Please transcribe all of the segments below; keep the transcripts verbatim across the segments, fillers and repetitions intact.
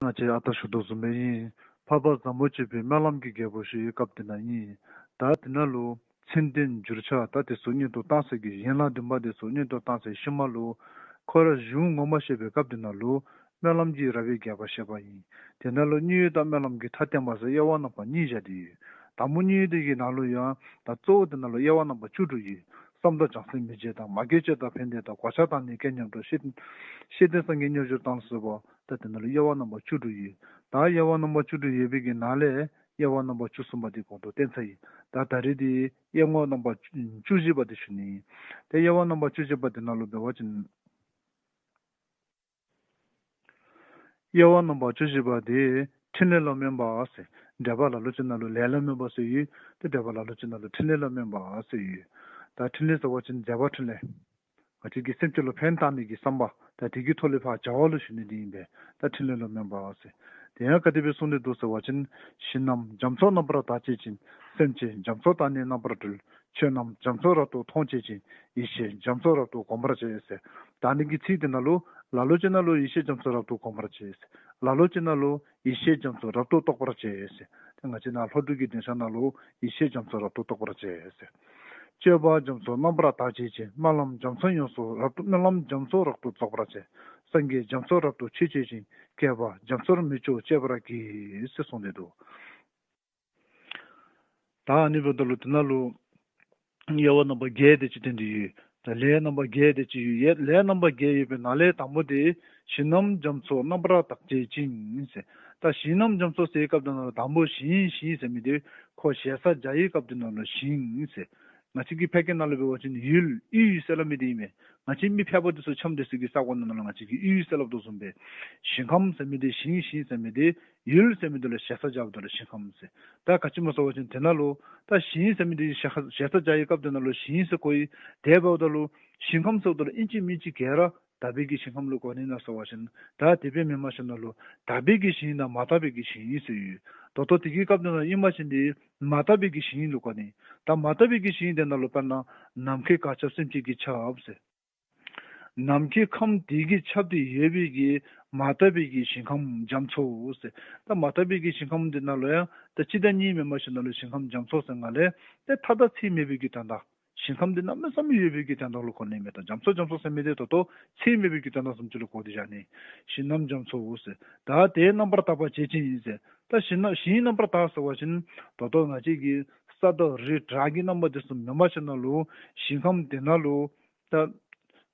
ང་བཅས་ཨ་རྟག་ཞུ་དོ་བཟུམ་སྦེ་ཨིན། འཕགས་པ་བཟང་པོ་སྤྱོད་པའི་སྨོན་ལམ་གྱི་རྒྱལ་པོ་ཞུ་བའི་སྐབས་དེ་ནང་ཨིན། ད་དེ་ནང་ལུ་མཚན་དོན་འགྱུར་ཕྱག་ད་དེ་ཚུ་སྔོན་དུ་བཏང་ས་གི་ཡན་ལག་བདུན་པ་དེ་ཚུ་སྔོན་དུ་བཏང་ས་ཤུལ་མ་ལུ་ཁོ་ར་གཞུང་ངོ་མ་བཤད་པའི་སྐབས་དེ་ནང་ལུ་སྨོན་ལམ་གྱི་ར་བའི་རྒྱས་པ་བཤད་པ་ཨིན། དེ་ནང་ལུ་མཉན་ཡོད་དང་སྨོན་ལམ་གྱི་མཐའ་བརྟན་པ་ཟེར་དབྱེ་བ་རྣམ་པ་གཉིས་བཞག་སྟེ་ཡོད། དང་པོ་མཉན་ཡོད་དེ་གི་ནང་ལུ་ཡང་ད་གཙོ་བོ་དེ་ནང་ལུ་དབྱེ་བ་རྣམ་པ་བཅུ་དྲུག་ཡོད། བསམ་དང་བྱང་སེམས་མི་བརྗེད་དང་མ་སྐྱེས་སྤྱོད་དང་ཕན་བདེ་དང་གོ་ཆ་དང་ནི་སྐལ་མཉམ་དང་ཤེས་ཤེས་ལྡན་སངས་རྒྱས་མཉམ་སྦྱོར་དང་ལ་སོགས་པ། ད་དེ་ནང་ལུ་དབྱེ་བ་རྣམ་པ་བཅུ་དྲུག་ཡོད། ད་དབྱེ་བ་རྣམ་པ་བཅུ་དྲུག་ཡོད་པའི་གི་ནང་ལས་དབྱེ་བ་རྣམ་པ་བཅུ་གསུམ་པ་དེ་གོང་དུ་བསྟན་ཚར་ཡི། ད་ད་རེས་དེ་དབྱེ་བ་རྣམ་པ་བཅུ་བཞི་པ་དེ་ཞུ་ནི་ཨིན། ཏེ་དབྱེ་བ་རྣམ་པ་བཅུ་བཞི་པ་དེ་ནང་ལུ་འབད་བ་ཅིན་དབྱེ་བ་རྣམ་པ་བཅུ་བཞི་པ་དེ་ཕྲིན་ལས་ལ་སྨོན་པ་ཟེར། འགྲེལ་པ་ལ་ལུ་ཅིག་ནང་ལུ་ལས་ལ་སྨོན་པ་ཟེར་ཡོད། ཏེ་འགྲེལ་པ་ལ་ལུ་ཅིག་ནང་ལུ་ཕྲིན་ལས་ལ་སྨོན་པ་ཟེར་ཡོད། ད་ཕྲིན་ལས་ཟེར་བ་ཅིན་མཛད་པ་ཕྲིན་ལས། ང་བཅས་ཀྱི་སེམས་ཅན་ལུ་ཕན་བཏགས་ནི་གི་བསམ་པ་ད་དེ་གི་ཐོག་ལས་ཕར་བྱ་བ་ལུ་ཞུ་ནི་དེ་ཨིན་པས། ད་ཕྲིན་ལས་ལ་སྨོན་པ་ཟེར། དེ་ཡང་ག་དེ་སྦེ་གསུངས་ཏེ་འདུག་ཟེར་བ་ཅིན། ཞིང་རྣམས་རྒྱ་མཚོ་རྣམ་པར་དག་བྱེད་ཅིང་། སེམས་ཅན་རྒྱ་མཚོ་དག་ནི་རྣམ་པར་གྲོལ། ཆོས་རྣམས་རྒྱ་མཚོ་རབ་ཏུ་མཐོང་བྱེད་ཅིང་། ཡེ་ཤེས་རྒྱ་མཚོ་རབ་ཏུ་གོམས་པར་བྱེད་ཟེར། ད་ནི་གི་ཚིག་དེ་ནང་ལུ་ལ་ལུ་ཅིག་ནང་ལུ་ཡེ་ཤེས་རྒྱ་མཚོ་རབ་ཏུ་གོམས་པར་བྱེད་ཟེར། ལ་ལུ་ཅིག་ནང་ལུ་ཡེ་ཤེས་རྒྱ་མཚོ་རབ་ཏུ་རྟོགས་པར་བྱེད་ཟེར། ཏེ་ང་བཅས་ནཱ་ལྷོ་འབྲུག་གི་གདན་ས་ནང་ལུ་ཡེ་ཤེས་རྒྱ་མཚོ་རབ་ཏུ་རྟོགས་པར་བྱེད་ཟེར། སྤྱོད་པ་རྒྱ་མཚོ་རྣམ་པར་དག་བྱེད་ཅིང་། སྨོན་ལམ་རྒྱ་མཚོ་ཡོངས་སུ་རབ་ཏུ་སྨོན་ལམ་རྒྱ་མཚོ་རབ་ཏུ་རྫོགས་པར་བྱེད། སངས་རྒྱས་རྒྱ་མཚོ་རབ་ཏུ་མཆོད་བྱེད་ཅིང་། བསྐལ་པ་རྒྱ་མཚོར་མི་སྐྱོ་སྤྱད་པར་བགྱི་ཟེར་གསུངས་ཏེ་འདུག། ད་ཨ་ནི་འབདཝ་ད་ལུ་དེ་ནང་ལུ་དབྱེ་བ་རྣམ་པ་བརྒྱད་དེ་ཅིག་བསྟན་ཏེ་ཡོད། ད་ལས་རྣམ་པ་བརྒྱད་དེ་ཅིག་ཡོད། ལས་རྣམ་པ་བརྒྱད་ཡོད་པའི་ནང་ལས་དང་པོ་དེ་ཞིང་རྣམས་རྒྱ་མཚོ་རྣམ་པར་དག་བྱེད་ཅིང་ཟེར། ད་ཞིང་རྣམས་རྒྱ་མཚོ་ཟེར་བའི་སྐབས་དེ་ནང་ལུ་དང་པོ་ཞིང་ཞིང་ཟེར་མི་དེ་ཁོ་ཞེ་ས་བྱ་བའི་སྐབས་དེ་ནང་ལུ་ཞིང་ཟེར། ང་བཅས་ཀྱི་ཕལ་སྐད་ནང་ལུ་འབད་བ་ཅིན་ཡུལ་ཡུལ་ཟེར་སླབ་མི་དེ་ཨིན་མས། ང་བཅས་མི་ཕལ་པ་དེ་ཚུ་འཁྱམས་དེ་ཚུ་གི་ས་གོ་ནང་ལུ་ང་བཅས་ཀྱིས་ཡུལ་ཟེར་སླབ་དོ་བཟུམ་སྦེ། ཞིང་ཁམས་ཟེར་མི་དེ་ཞིང་ཞིང་ཟེར་མི་དེ་ཡུལ་ཟེར་མི་དེ་ལུ་ཞེ་ས་བྱ་བ་དེ་ལུ་ཞིང་ཁམས་ཟེར། ད་ག་ཅི་སྨོ་ཟེར་བ་ཅིན་དེ་ནང་ལུ་ད་ཞིང་ཟེར་མི་དེ་ཞེ་ས་བྱ་བའི་སྐབས་དེ་ནང་ལུ་ཞིང་ཟེར་གོ་ཡི། དེ་འབདཝ་ད་ལུ་ཞིང་ཁམས་ཟེརཝ་ད་ལུ་ཨིན་ཅི་མིན་ཅི་ག་ར་དག་པའི་གི་ཞིང་ཁམས་ལུ་གོ་ནི་ན་ཟེར་བ་ཅིན། ད་དེ་སྦེ་མེན་པར་ཞིནམ་ལས་དག་པའི་གི་ཞིང་དང་མ་དག་པའི་གི་ཞིང་ཟེར་ཡོད། ད་ལྟོ་དེ་གི་སྐབས་དེ་ནང་ཨིན་པ་ཅིན་དེ་མ་དག་པའི་གི་ཞིང་ལུ་གོ་ནི། ད་མ་དག་པའི་གི་ཞིང་དེ་ནང་ལུ་དཔེར་ན་ནམ་མཁའི་གར་ཁྱབ་སེམས་ཅན་གྱིས་ཁྱབ་ཟེར། ནམ་མཁའི་ཁམས་དེ་གིས་ཁྱབ་སྟེ་ཡོད་པའི་གི་མ་དག་པའི་གི་ཞིང་ཁམས་རྒྱ་མཚོ་ཟེར། ད་མ་དག་པའི་གི་ཞིང་ཁམས་དེ་ནང་ལུ་ཡང་ད་གཅིག་དང་གཉིས་མེན་པར་ཞིནམ་ལས་ཞིང་ཁམས་རྒྱ་མཚོ་ཟེར་ང་ལས་ཏེ་མཐའ་དང་ཚད་མེད་པའི་གི་དོན་དག། ཞིང་ཁམས་འདི་གནམ་མེད་ས་མེད་ཡོད་པའི་གི་དོན་དག་ལུ་གོ་ནི་མས། ད་རྒྱ་མཚོ་རྒྱ་མཚོ་ཟེར་མི་འདི་ད་ལྟོ་ཚད་མེད་པའི་གི་དོན་དག་བཟུམ་ཅིག་ལུ་གོ་སྟེ་བཞག་ནི། ཞིང་རྣམས་རྒྱ་མཚོའོ་ཟེར། ད་དེ་རྣམ་པར་དག་པར་བྱེད་ཅིང་ཟེར། ད་ཞིང་རྣམས་ཞིང་རྣམ་པར་དག་ཟེར་བ་ཅིན་ད་ལྟོ་ང་བཅས་ཀྱི་ས་དང་རི་བྲག་གི་རྣམ་པ་འདི་ཚུ་མེན་པར་ཞིནམ་ལས་ཞིང་ཁམས་འདི་ནང་ལུ་ད་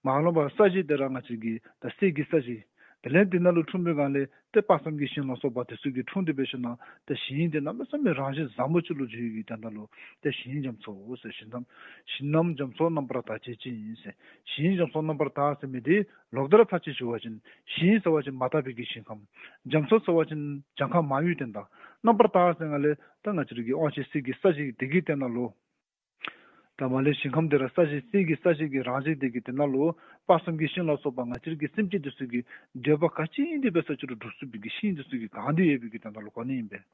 མ་ལོག་པ་ས་གཞི་འདི་ར་ང་བཅས་ཀྱི་ད་གསེར་གྱི་ས་གཞི། དེ་ལས་འདི་ནང་ལུ་འཁྲུངས་པའི་སྒང་ལས་ཏེ་དཔག་བསམ་གྱི་ཤིང་ལ་སོགས་པ་དེ་ཚུ་གིས་འཁྲུངས་ཏེ་འབད་ཞིནམ་ལས་ཏེ་ཞིང་འདི་གནམ་མེད་ས་མེད་རང་བཞིན་བཟང་པོ་ཅིག་ལུ་འགྱུར་བའི་གི་དོན་དག་ལུ་ཏེ་ཞིང་རྒྱ་མཚོའོ་ཟེར། ཞིང་རྣམས་ཞིང་རྣམས་རྒྱ་མཚོ་རྣམ་པར་དག་བྱེད་ཅིང་ཟེར། ཞིང་རྒྱ་མཚོ་རྣམ་པར་དག་ཟེར་མི་འདི་ལོག་སྟེ་ར་ཚར་གཅིག་ཞུ་བ་ཅིན་ཞིང་ཟེར་བ་ཅིན་མ་དག་པའི་གི་ཞིང་ཁམས། རྒྱ་མཚོ་ཟེར་བ་ཅིན་གྱངས་ཁ་མང་བའི་དོན་དག། རྣམ་པར་དག་ཟེར་སྒང་ལས་ད་ང་བཅས་ར་གི་དབང་ཆེན་གསེར་གྱི་ས་གཞི་འདི་གི་དོན་དག་ལུ། ད་མ་ལས་ཞིང་ཁམས་འདི་ར་ས་གཞི་གསེར་གྱི་ས་གཞི་གི་རང་བཞིན་དེ་གི་དོན་དག་ལུ་དཔག་བསམ་གྱི་ཤིང་ལ་སོགས་པ་ང་བཅས་ར་གི་སེམས་ཅན་དེ་ཚུ་གི་འདོད་པ་ག་ཅི་ཨིན་དེ་འབད་ས་ཅིག་ལུ་འགྲུབ་ཚུགས་པའི་གི་ཤིང་དེ་ཚུ་གིས་གང་སྟེ་ཡོད་པའི་གི་དོན་དག་ལུ་གོ་ནི་ཨིན་པས།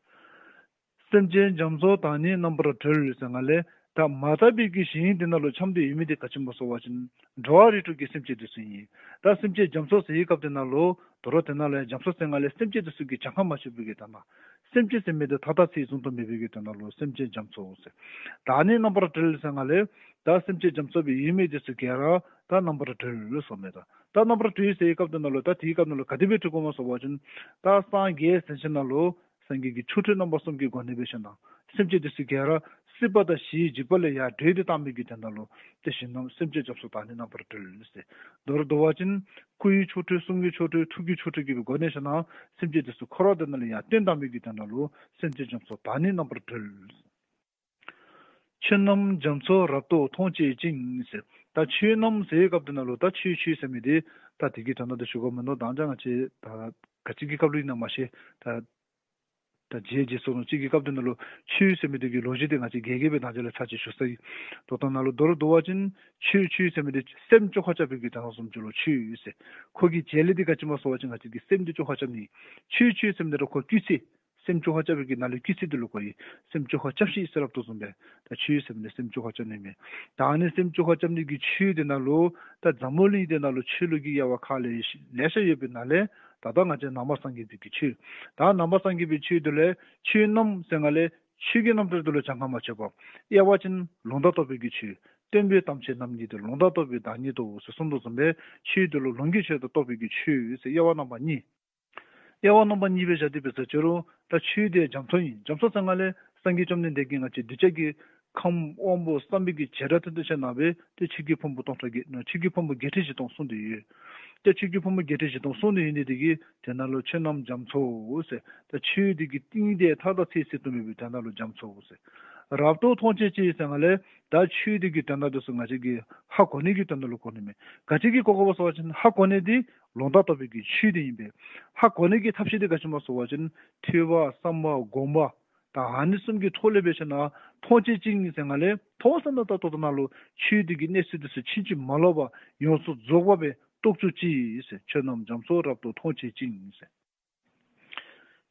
སེམས་ཅན་རྒྱ་མཚོ་དག་ནི་རྣམ་པར་གྲོལ་ཟེར་སྒང་ལས་ད་མ་དག་པའི་གི་ཞིང་དེ་ནང་ལུ་འཁྱམས་ཏེ་ཡོད་མི་དེ་ག་ཅི་སྨོ་ཟེར་བ་ཅིན་འགྲོ་བ་རིགས་དྲུག་གི་སེམས་ཅན་དེ་ཚུ་ཨིན། ད་སེམས་ཅན་རྒྱ་མཚོ་ཟེར་བའི་སྐབས་དེ་ནང་ལུ་དོ་རུང་དེ་ནང་ལུ་ཡང་རྒྱ་མཚོ་ཟེར་སྒང་ལས་སེམས་ཅན་དེ་ཚུ་གི་གྱངས་ཁ་མ་ཆོད་པའི་གི་དོན་དག། སེམས་ཅན་ཟེར་མི་དེ་མཐའ་དང་ཚད་བཟུང་དུ་མེད་པའི་གི་དོན་དག་ལུ་སེམས་ཅན་རྒྱ་མཚོ་ཟེར། དག་ནི་རྣམ་པར་གྲོལ་ཟེར་སྒང་ལས་ད་སེམས་ཅན་རྒྱ་མཚོ་སྦེ་ཡོད་མི་དེ་ཚུ་ག་ར་ད་རྣམ་པར་གྲོལ་ལོ་ཟེར་མས། ད་ད་རྣམ་པར་གྲོལ་ཟེར་བའི་སྐབས་དེ་ནང་ལུ་ད་དེའི་སྐབས་ནང་ལུ་ག་དེ་སྦེ་གྲོལ་དགོཔ་སྨོ་ཟེར་བ་ཅིན་ད་སངས་རྒྱས་ཟེར་ཞིནམ་ལས་སངས་རྒྱས་ཀྱི་ཆོ་འཕྲུལ་རྣམ་པ་གསུམ་གྱི་སྒོ་ནས་འབད་ཞིནམ་ལས་སེམས་ཅན་དེ་ཚུ་ག་ར་སྲིད་པ་དང་ཞིའི་འཇིགས་པ་ལས་ཡར་སྒྲོལ་ཏེ་བཏང་མི་གི་དོན་དག་ལུ་ཏེ་ཞིང་རྣམས་སེམས་ཅན་རྒྱ་མཚོ་དག་ནི་རྣམ་པར་གྲོལ་ཟེར། མདོར་བསྡུ་བ་ཅིན་སྐུ་ཡི་ཆོ་འཕྲུལ་གསུང་གི་ཆོ་འཕྲུལ་ཐུགས་ཀྱི་ཆོ་འཕྲུལ་གྱི་སྒོ་ནས་ཞིནམ་ལས་སེམས་ཅན་དེ་ཚུ་འཁོར་བ་དེ་ནང་ལས་ཡར་བཏོན་བཏང་མི་གི་དོན་དག་ལུ་སེམས་ཅན་རྒྱ་མཚོ་དག་ནི་རྣམ་པར་གྲོལ། ཆོས་རྣམས་རྒྱ་མཚོ་རབ་ཏུ་མཐོང་བྱེད་ཅིང་ཟེར། ད་ཆོས་རྣམས་ཟེར་བའི་སྐབས་དེ་ནང་ལུ་ད་ཆོས་ཆོས་ཟེར་མི་དེ་ད་དེ་གི་དོན་དག་དེ་ཞུ་དགོཔ་མིན་འདུག། ད་ང་བཅས་ད་ག་ཅི་གི་སྐབས་ལུ་ཨིན་ན་མ་ཤེས། ད་ད་རྗེས་རྗེས་སུ་ནོ་གཅིག་གི་སྐབས་དེ་ནང་ལུ་ཆོས་ཟེར་མི་དེ་གི་ལོ་རྒྱུས་དེ་ང་བཅས་རྒྱས་རྒྱས་སྦེ་ད་ཅི་ལས་ཚར་གཅིག་ཞུ་ཚར་ཡི། ད་ལྟོ་ནཱ་ལུ་མདོར་བསྡུ་བ་ཅིན་ཆོས་ཆོས་ཟེར་མི་དེ་སེམས་བཅོས་ཁ་རྐྱབ་པའི་གི་དོན་དག་བཟུམ་ཅིག་ལུ་ཆོས་ཟེར། ཁོ་གི་བྱེད་ལས་དེ་ག་ཅི་སྨོ་ཟེར་བ་ཅིན་ང་བཅས་ཀྱི་སེམས་དེ་བཅོས་ཁ་རྐྱབ་ནི། ཆོས་ཆོས་ཟེར་མི་དེ་ར་ཁོ་སྐུལ་ཚིག། སེམས་བཅོས་ཁ་རྐྱབ་པའི་གི་ནང་ལས་སྐུལ་ཚིག་དེ་ལུ་གོ་ཡི། སེམས་བཅོས་ཁ་རྐྱབ་ཤིག་ཟེར་སླབ་དོ་བཟུམ་སྦེ་ད་ཆོས་ཟེར་མི་དེ་སེམས་བཅོས་ཁ་རྐྱབ་ནི་མས། ད་ཨ་ནི་སེམས་བཅོས་ཁ་རྐྱབ་ནི་གི་ཆོས་དེ་ནང་ལུ་ད་འཛམ་བུ་གླིང་དེ་ནང་ལུ་ཆོས་ལུགས་ཀྱི་དབྱེ་བ་ཁག་ལེ་ཤ་ལེ་ཤ་ཡོད་པའི་ནང་ལས་ད་ ད་ལྟོ་ང་བཅས་ནང་པ་སངས་རྒྱས་པའི་གི་ཆོས། ད་ནང་པ་སངས་རྒྱས་པའི་ཆོས་འདི་ལས་ཆོས་རྣམས་ཟེར་ང་ལས་ཆོས་ཀྱི་རྣམ་གྲངས་འདི་ལུ་གྱངས་ཁ་མ་ཆོད་པར། དབྱེ་བ་ཅིན་ལུང་དང་རྟོགས་པའི་གི་ཆོས། སྟོན་པའི་དམ་ཆོས་རྣམ་གཉིས་ཏེ། ལུང་དང་རྟོགས་པའི་བདག་ཉིད་དོ་ཟེར་གསུངས་དོ་བཟུམ་སྦེ་ཆོས་འདི་ལུ་ལུང་གི་ཆོས་དང་རྟོགས་པའི་གི་ཆོས་ཟེར་དབྱེ་བ་རྣམ་པ་གཉིས། དབྱེ་བ་རྣམ་པ་གཉིས་སྦེ་བཞག་སྟེ་འབད་ས་ཅི་རུང་ད་ཆོས་དེ་རྒྱ་མཚོ་ཨིན། རྒྱ་མཚོ་ཟེར་ང་ལས་སངས་རྒྱས་བཅོམ་ལྡན་འདས་ཀྱིས་ང་བཅས་གདུལ་བྱ་གི་ཁམས་དབང་པོ་བསམ་པའི་གི་བྱེ་བྲག་ཏུ་འདི་ཆ་ནང་སྦེ་ཏེ་ཆོས་ཀྱི་ཕུང་པོ་སྟོང་ཕྲག་བརྒྱད་ནང་ཆོས་ཀྱི་ཕུང་པོ་བརྒྱད་ཁྲི་བཞི་སྟོང་གསུངས་ཏེ་ཡོད། ཏེ་ཆོས་ཀྱི་ཕུང་པོ་བརྒྱད་ཁྲི་བཞི་སྟོང་གསུངས་ཏེ་ཡོད་ནི་དེ་གིས་དེ་ནང་ལུ་ཆོས་རྣམས་རྒྱ་མཚོའོ་ཟེར། ད་ཆོས་དེ་གི་གཏིང་དེ་མཐའ་དང་ཚད་ཟད་དུ་མེད་པའི་དོན་དག་ལུ་རྒྱ་མཚོའོ་ཟེར། རབ་ཏུ་མཐོང་བྱེད་ཅིང་ཟེར་ང་ལས་ད་ཆོས་དེ་གི་དོན་དག་འདི་ཚུ་ང་བཅས་ཀྱིས་ཧ་གོ་ནི་གི་དོན་དག་ལུ་གོ་ནི་མས། ག་ཅི་གིས་གོ་དགོཔ་ཟེར་བ་ཅིན་ཧ་གོ་ནི་དེ་ལུང་དང་རྟོགས་པའི་གི་ཆོས་དེ་ཨིན་པས། ཧ་གོ་ནི་གི་ཐབས་ཤེས་དེ་ག་ཅི་སྨོ་ཟེར་བ་ཅིན་ཐོས་པ་བསམ་པ་སྒོམ་པ། ད་ཨ་ནི་གསུམ་གྱི་ཐོག་ལས་འབད་ཞིན་ན་མཐོང་བྱེད་ཅིང་ཟེར་ང་ལས་མཐོང་ཟེར་ན་ད་ལྟོ་ད་ནཱ་ལུ་ཆོས་དེ་གི་གནས་ཚུལ་དེ་ཚུ་ཕྱིན་ཅི་མ་ལོག་པར་ཡོངས་སུ་རྫོགས་པ་སྦེ་རྟོགས་བཅུག་ཅིག་ཟེར། ཆོས་རྣམས་རྒྱ་མཚོ་རབ་ཏུ་མཐོང་བྱེད་ཅིང་ཟེར།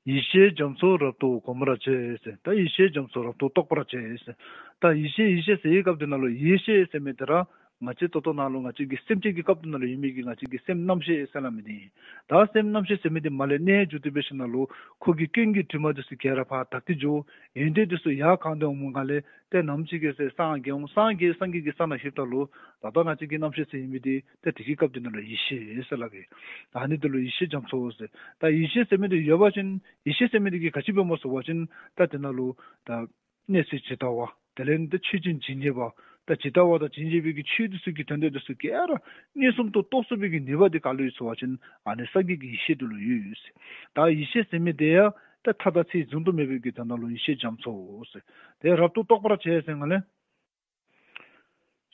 ཡེ་ཤེས་རྒྱ་མཚོ་རབ་ཏུ་གོམས་པར་བྱེད་ཟེར། ད་ཡེ་ཤེས་རྒྱ་མཚོ་རབ་ཏུ་རྟོགས་པར་བྱེད་ཟེར། ད་ཡེ་ཤེས་ཡེ་ཤེས་ཟེར་བའི་སྐབས་དེ་ནང་ལུ་ཡེ་ཤེས་ཟེར་མི་དེ་ར་ང་བཅས་ད་ལྟོ་ནཱ་ལུ་ང་བཅས་ཀྱི་སེམས་ཅན་གྱི་སྐབས་དེ་ནང་ལུ་ཡོད་མི་གི་ང་བཅས་ཀྱི་སེམས་རྣམ་ཤེས་ཟེར་སླབ་མི་དེ་ཨིན། ད་སེམས་རྣམ་ཤེས་ཟེར་མི་དེ་མར་ལས་གནས་འགྱུར་ཏེ་འབད་ཞིན་ན་ལུ་ཁོ་གི་སྐྱོན་གྱི་དྲི་མ་དེ་ཚུ་ག་ར་ཕར་དག་སྟེ་འགྱོ། ཡོན་ཏན་དེ་ཚུ་ཡར་གང་སྟེ་འོངམ་ལས་ཏེ་ནམ་ཅིག་གི་ཚེ་སངས་རྒྱས་འོང་། སངས་རྒྱས་སངས་རྒྱས་ཀྱི་ས་ནང་ལྷོདཔ་ད་ལུ་ད་ལྟོ་ང་བཅས་ཀྱི་རྣམ་ཤེས་ཟེར་ཡོད་མི་དེ་ཏེ་དེ་གི་སྐབས་དེ་ནང་ལུ་ཡེ་ཤེས་ཟེར་སླབ་ཨིན། ཨ་ནི་དེ་ལུ་ཡེ་ཤེས་རྒྱ་མཚོ་ཟེར། ད་ཡེ་ཤེས་ཟེར་མི་དེ་ཡོད་པ་ཅིན་ཡེ་ཤེས་ཟེར་མི་དེ་གིས་ག་ཅི་འབདཝ་སྨོ་ཟེར་བ་ཅིན་ད་དེ་ནང་ལུ་ད་གནས་ཚུལ་ཇི་ལྟ་བ། དེ་ལས་ཏེ་ཆོས་ཅན་ཇི་སྙེད་པ། ད་ཇི་ལྟ་བ་དང་ཇི་སྙེད་པའི་གི་ཆོས་དེ་ཚུ་གི་དོན་དག་དེ་ཚུ་ག་ར་མངོན་སུམ་དུ་རྟོགས་ཚུགས་པའི་གི་ནུས་པ་དེ་ག་ལུ་ཡོད་ཟེར་བ་ཅིན་ཨ་ནི་སངས་རྒྱས་ཀྱི་ཡེ་ཤེས་དེ་ལུ་ཡོད་ཟེར། ད་ཡེ་ཤེས་ཟེར་མི་དེ་ཡང་ད་མཐའ་དང་ཚད་བཟུང་དུ་མེད་པའི་གི་དོན་དག་ལུ་ཡེ་ཤེས་རྒྱ་མཚོའོ་ཟེར། དེ་རབ་ཏུ་རྟོགས་པར་བྱེད་ཟེར་ང་ལས་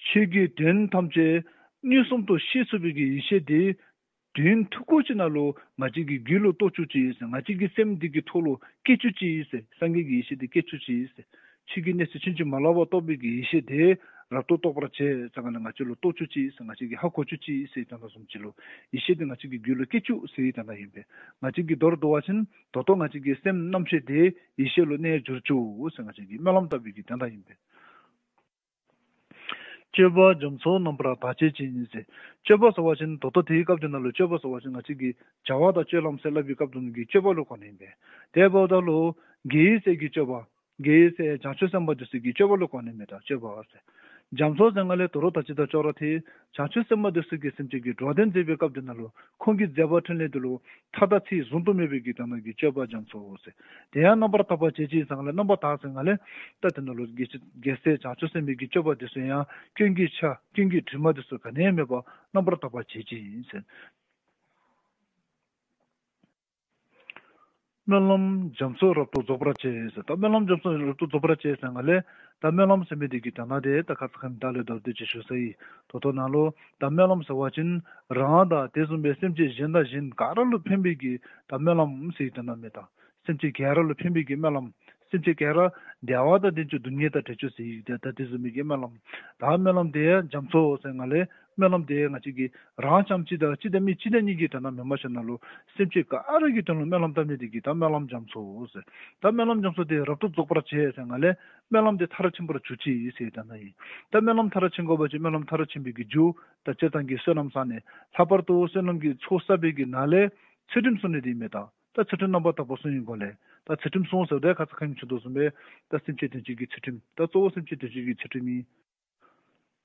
ཆོས་ཀྱི་དོན་ཐམས་ཅད་མངོན་སུམ་དུ་ཤེས་ཚུགས་པའི་གི་ཡེ་ཤེས་དེ་དོན་མཐུག་པོ་ཅིག་ནང་ལུ་ང་བཅས་ཀྱི་རྒྱུད་ལུ་གཏོད་བཅུག་ཅིག་ཟེར། ང་བཅས་ཀྱི་སེམས་འདི་གི་ཐོག་ལུ་སྐྱེ་བཅུག་ཅིག་ཟེར། སངས་རྒྱས་ཀྱི་ཡེ་ཤེས་དེ་སྐྱེ་བཅུག་ཅིག་ཟེར། ཆོས་ཀྱི་གནས་ཚུལ་ཕྱིན་ཅི་མ་ལོག་པར་རྟོགས་པའི་གི་ཡེ་ཤེས་དེ་རབ་ཏུ་རྟོགས་པར་བྱེད་ཟེར་ང་ལས་ང་བཅས་ལུ་གཏོད་བཅུག་ཅིག་ཟེར། ང་བཅས་ཀྱིས་ཧ་གོ་བཅུག་ཅིག་ཟེར་དོན་དག་བཟུམ་ཅིག་ལུ་ཡེ་ཤེས་དེ་ང་བཅས་ཀྱི་རྒྱུད་ལུ་སྐྱེ་བཅུག་ཟེར་དོན་དག་ཨིན་པས། ང་བཅས་ཀྱིས་མདོར་བསྡུ་བ་ཅིན་ད་ལྟོ་ང་བཅས་ཀྱི་སེམས་རྣམ་ཤེས་དེ་ཡེ་ཤེས་ལུ་གནས་འགྱུར་བཅུག་ཟེར་ང་བཅས་ཀྱིས་སྨོན་ལམ་བཏབ་པའི་གི་དོན་དག་ཨིན་པས། སྤྱོད་པ་རྒྱ་མཚོ་རྣམ་པར་དག་བྱེད་ཅིང་ཟེར། སྤྱོད་པ་ཟེར་བ་ཅིན་ད་ལྟོ་དེའི་སྐབས་དེ་ནང་ལུ་སྤྱོད་པ་ཟེར་བ་ཅིན་ང་བཅས་ཀྱི་བྱ་བ་དང་སྤྱོད་ལམ་ཟེར་སླབ་པའི་སྐབས་དེ་ནང་གི་སྤྱོད་པ་ལུ་གོ་ནི་ཨིན་པས། དེ་འབདཝ་ད་ལུ་རྒྱལ་བའི་སྲས་ཀྱི་སྤྱོད་པ། རྒྱལ་བའི་སྲས་བྱང་ཆུབ་སེམས་དཔའ་དེ་ཚུ་གི་སྤྱོད་པ་ལུ་གོ་ནི་མས། ད་སྤྱོད་པ་ཟེར། རྒྱ་མཚོ་ཟེར་ང་ལས་དོ་རུང་ད་ཅི་ད་ཅོག་ར་འཐད། བྱང་ཆུབ་སེམས་དཔའ་དེ་ཚུ་གིས་སེམས་ཅན་གྱི་འགྲོ་དོན་མཛད་པའི་སྐབས་དེ་ནང་ལུ་ཁོང་གི་མཛད་པ་འཕྲིན་ལས་དེ་ལུ་མཐའ་དང་ཚད་བཟུང་དུ་མེད་པའི་གི་དོན་དག་གི་སྤྱོད་པ་རྒྱ་མཚོ་ཟེར། དེ་ཡང་རྣམ་པར་དག་པར་བྱེད་ཅིང་ཟེར་ང་ལས་རྣམ་པར་དག་ཟེར་ང་ལས་ད་དེ་ནང་ལུ་རྒྱལ་སྲས་རྒྱལ་སྲས་བྱང་ཆུབ་སེམས་དཔའི་གི་སྤྱོད་པ་དེ་ཚུ་ཡང་སྐྱོན་གྱི་ཆ་སྐྱོན་གྱི་དྲི་མ་དེ་ཚུ་ག་ནི་ཡང་མེད་པར་རྣམ་པར་དག་པར་བྱེད་ཅིང་ཟེར། སྨོན་ལམ་རྒྱ་མཚོ་རབ་ཏུ་རྫོགས་པར་བྱེད་ཟེར། ད་སྨོན་ལམ་རྒྱ་མཚོ་རབ་ཏུ་རྫོགས་པར་བྱེད་ཟེར་ང་ལས་ད་སྨོན་ལམ་ཟེར་མི་དེ་གི་དོན་དག་དེ་ད་ཁ་ཙ་ཁ་ཉིནམ་ད་ལས་ད་དེ་ཅིག་ཞུ་ས་ཡི། ད་ལྟོ་ནཱ་ལུ་ད་སྨོན་ལམ་ཟེར་བ་ཅིན་རང་དང་དེ་བཟུམ་སྦེ་སེམས་ཅན་གཞན་དང་གཞན་ག་ར་ལུ་ཕན་པའི་གི་ད་སྨོན་ལམ་ཟེར་དོན་དག་མས། ད་སེམས་ཅན་ག་ར་ལུ་ཕན་པའི་གི་སྨོན་ལམ། སེམས་ཅན་ག་ར་བདེ་བ་དང་ལྡན་བཅུག་སྡུག་བསྔལ་དང་བྲལ་བཅུག་ཟེར་ཡི། ད་དེ་བཟུམ་མའི་གི་སྨོན་ལམ། ད་སྨོན་ལམ་དེ་ཡང་རྒྱ་མཚོ་ཟེར་ང་ལས་སྨོན་ལམ་དེ་ང་བཅས་ཀྱིས་རང་རྐྱངམ་གཅིག་དང་གཅིག་དང་མི་གཅིག་དང་གཉིས་ཀྱི་དོན་དག་མེན་པར་ཞིན་ན་ལུ་སེམས་ཅན་ག་ར་གི་དོན་ལུ་སྨོན་ལམ་བཏབ་ནི་དེ་གིས་ད་སྨོན་ལམ་རྒྱ་མཚོ་ཟེར། ད་སྨོན་ལམ་རྒྱ་མཚོ་དེ་རབ་ཏུ་རྫོགས་པར་བྱེད་ཟེར་ང་ལས་སྨོན་ལམ་དེ་མཐར་ཕྱིན་པར་གྱུར་ཅིག་ཟེར་དོན་དག་ཨིན། ད་སྨོན་ལམ་མཐར་ཕྱིན་དགོ་པ་ཅིན་སྨོན་ལམ་མཐར་ཕྱིན་པའི་གི་རྒྱུ་ད་སྤྱིར་བཏང་གི་བསོད་ནམས་བསགས་ནི། ལྷག་པར་དུ་བསོད་ནམས་ཀྱི་ཚོགས་བསགས་པའི་གི་ནང་ལས་ཚུལ་ཁྲིམས་བསྲུང་ནི་དེ་ཨིན་མས། ད་ད་ཚུལ་ཁྲིམས་རྣམ་པར་དག་པ་བསྲུང་བའི་སྒོ་ལས། ད་ཚུལ་ཁྲིམས་བསྲུང་ཟེར་དེ་ཁ་ཙ་ཁ་ཉིནམ་ཞུ་དོ་བཟུམ་སྦེ་ད་སེམས་ཅན་དོན་བྱེད་ཀྱི་ཚུལ་ཁྲིམས། ད་གཙོ་བོ་སེམས་ཅན་དོན་བྱེད་ཀྱི་ཚུལ་ཁྲིམས་ཨིན།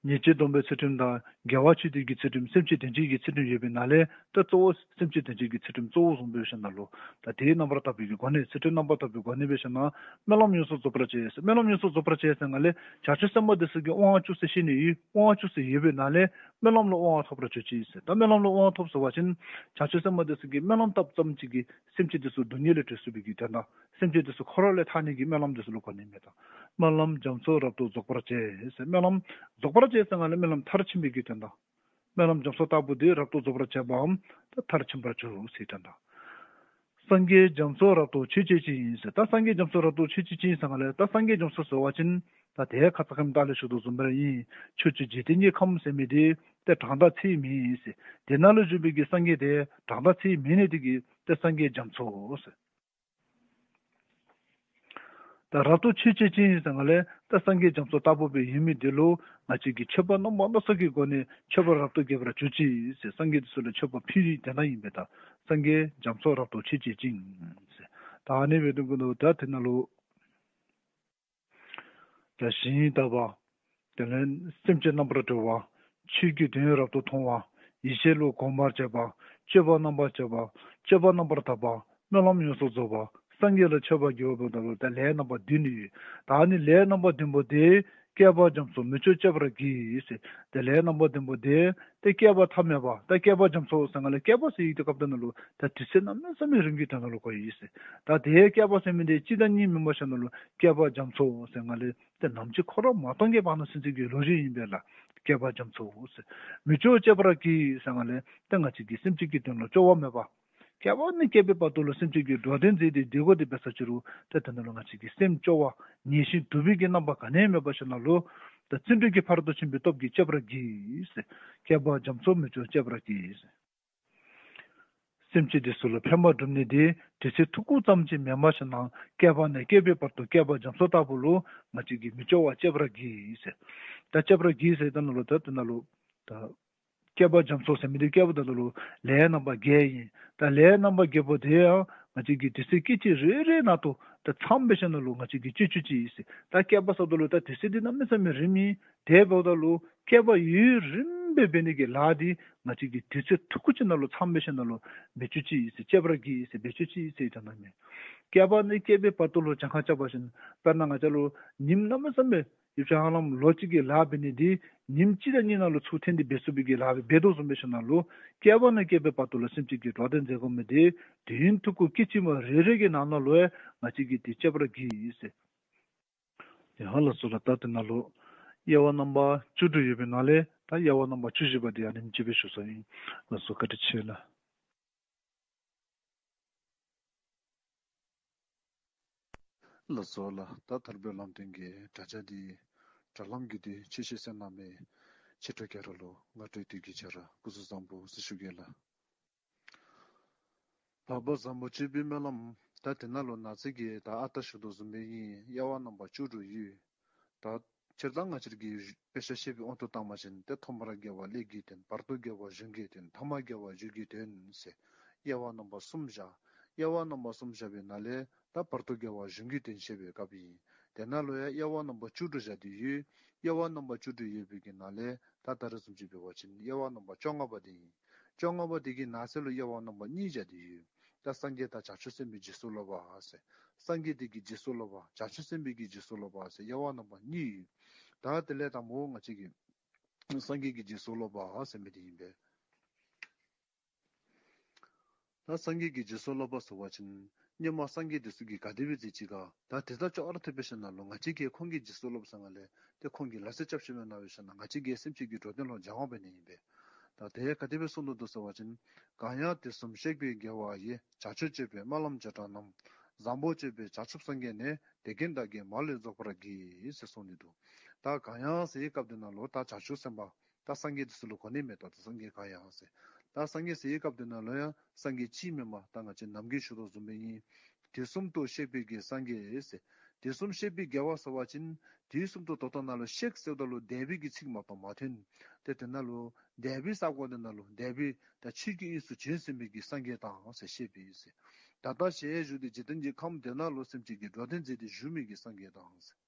ཉེས་སྤྱོད་སྡོམ་པའི་ཚུལ་ཁྲིམས་དང་དགེ་བ་ཆོས་སྡུད་ཀྱི་ཚུལ་ཁྲིམས། སེམས་ཅན་དོན་བྱེད་ཀྱི་ཚུལ་ཁྲིམས་ཡོད་པའི་ནང་ལས་ད་གཙོ་བོ་སེམས་ཅན་དོན་བྱེད་ཀྱི་ཚུལ་ཁྲིམས་གཙོ་བོ་བཟུམ་སྦེ་འབད་ཞིན་ན་ལུ་ད་དེ་རྣམ་པར་དག་པའི་གི་སྒོ་ནས་ཚུལ་ཁྲིམས་རྣམ་པར་དག་པའི་སྒོ་ནས་འབད་ཞིན་ན་སྨོན་ལམ་ཡོངས་སུ་རྫོགས་པར་བྱེད་ཟེར། སྨོན་ལམ་ཡོངས་སུ་རྫོགས་པར་བྱེད་ཟེར་ང་ལས་བྱང་ཆུབ་སེམས་དཔའ་དེ་ཚུ་གིས་དབང་བཅུ་ཟེར་བཤད་ནི་ཡོད། དབང་བཅུ་ཟེར་ཡོད་པའི་ནང་ལས་སྨོན་ལམ་ལུ་དབང་ཐོབ་པར་གྱུར་ཅིག་ཟེར། ད་སྨོན་ལམ་ལུ་དབང་ཐོབ་ཟེར་བ་ཅིན་བྱང་ཆུབ་སེམས་དཔའ་དེ་ཚུ་གིས་སྨོན་ལམ་བཏབ་ཙམ་ཅིག་གིས་སེམས་ཅན་དེ་ཚུ་སྡུག་བསྔལ་ལས་གྲོལ་ཚུགས་པའི་གི་དོན་དག། སེམས་ཅན་དེ་ཚུ་འཁོར་བ་ལས་ཐར་ནི་གི་སྨོན་ལམ་དེ་ཚུ་ལུ་གོ་ནི་མས། ད་སྨོན་ལམ་རྒྱ་མཚོ་རབ་ཏུ་རྫོགས་པར་བྱེད་ཟེར། སྨོན་ལམ་རྫོགས་པར་བྱེད་ཟེར་ང་ལས་སྨོན་ལམ་མཐར་ཕྱིན་པའི་གི་དོན་དག། སྨོན་ལམ་རྒྱ་མཚོ་ལྟ་བུ་དེ་རབ་ཏུ་རྫོགས་པར་བྱེད་པའམ་ད་མཐར་ཕྱིན་པར་གྱུར་ཟེར་དོན་དག། སངས་རྒྱས་རྒྱ་མཚོ་རབ་ཏུ་མཆོད་བྱེད་ཅིང་ཟེར། ད་སངས་རྒྱས་རྒྱ་མཚོ་རབ་ཏུ་མཆོད་བྱེད་ཅིང་ཟེར་ང་ལས་ད་སངས་རྒྱས་རྒྱ་མཚོ་ཟེར་བ་ཅིན་ད་དེ་ཁ་ཙ་ཁ་ཉིནམ་ད་ལས་ཞུ་དོ་བཟུམ་སྦེ་ཨིན། ཕྱོགས་བཅུའི་འཇིག་རྟེན་གྱི་ཁམས་ཟེར་མི་དེ་ཏེ་གྲངས་དང་ཚད་མེད་ཟེར། དེ་ནང་ལུ་བཞུགས་པའི་གི་སངས་རྒྱས་དེ་གྲངས་དང་ཚད་མེད་ནི་དེ་གིས་ཏེ་སངས་རྒྱས་རྒྱ་མཚོ་ཟེར། ད་རབ་ཏུ་མཆོད་བྱེད་ཅིང་ཟེར་ག་ལས་ད་སངས་རྒྱས་རྒྱ་མཚོ་ལྟ་བུ་སྦེ་ཡོད་མི་དེ་ལུ་ང་བཅས་ཀྱིས་མཆོད་པ་རྣམ་པ་སྣ་ཚོགས་ཀྱི་སྒོ་ནས་མཆོད་པ་རབ་ཏུ་དགེ་བར་གྱུར་ཅིག་ཟེར། སངས་རྒྱས་དེ་ཚུ་ལུ་མཆོད་པ་ཕུལ་ཡི། དེ་ན་ཨིན་པས། ད་སངས་རྒྱས་རྒྱ་མཚོ་རབ་ཏུ་མཆོད་བྱེད་ཅིང་ཟེར། ད་ཨ་ནི་སྦེ་འདུག་གོ། ད་དེ་ནང་ལུ་ད་ཞིང་དག་པ། དེ་ལས་སེམས་ཅན་རྣམ་པར་གྲོལ་བ། ཆོས་ཀྱི་དོན་རབ་ཏུ་མཐོང་བ། ཡེ་ཤེས་ལུ་གོམས་པར་བྱེད་པ། སྤྱོད་པ་རྣམ་པར་སྤྱད་པ། སྤྱོད་པ་རྣམ་པར་དག་པ། སྨོན་ལམ་ཡོངས་སུ་རྫོགས་པ། སངས་རྒྱས་ལ་མཆོད་པར་བགྱིའོ་སྦེ་འབདཝ་ད་ལུ་ད་ལས་རྣམ་པ་བདུན་ནི་ཡོད། ད་ནི་ལས་རྣམ་པ་བདུན་པོ་དེ་བསྐལ་པ་རྒྱ་མཚོ་མི་སྐྱོ་སྤྱད་པར་བགྱི་ཟེར། ད་ལས་རྣམ་པ་བདུན་པོ་དེ་ཏེ་བསྐལ་པ་ཐ་མལ་པ། ད་བསྐལ་པ་རྒྱ་མཚོ་ཟེར་ག་ལས་བསྐལ་པ་ཟེར་ཡི་དེ་སྐབས་དེ་ནང་ལུ་ད་དུས་ཚོད་གནམ་མེད་ས་མེད་རིང་གི་དོན་ལུ་གོ་ཡི་ཟེར། ད་དེ་བསྐལ་པ་ཟེར་མི་དེ་གཅིག་དང་གཉིས་མེན་པར་ཞིནམ་ལས་བསྐལ་པ་རྒྱ་མཚོ་ཟེར་ག་ལས་ཏེ་ནམ་ཅིག་འཁོར་བ་མ་སྟོངས་ཀྱི་བར་ན་ཟེར་མི་གི་ལོ་རྒྱུས་ཨིན་པས་ལགས། བསྐལ་པ་རྒྱ་མཚོ་ཟེར། མི་སྐྱོ་སྤྱད་པར་བགྱི་ཟེར་ག་ལས་ཏེ་ང་བཅས་ཀྱི་སེམས་ཅན་གྱི་དོན་ལུ་སྐྱོ་བ་མེད་པ། བསྐལ་པ་ནས་བསྐལ་པའི་བར་དུ་ལུ་སེམས་ཅན་གྱི་འགྲོ་དོན་མཛད་དེ་སྡོད་དགོ་དེ་འབད་ས་ཅི་རུང་ཏེ་དེ་ནང་ལུ་ང་བཅས་ཀྱི་སེམས་སྐྱོ་བ་ངལ་ཞིང་དུབ་པའི་གི་རྣམ་པ་ག་ནི་ཡང་མེད་པར་ཞིནམ་ལས་ད་བརྩོན་འགྲུས་ཀྱི་ཕ་རོལ་ཏུ་ཕྱིན་པའི་སྟོབས་ཀྱིས་སྤྱད་པར་བགྱི་ཟེར། བསྐལ་པ་རྒྱ་མཚོ་མི་སྐྱོ་སྤྱད་པར་བགྱི་ཟེར། སེམས་ཅན་དེ་ཚུ་ལུ་ཕན་པ་སྒྲུབ་ནི་དེ་དུས་ཚོད་ཐུང་ཀུ་ཙམ་ཅིག་མེན་པར་ཞིནམ་ལས་བསྐལ་པ་ནས་བསྐལ་པའི་བར་དུ་བསྐལ་པ་རྒྱ་མཚོ་ལྟ་བུ་ལུ་ང་བཅས་ཀྱིས་མི་སྐྱོ་བར་སྤྱད་པར་བགྱི་ཟེར། ད་སྤྱད་པར་བགྱི་ཟེར་ད་ནང་ལུ་ད་དེ་ནང་ལུ་ད་བསྐལ་པ་རྒྱ་མཚོ་ཟེར་མི་དེ་བསྐལ་པ་ད་ལྟོ་ལུ་ལས་རྣམ་པ་བརྒྱད་ཨིན། ད་ལས་རྣམ་པ་བརྒྱད་པོ་དེ་ཡང་ང་བཅས་ཀྱིས་དུས་ཚོད་སྐད་ཅིག་རེ་རེ་ནང་དུ་ད་ཚངམ་སྦེ་ཞིནམ་ལས་ང་བཅས་ཀྱིས་སྤྱོད་བཅུག་ཅི་ཟེར། ད་བསྐལ་པ་ཟེརཝ་ད་ལུ་ད་དུས་ཚོད་འདི་གནམ་མེད་ས་མེད་རིངམ་ཨིན། དེ་འབདཝ་ད་ལུ་བསྐལ་པ་ཡུན་རིངམོ་སྦེ་འབད་ནི་གི་ལཱ་འདི་ང་བཅས་ཀྱིས་དུས་ཚོད་ཐུང་ཀུ་ཅིག་ནང་ལུ་ཚངམ་སྦེ་ཞིནམ་ལས་འབད་བཅུག་ཅི་ཟེར། སྤྱད་པར་བགྱི་ཟེར། འབད་བཅུག་ཅི་ཟེར་ད་ནང་མེན། བསྐལ་པ་ནས་བསྐལ་པའི་བར་དུ་ལུ་གྱངས་ཁ་རྐྱབ་པ་ཅིན་དཔེར་ན་ང་བཅས་ལུ་ཉིནམ་གནམ་མེད་ས་མེད་ཡུདཔ་ཅིག་ཧ་ལམ་ལོ་གཅིག་གི་ལཱ་འབད་ནི་འདི་ཉིནམ་གཅིག་དང་གཉིས་ནང་ལུ་ཚུར་འཐེན་ཏེ་འབད་ཚུགས་པའི་གི་ལཱ་སྦེ་འབད་དོ་བཟུམ་སྦེ་ཞིནམ་ལས་བསྐལ་པ་ནས་བསྐལ་པའི་བར་དུ་ལུ་སེམས་ཅན་གྱི་འགྲོ་དོན་མཛད་དགོ་མི་འདི་དུས་ཡུན་ཐུང་ཀུ་སྐད་ཅིག་མ་རེ་རེ་གི་ནང་ན་ལུ་ཡང་ང་བཅས་ཀྱིས་འདི་སྤྱད་པར་བགྱི་ཟེར། ཡ་ལགས་སོ་ལགས། ད་དེ་ནང་ལུ་དབྱེ་བ་རྣམ་པ་བཅུ་དྲུག་ཡོད་པའི་ནང་ལས་ད་དབྱེ་བ་རྣམ་པ་བཅུ་བཞི་པ་འདི་ཨ་ནེམ་ཅིག་སྦེ་ཞུ་ཚར་ཡི། ལགས་སོ། བཀའ་དྲིན་ཆེ་ལགས། ལགས་སོ་ལགས། ད་ཐར་པའི་ལམ་སྟོན་གྱི་དྲ་ཇ་འདི་དྲ་ལམ་བརྒྱུད་དེ་ཆེད་ཤོས་གསན་གནང་མི་ཆོས་གྲོགས་ག་ར་ལུ་སྔ་དྲོའི་དུས་ཀྱི་བྱ་ར་སྐུ་གཟུགས་བཟང་པོ་ཟེར་ཞུ་གེ་ལགས། བར་པ་བཟང་པོ་སྤྱོད་པའི་སྨོན་ལམ། ད་དེ་ནང་ལུ་ནཱ་ཚེ་གི་ད་ཨ་རྟག་ཞུ་དོ་བཟུམ་སྦེ་ཨིན། དབྱེ་བ་རྣམ་པ་བཅུ་དྲུག་ཡོད། ད་སྤྱིར་བཏང་ང་བཅས་ཀྱིས་དཔེ་ཆ་བཤད་པའི་དབང་དུ་བཏང་པ་ཅིན་ཏེ་ཐོག་མར་དགེ་བ་ཀླད་ཀྱི་དོན། བར་དུ་དགེ་བ་གཞུང་གི་དོན། ཐ་མར་དགེ་བ་རྒྱུད་ཀྱི་དོན་ཟེར་དབྱེ་བ་རྣམ་པ་གསུམ་བཞག། དབྱེ་བ་རྣམ་པ་གསུམ་བཞག་པའི་ནང་ལས་ད་བར་དུ་དགེ་བ་གཞུང་གི་དོན་བཤད་པའི་སྐབས་ཨིན། དེ་ནང་ལུ་ཡང་དབྱེ་བ་རྣམ་པ་བཅུ་དྲུག་བཞག་སྟེ་ཡོད། དབྱེ་བ་རྣམ་པ་བཅུ་དྲུག་ཡོད་པའི་གི་ནང་ལས་ད་ད་རེས་བཟུམ་ཅིག་འབད་བ་ཅིན་དབྱེ་བ་རྣམ་པ་བཅོ་ལྔ་པ་དེ་ཨིན། བཅོ་ལྔ་པ་དེ་གི་ནང་གསེས་ལུ་དབྱེ་བ་རྣམ་པ་གཉིས་བཞག་སྟེ་ཡོད། ད་སངས་རྒྱས་དང་བྱང་ཆུབ་སེམས་དཔའི་རྗེས་སུ་སློབ་པ་ཟེར། སངས་རྒྱས་དེ་གི་རྗེས་སུ་སློབ་པ། བྱང་ཆུབ་སེམས་དཔའི་གི་རྗེས་སུ་སློབ་པ་ཟེར་དབྱེ་བ་རྣམ་པ་གཉིས་ཡོད། ད་དེ་ལས་དང་པོ་ང་བཅས་ཀྱིས་སངས་རྒྱས་ཀྱི་རྗེས་སུ་སློབ་པ་ཟེར་མི་དེ་ཨིན་པས། ད་སངས་རྒྱས་ཀྱི་རྗེས་སུ་སློབ་པ་ཟེར་བ་ཅིན་སྔོན་མ་སངས་རྒྱས་དེ་ཚུ་གིས་ག་དེ་སྦེ་མཛད་ཅི་ག། ད་དེ་དང་ཅོག་ར་འཐདཔ་སྦེ་ཞིནམ་ལས་ང་བཅས་ཀྱིས་ཁོང་གི་རྗེས་སུ་སློབ་ཟེར་ག་ལས་ཏེ་ཁོང་གིས་ལག་རྩལ་རྐྱབ་ཞིནམ་ལས་ནཱ་སྦེ་ཞིནམ་ལས་ང་བཅས་ཀྱིས་སེམས་ཅན་གྱི་འགྲོ་དོན་ལུ་སྦྱང་བ་འབད་ནི་ཨིན་པས། ད་དེ་ག་དེ་སྦེ་གསུངས་ཏེ་འདུག་ཟེར་བ་ཅིན། གང་ཡང་དུས་གསུམ་གཤེགས་པའི་རྒྱལ་བ་ཡི། བྱང་ཆུབ་སྤྱོད་པའི་སྨོན་ལམ་བྱེ་བྲག་རྣམས། བཟང་པོ་སྤྱོད་པའི་བྱང་ཆུབ་སངས་རྒྱས་ནི། དེ་ཀུན་བདག་གིས་མ་ལུས་རྫོགས་པར་བགྱི་ཟེར་གསུངས་ཏེ་འདུག། ད་གང་ཡང་ཟེར་བའི་སྐབས་དེ་ནང་ལུ་ད་བྱང་ཆུབ་སེམས་དཔའ། ད་སངས་རྒྱས་དེ་ཚུ་ལུ་གོ་ནི་མེད་དོ། ད་སངས་རྒྱས་གང་ཡང་ཟེར། ད་སངས་རྒྱས་ཟེར་བའི་སྐབས་དེ་ནང་ལུ་ཡང་སངས་རྒྱས་གཅིག་མེན་པར་ད་ང་བཅས་ནམ་རྒྱུན་ཞུ་དོ་བཟུམ་སྦེ་ཨིན། དུས་གསུམ་དུ་གཤེགས་པའི་གི་སངས་རྒྱས་ཟེར། དུས་གསུམ་གཤེགས་པའི་རྒྱལ་བ་ཟེར་བ་ཅིན་དུས་གསུམ་དུ་ད་ལྟོ་ནཱ་ལུ་གཤེགས་ཟེརཝ་ད་ལུ་འདས་པའི་གི་ཚིག་མ་གཏོགས་མ་ཐོན། ཏེ་དེ་ནང་ལུ་འདས་པའི་ས་གོ་དེ་ནང་ལུ་འདས་པའི་ད་ཆོས་ཀྱི་དབྱིངས་སུ་བྱོན་ཟིན་པའི་གི་སངས་རྒྱས་དང་ཟེར་བཤད་པའི་ཟེར། ད་ལྟ་ཞལ་བཞུགས་ཏེ་འཇིག་རྟེན་གྱི་ཁམས་དེ་ནང་ལུ་སེམས་ཅན་གྱི་འགྲོ་དོན་མཛད་དེ་བཞུགས་མི་གི་སངས་རྒྱས་དང་ཟེར།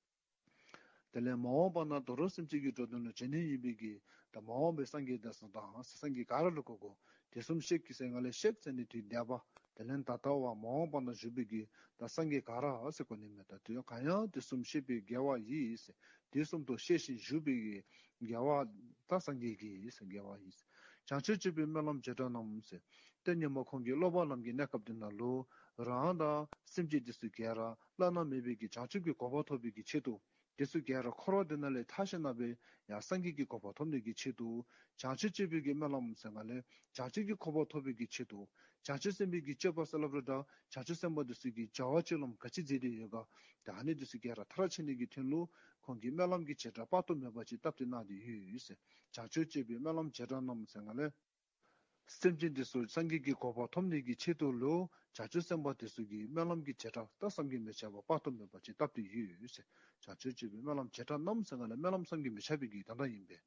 དེ་ལས་མ་འོངས་པ་ན་དོ་རུང་སེམས་ཅན་གྱི་འགྲོ་དོན་ལུ་བྱོན་ནི་ཡོད་པའི་གི་ད་མ་འོངས་པའི་སངས་རྒྱས་དེ་ཚུ་དང་ཟེར། སངས་རྒྱས་ག་ར་ལུ་གོ་དགོ། དུས་གསུམ་གཤེགས་ཀྱི་ཟེར་ག་ལས་གཤེགས་ཟེར་ནི་དུས་འདས་པ། དེ་ལས་ད་ལྟ་བ་མ་འོངས་པ་ན་བཞུགས་པའི་གི་ད་སངས་རྒྱས་ག་ར་ཟེར་གོ་ནི་མེད། ད་དུས་གང་ཡང་དུས་གསུམ་གཤེགས་པའི་རྒྱལ་བ་ཡི་ཟེར། དུས་གསུམ་དུ་གཤེགས་ཤིང་བཞུགས་པའི་གི་རྒྱལ་བ་ད་སངས་རྒྱས་ཀྱི་ཟེར་རྒྱལ་བ་ཡི་ཟེར། བྱང་ཆུབ་སྤྱོད་པའི་སྨོན་ལམ་བྱེ་བྲག་རྣམས་ཟེར། ཏེ་སྔོན་མ་ཁོང་གིས་སློབ་པ་ལམ་གྱི་གནས་སྐབས་དེ་ནང་ལུ་རང་དང་སེམས་ཅན་དེ་ཚུ་ག་ར་བླ་ན་མེད་པའི་གི་བྱང་ཆུབ་ཀྱི་གོ་འཕང་ཐོབ་པའི་གི་ཆེད་དུ། དེ་ཚུ་ག་ར་འཁོར་བ་འདི་ནང་ལས་ཐར་ཞིནམ་ལས་ཡང་སངས་རྒྱས་ཀྱི་གོ་འཕང་ཐོབ་ནི་གི་ཆེད་དུ། བྱང་ཆུབ་སྤྱོད་པའི་གི་སྨོན་ལམ་ཟེར་ག་ལས་བྱང་ཆུབ་ཀྱི་གོ་འཕང་ཐོབ་པའི་གི་ཆེད་དུ། བྱང་ཆུབ་སེམས་དཔའི་གི་སྤྱོད་པ་ཟེར་སླབ་རུང་ད་བྱང་ཆུབ་སེམས་དཔའ་དེ་ཚུ་གིས་བྱ་བ་སྤྱོད་ལམ་ག་ཅི་མཛད་དེ་ཡོད་ག། ད་ཨ་ནི་དེ་ཚུ་ག་ར་མཐར་ཕྱིན་ནི་གི་དོན་ལུ་ཁོང་གིས་སྨོན་ལམ་གྱི་བྱེ་བྲག་དཔག་ཏུ་མེད་པ་ཅིག་བཏབ་སྟེ་གནང་སྟེ་ཡོད་ཟེར། བྱང་ཆུབ་སྤྱོད་པའི་སྨོན་ལམ་བྱེ་བྲག་རྣམས་ཟེར་ག་ལས། སེམས་ཅན་དེ་ཚུ་སངས་རྒྱས་ཀྱི་གོ་འཕང་ཐོབ་ནི་གི་ཆེད་དུ་ལུ་བྱང་ཆུབ་སེམས་དཔའ་དེ་ཚུ་གིས་སྨོན་ལམ་གྱི་བྱེ་བྲག་ད་བསམ་གྱིས་མི་ཁྱབ་པ་དཔག་ཏུ་མེད་པ་ཅིག་བཏབ་སྟེ་ཡོད་ཟེར། བྱང་ཆུབ་སྤྱོད་པའི་སྨོན་ལམ་བྱེ་བྲག་རྣམས་ཟེར་ག་ལས་སྨོན་ལམ་བསམ་གྱིས་མི་ཁྱབ་པའི་གི་དོན་དག་ཨིན་པས།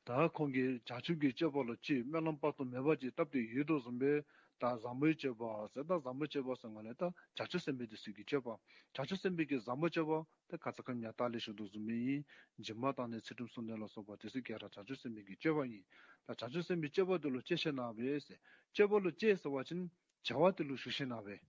ད་ཁོང་གིས་བྱང་ཆུབ་ཀྱི་སྤྱོད་པ་ལུ་སྤྱད་སྨོན་ལམ་དཔག་ཏུ་མེད་པ་ཅིག་བཏབ་སྟེ་ཡོད་དོ་བཟུམ་སྦེ། ད་བཟང་པོའི་སྤྱོད་པ་ཟེར་ད་བཟང་པོའི་སྤྱོད་པ་ཟེར་ག་ལས་ད་བྱང་ཆུབ་སེམས་དཔའ་དེ་ཚུ་གི་སྤྱོད་པ། བྱང་ཆུབ་སེམས་དཔའ་གི་བཟང་པོའི་སྤྱོད་པ་ད་ཁ་ཙ་ཁ་ཉིནམ་ལྟག་ལས་ཞུ་དོ་བཟུམ་སྦེ་ཨིན། སྦྱིན་པ་བཏང་ནས་ཚུལ་ཁྲིམས་བསྲུང་ནི་ལ་སོགས་པ་དེ་ཚུ་ག་ར་བྱང་ཆུབ་སེམས་དཔའ་གི་སྤྱོད་པ་ཨིན། ད་བྱང་ཆུབ་སེམས་དཔའི་སྤྱོད་པ་དེ་ལུ་སྤྱད་ཤེས་ན་སྦེ་ཟེར། སྤྱོད་པ་ལུ་སྤྱད་ཟེར་བ་ཅིན་བྱ་བ་དེ་ལུ་ཞུགས་ཤེས་ན་སྦེ།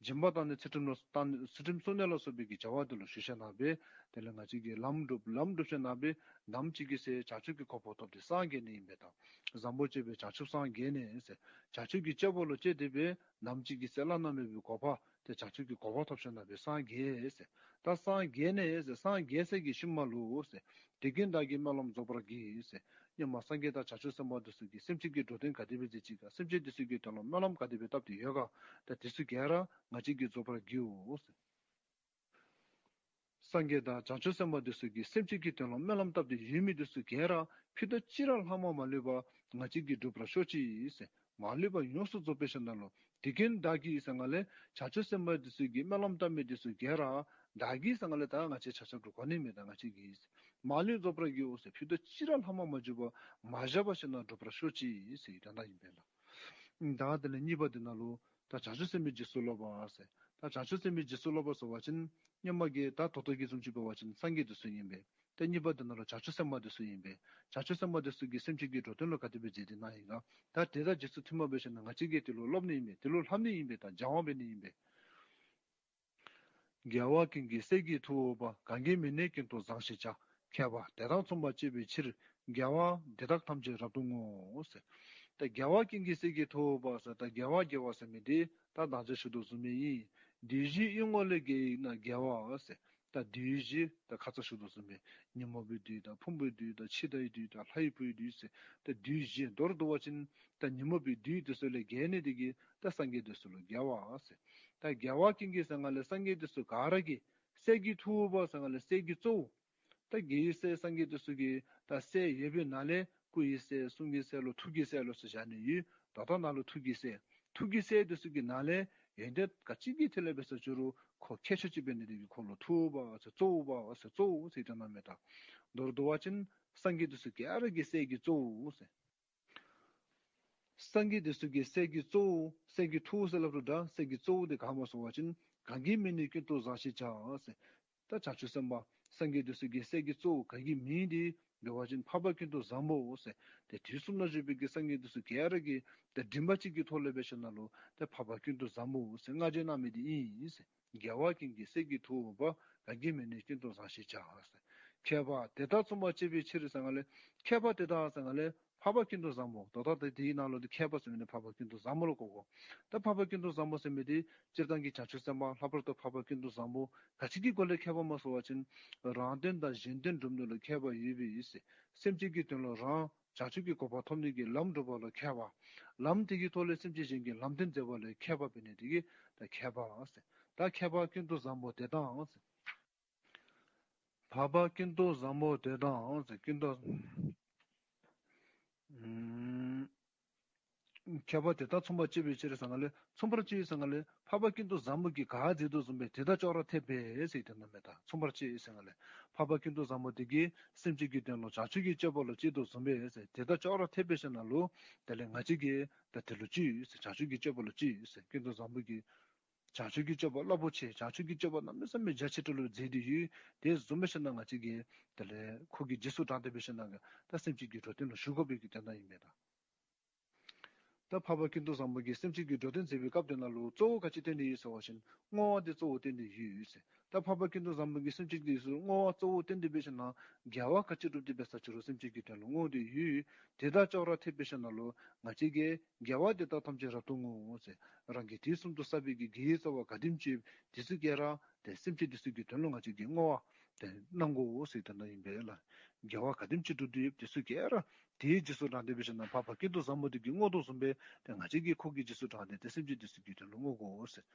སྦྱིན་པ་བཏང་ནས་ཚུལ་ཁྲིམས་ལུ་བཏང་ནས་ཚུལ་ཁྲིམས་བསྲུང་ནི་ལ་སོགས་པའི་གི་བྱ་བ་དེ་ལུ་ཞུགས་ཤེས་ན་སྦེ། དེ་ལས་ང་བཅས་ཀྱིས་ལམ་སྒྲུབ་ལམ་སྒྲུབ་ཤེས་ན་སྦེ། ནམ་ཅིག་གི་ཚེ་བྱང་ཆུབ་ཀྱི་གོ་འཕང་ཐོབ་སྟེ་སངས་རྒྱས་ནི་ཨིན་པས་ད། བཟང་པོ་སྤྱོད་པས་བྱང་ཆུབ་སངས་རྒྱས་ནས་ཟེར། བྱང་ཆུབ་ཀྱི་སྤྱོད་པ་ལུ་སྤྱད་དེ་སྦེ་ནམ་ཅིག་གི་ཚེ་བླ་ན་མེད་པའི་གོ་འཕང་དེ་བྱང་ཆུབ་ཀྱི་གོ་འཕང་ཐོབ་ཤེས་ན་སྦེ་སངས་རྒྱས་ཟེར། ད་སངས་རྒྱས་ནས་ཟེར་སངས་རྒྱས་ཚར་གྱི་ཤུལ་མ་ལུ་ཟེར། དེ་ཀུན་བདག་གིས་སྨོན་ལམ་རྫོགས་པར་བགྱི་ཟེར། སྔོན་མ་སངས་རྒྱས་དང་བྱང་ཆུབ་སེམས་དཔའ་དེ་ཚུ་གིས་སེམས་ཅན་གྱི་འགྲོ་དོན་ག་དེ་སྦེ་མཛད་ཅི་ག། སེམས་ཅན་དེ་ཚུ་གི་དོན་ལུ་སྨོན་ལམ་ག་དེ་སྦེ་བཏབ་སྟེ་ཡོད་ག། ད་དེ་ཚུ་ག་ར་ང་བཅས་ཀྱིས་རྫོགས་པར་བགྱིའོ་ཟེར། སངས་རྒྱས་དང་བྱང་ཆུབ་སེམས་དཔའ་དེ་ཚུ་གིས་སེམས་ཅན་གྱི་དོན་ལུ་སྨོན་ལམ་བཏབ་སྟེ་ཡོད་མི་དེ་ཚུ་ག་ར་ཕྱི་དང་གཅིག་ར་ལྷག་མ་མ་ལུས་པ་ང་བཅས་ཀྱིས་འགྲུབ་པར་ཤོག་ཅིག་ཟེར། མ་ལུས་པ་ཡོངས་སུ་རྫོགས་པའི་ཞིང་ནང་ལུ། དེ་ཀུན་བདག་གིས་ཟེར་ག་ལས་བྱང་ཆུབ་སེམས་དཔའ་དེ་ཚུ་གིས་སྨོན་ལམ་བཏབ་མི་དེ་ཚུ་ག་ར་བདག་གིས་ཟེར་ག་ལས་ད་ང་བཅས་ཆ་ཁྱབ་ཏུ་གོ་ནི་མེད་ད་ང་བཅས་ཀྱིས། མ་ལུས་རྫོགས་པར་བགྱིའོ་ཟེར། ཕྱི་དང་གཅིག་ར་ལྷག་མ་མ་བརྗོད་པ་མ་བཞག་པ་ཞིང་ནང་འགྲུབ་པར་ཤོག་ཅིག་ཟེར་བའི་དོན་དག་ཨིན་པས་ལགས། ད་དེ་ལས་གཉིས་པ་དེ་ནང་ལུ་ད་བྱང་ཆུབ་སེམས་དཔའི་རྗེས་སུ་སློབ་པ་ཟེར། ད་བྱང་ཆུབ་སེམས་དཔའི་རྗེས་སུ་སློབ་པ་ཟེར་བ་ཅིན་སྔོན་མ་གི་ད་ད་ལྟོ་གི་བཟུམ་ཅིག་འབད་བ་ཅིན་སངས་རྒྱས་དེ་ཚུ་ཨིན་པས། ད་གཉིས་པ་དེ་ནང་ལུ་བྱང་ཆུབ་སེམས་དཔའ་དེ་ཚུ་ཨིན་པས། བྱང་ཆུབ་སེམས་དཔའ་དེ་ཚུ་གིས་སེམས་ཅན་གྱི་འགྲོ་དོན་ལུ་ག་དེ་སྦེ་མཛད་དེ་གནང་ཡི་ག། ད་དེ་དང་རྗེས་སུ་མཐུན་པ་འབད་ཞིན་ན་ང་བཅས་ཀྱིས་དེ་ལུ་སློབ་ནི་ཨིན་པས། དེ་ལུ་ལྷབ་ནི་ཨིན་པས། ད་སྦྱང་བ་འབད་ནི་ཨིན་པས། དགེ་བ་ཀུན་གྱི་སྲས་ཀྱི་ཐུ་བོ་པ། གང་གིས་མི་ནུས་ཀུན་ཏུ་བཟང་ཞེས་བྱ། མཁས་པ་དེ་དག་མཚུངས་པར་སྤྱད་པའི་ཕྱིར། དགེ་བ་འདི་དག་ཐམས་ཅད་རབ་ཏུ་བསྔོ་ཟེར། ད་དགེ་བ་ཀུན་གྱི་སྲས་ཀྱི་ཐུ་བོ་པ་ཟེར་ད་དགེ་བ་དགེ་བ་ཟེར་མི་དེ་ད་ད་ཅི་ཞུ་དོ་བཟུམ་ཨིན། བདུད་བཞིའི་དབྱུག་གུ་ལས་རྒྱལ་བའི་ན་རྒྱལ་བ་ཟེར། ད་བདུད་བཞི་ད་ཁ་ཙ་ཞུ་དོ་བཟུམ་སྦེ་ཉོན་མོངས་པའི་བདུད་དང་ཕུང་པོའི་བདུད་དང་འཆི་བདག་གི་བདུད་དང་ལྷའི་བུའི་བདུད་ཟེར། ད་བདུད་བཞི་མདོར་བསྡུ་བ་ཅིན་ད་ཉོན་མོངས་པའི་བདུད་དེ་ཚུ་ལས་རྒྱལ་ནི་དེ་གིས་ད་སངས་རྒྱས་དེ་ཚུ་ལུ་རྒྱལ་བ་ཟེར། ད་དགེ་བ་ཀུན་གྱི་ཟེར་ག་ལས་སངས་རྒྱས་དེ་ཚུ་ག་ར་གི་སྲས་ཀྱི་ཐུ་བོ་པ་ཟེར་ག་ལས་སྲས་ཀྱི་གཙོ་བོ། ད་དགེ་བའི་སྲས་སངས་རྒྱས་དེ་ཚུ་གི་ད་སྲས་ཡོད་པའི་ནང་ལས་སྐུ་ཡི་སྲས་གསུང་གི་སྲས་ལོ་ཐུགས་ཀྱི་སྲས་ལོ་ཟེར་བཞག་ནི་ཡོད། ད་ལྟོ་ནང་ལུ་ཐུགས་ཀྱི་སྲས། ཐུགས་ཀྱི་སྲས་དེ་ཚུ་གི་ནང་ལས་ཡོན་ཏན་ག་ཅི་གི་ཐད་ལས་འབད་ས་ཅི་རུང་ཁོ་མཁས་ཤོས་ཅིག་འབད་ནི་དེ་གིས་ཁོ་ལུ་ཐུ་བོ་པ་ཟེར་གཙོ་བོ་པ་ཟེར་གཙོ་བོ་ཟེར་དོན་དག་མས་ད། མདོར་བསྡུ་བ་ཅིན་སངས་རྒྱས་དེ་ཚུ་ག་ར་གི་སྲས་ཀྱི་གཙོ་བོ་ཟེར། སངས་རྒྱས་དེ་ཚུ་གི་སྲས་ཀྱི་གཙོ་བོ་སྲས་ཀྱི་ཐུ་བོ་ཟེར་སླབ་རུང་འདྲ་སྲས་ཀྱི་གཙོ་བོ་དེ་ག་སྨོ་ཟེར་བ་ཅིན་གང་གིས་མི་ནུས་ཀུན་ཏུ་བཟང་ཞེས་བྱ་ཟེར། ད་བྱང་ཆུབ་སེམས་དཔའ་སངས་རྒྱས་དེ་ཚུ་གི་སྲས་ཀྱི་གཙོ་བོ་ག་གིས་མི་ནུས་ཏེ་འབད་བ་ཅིན་འཕགས་པ་ཀུན་ཏུ་བཟང་པོ་ཟེར། ཏེ་དུས་གསུམ་ན་བཞུགས་པའི་གི་སངས་རྒྱས་དེ་ཚུ་ག་ར་གི་ཏེ་མགྲིན་པ་གཅིག་གི་ཐོག་ལས་འབད་ཞིན་ན་ལུ་ཏེ་འཕགས་པ་ཀུན་ཏུ་བཟང་པོ་ཟེར་བསྔགས་བརྗོད་གནང་མི་དེ་ཨིན་ཟེར། དགེ་བ་ཀུན་གྱི་སྲས་ཀྱི་ཐུ་བོ་པ། གང་གིས་མི་ནུས་ཀུན་ཏུ་བཟང་ཞེས་བྱ་ཟེར། མཁས་པ་དེ་དག་མཚུངས་པར་སྤྱད་པའི་ཕྱིར་ཟེར་ག་ལས་མཁས་པ་དེ་དག་ཟེར་ག་ལས་འཕགས་པ་ཀུན་ཏུ་བཟང་པོ། ད་ལྟོ་ཏེ་དེའི་ནང་ལུ་ཏེ་མཁས་པ་ཟེར་མི་དེ་འཕགས་པ་ཀུན་ཏུ་བཟང་པོ་ལུ་གོ་དགོ། ད་འཕགས་པ་ཀུན་ཏུ་བཟང་པོ་ཟེར་མི་དེ་སྤྱིར་བཏང་གི་བྱང་ཆུབ་སེམས་དཔའ་ལྷག་པར་དུ་འཕགས་པ་ཀུན་ཏུ་བཟང་པོ་ག་ཅི་གི་སྒོ་ལས་མཁས་པ་སྨོ་ཟེར་བ་ཅིན་རང་དོན་དང་གཞན་དོན་སྒྲུབ་ནི་ལུ་མཁས་པ་ཡོད་པའི་ཟེར། སེམས་ཅན་གྱི་དོན་ལུ་རང་བྱང་ཆུབ་ཀྱི་གོ་འཕང་ཐོབ་ནི་གི་ལམ་སྒྲུབ་པ་ལུ་མཁས་པ། ལམ་དེ་གི་ཐོག་ལས་སེམས་ཅན་གཞན་གྱི་ལམ་སྟོན་མཛད་པ་ལུ་མཁས་པ་འབད་ནི་དེ་གིས་ད་མཁས་པ་ཟེར། ད་མཁས་པ་ཀུན་ཏུ་བཟང་པོ་དེ་དག་ཟེར། འཕགས་པ་ཀུན་ཏུ་བཟང་པོ་དེ་དག་ཟེར། ཀུན་ཏུ་ཨམ་མཁས་པ་དེ་དག་མཚུངས་པར་སྤྱད་པའི་ཕྱིར་ཟེར་ག་ལས་མཚུངས་པར་སྤྱད་ཟེར་ག་ལས་འཕགས་པ་ཀུན་ཏུ་བཟང་པོ་གིས་ག་མཛད་དོ་བཟུམ་སྦེ་དེ་དག་ཅོག་ར་འཐདཔ་སྦེ་ཟེར་དོན་དག་མས་ད། མཚུངས་པར་སྤྱད་ཟེར་ག་ལས་འཕགས་པ་ཀུན་ཏུ་བཟང་པོ་དེ་གིས་སེམས་ཅན་གྱི་དོན་ལུ་བྱང་ཆུབ་ཀྱི་སྤྱོད་པ་ལུ་སྤྱད་དོ་བཟུམ་སྦེ་ཟེར་དེ་དག་ཅོག་ར་འཐདཔ་སྦེ་ཞིན་ན་ལུ་དེ་ལས་ང་བཅས་ཀྱིས་ད་དེ་ལུ་སྤྱད་ཟེར། བྱང་ཆུབ་ཀྱི་སྤྱོད་པ་ལུ་སྤྱད་ཟེར། ཀུན་ཏུ་བཟང་པོ་གིས་བྱང་ཆུབ་ཀྱི་སྤྱོད་པ་རླབས་པོ་ཆེ་བྱང་ཆུབ་ཀྱི་སྤྱོད་པ་གནམ་མེད་ས་མེད་རྒྱ་ཆེ་དྲགས་ལུ་མཛད་དེ་ཡོད། དེ་བཟུམ་སྦེ་ཞིན་ན་ང་བཅས་ཀྱིས་དེ་ལས་ཁོ་གི་རྗེས་སུ་འབྲངས་ཏེ་འབད་ཞིན་ན་ད་སེམས་ཅན་གྱི་འགྲོ་དོན་ལུ་ཞུགས་དགོ་པའི་གི་དོན་དག་ཨིན་མས་ད། ད་འཕགས་པ་ཀུན་ཏུ་བཟང་པོ་གིས་སེམས་ཅན་གྱི་འགྲོ་དོན་མཛད་པའི་སྐབས་དེ་ནང་ལུ་གཙོ་བོ་ག་ཅི་བསྟན་ཏེ་ཡོད་ཟེར་བ་ཅིན་བསྔོ་བ་དེ་གཙོ་བོ་བསྟན་ཏེ་ཡོད་ཟེར། ད་འཕགས་པ་ཀུན་ཏུ་བཟང་པོ་གིས་སེམས་ཅན་དེ་ཚུ་བསྔོ་བ་གཙོ་བོ་བསྟན་ཏེ་འབད་ཞིན་ན་དགེ་བ་ག་ཅི་སྒྲུབ་སྟེ་འབད་ས་ཅི་རུང་སེམས་ཅན་གྱི་དོན་ལུ་བསྔོ་སྟེ་ཡོད། དེ་དག་ཅོག་ར་འཐདཔ་སྦེ་ཞིན་ན་ལུ་ང་བཅས་ཀྱིས་དགེ་བ་དེ་དག་ཐམས་ཅད་རབ་ཏུ་བསྔོ་ཟེར། རང་གིས་དུས་གསུམ་དུ་བསགས་པའི་གི་དགེ་བའི་རྩ་བ་ག་དེམ་ཅིག་དེ་ཚུ་ག་ར་ཏེ་སེམས་ཅན་དེ་ཚུ་གི་དོན་ལུ་ང་བཅས་ཀྱིས་བསྔོ་བ་ ཏེ་གནང་དགོ་ཟེར་ད་ནཱ་ཨིན་པས་ལགས། དགེ་བ་ག་དེམ་ཅིག་སྒྲུབ་སྟེ་ཡོད་དེ་ཚུ་ག་ར་དེའི་རྗེས་སུ་འབྲངས་ཏེ་འབད་ཞིན་ན་འཕགས་པ་ཀུན་ཏུ་བཟང་པོ་དེ་གིས་བསྔོ་དོ་བཟུམ་སྦེ་ཏེ་ང་བཅས་ཀྱིས་ཁོ་གི་རྗེས་སུ་འབྲངས་ཏེ་ཏེ་སེམས་ཅན་དེ་ཚུ་གི་དོན་ལུ་བསྔོ་དགོ་ཟེར།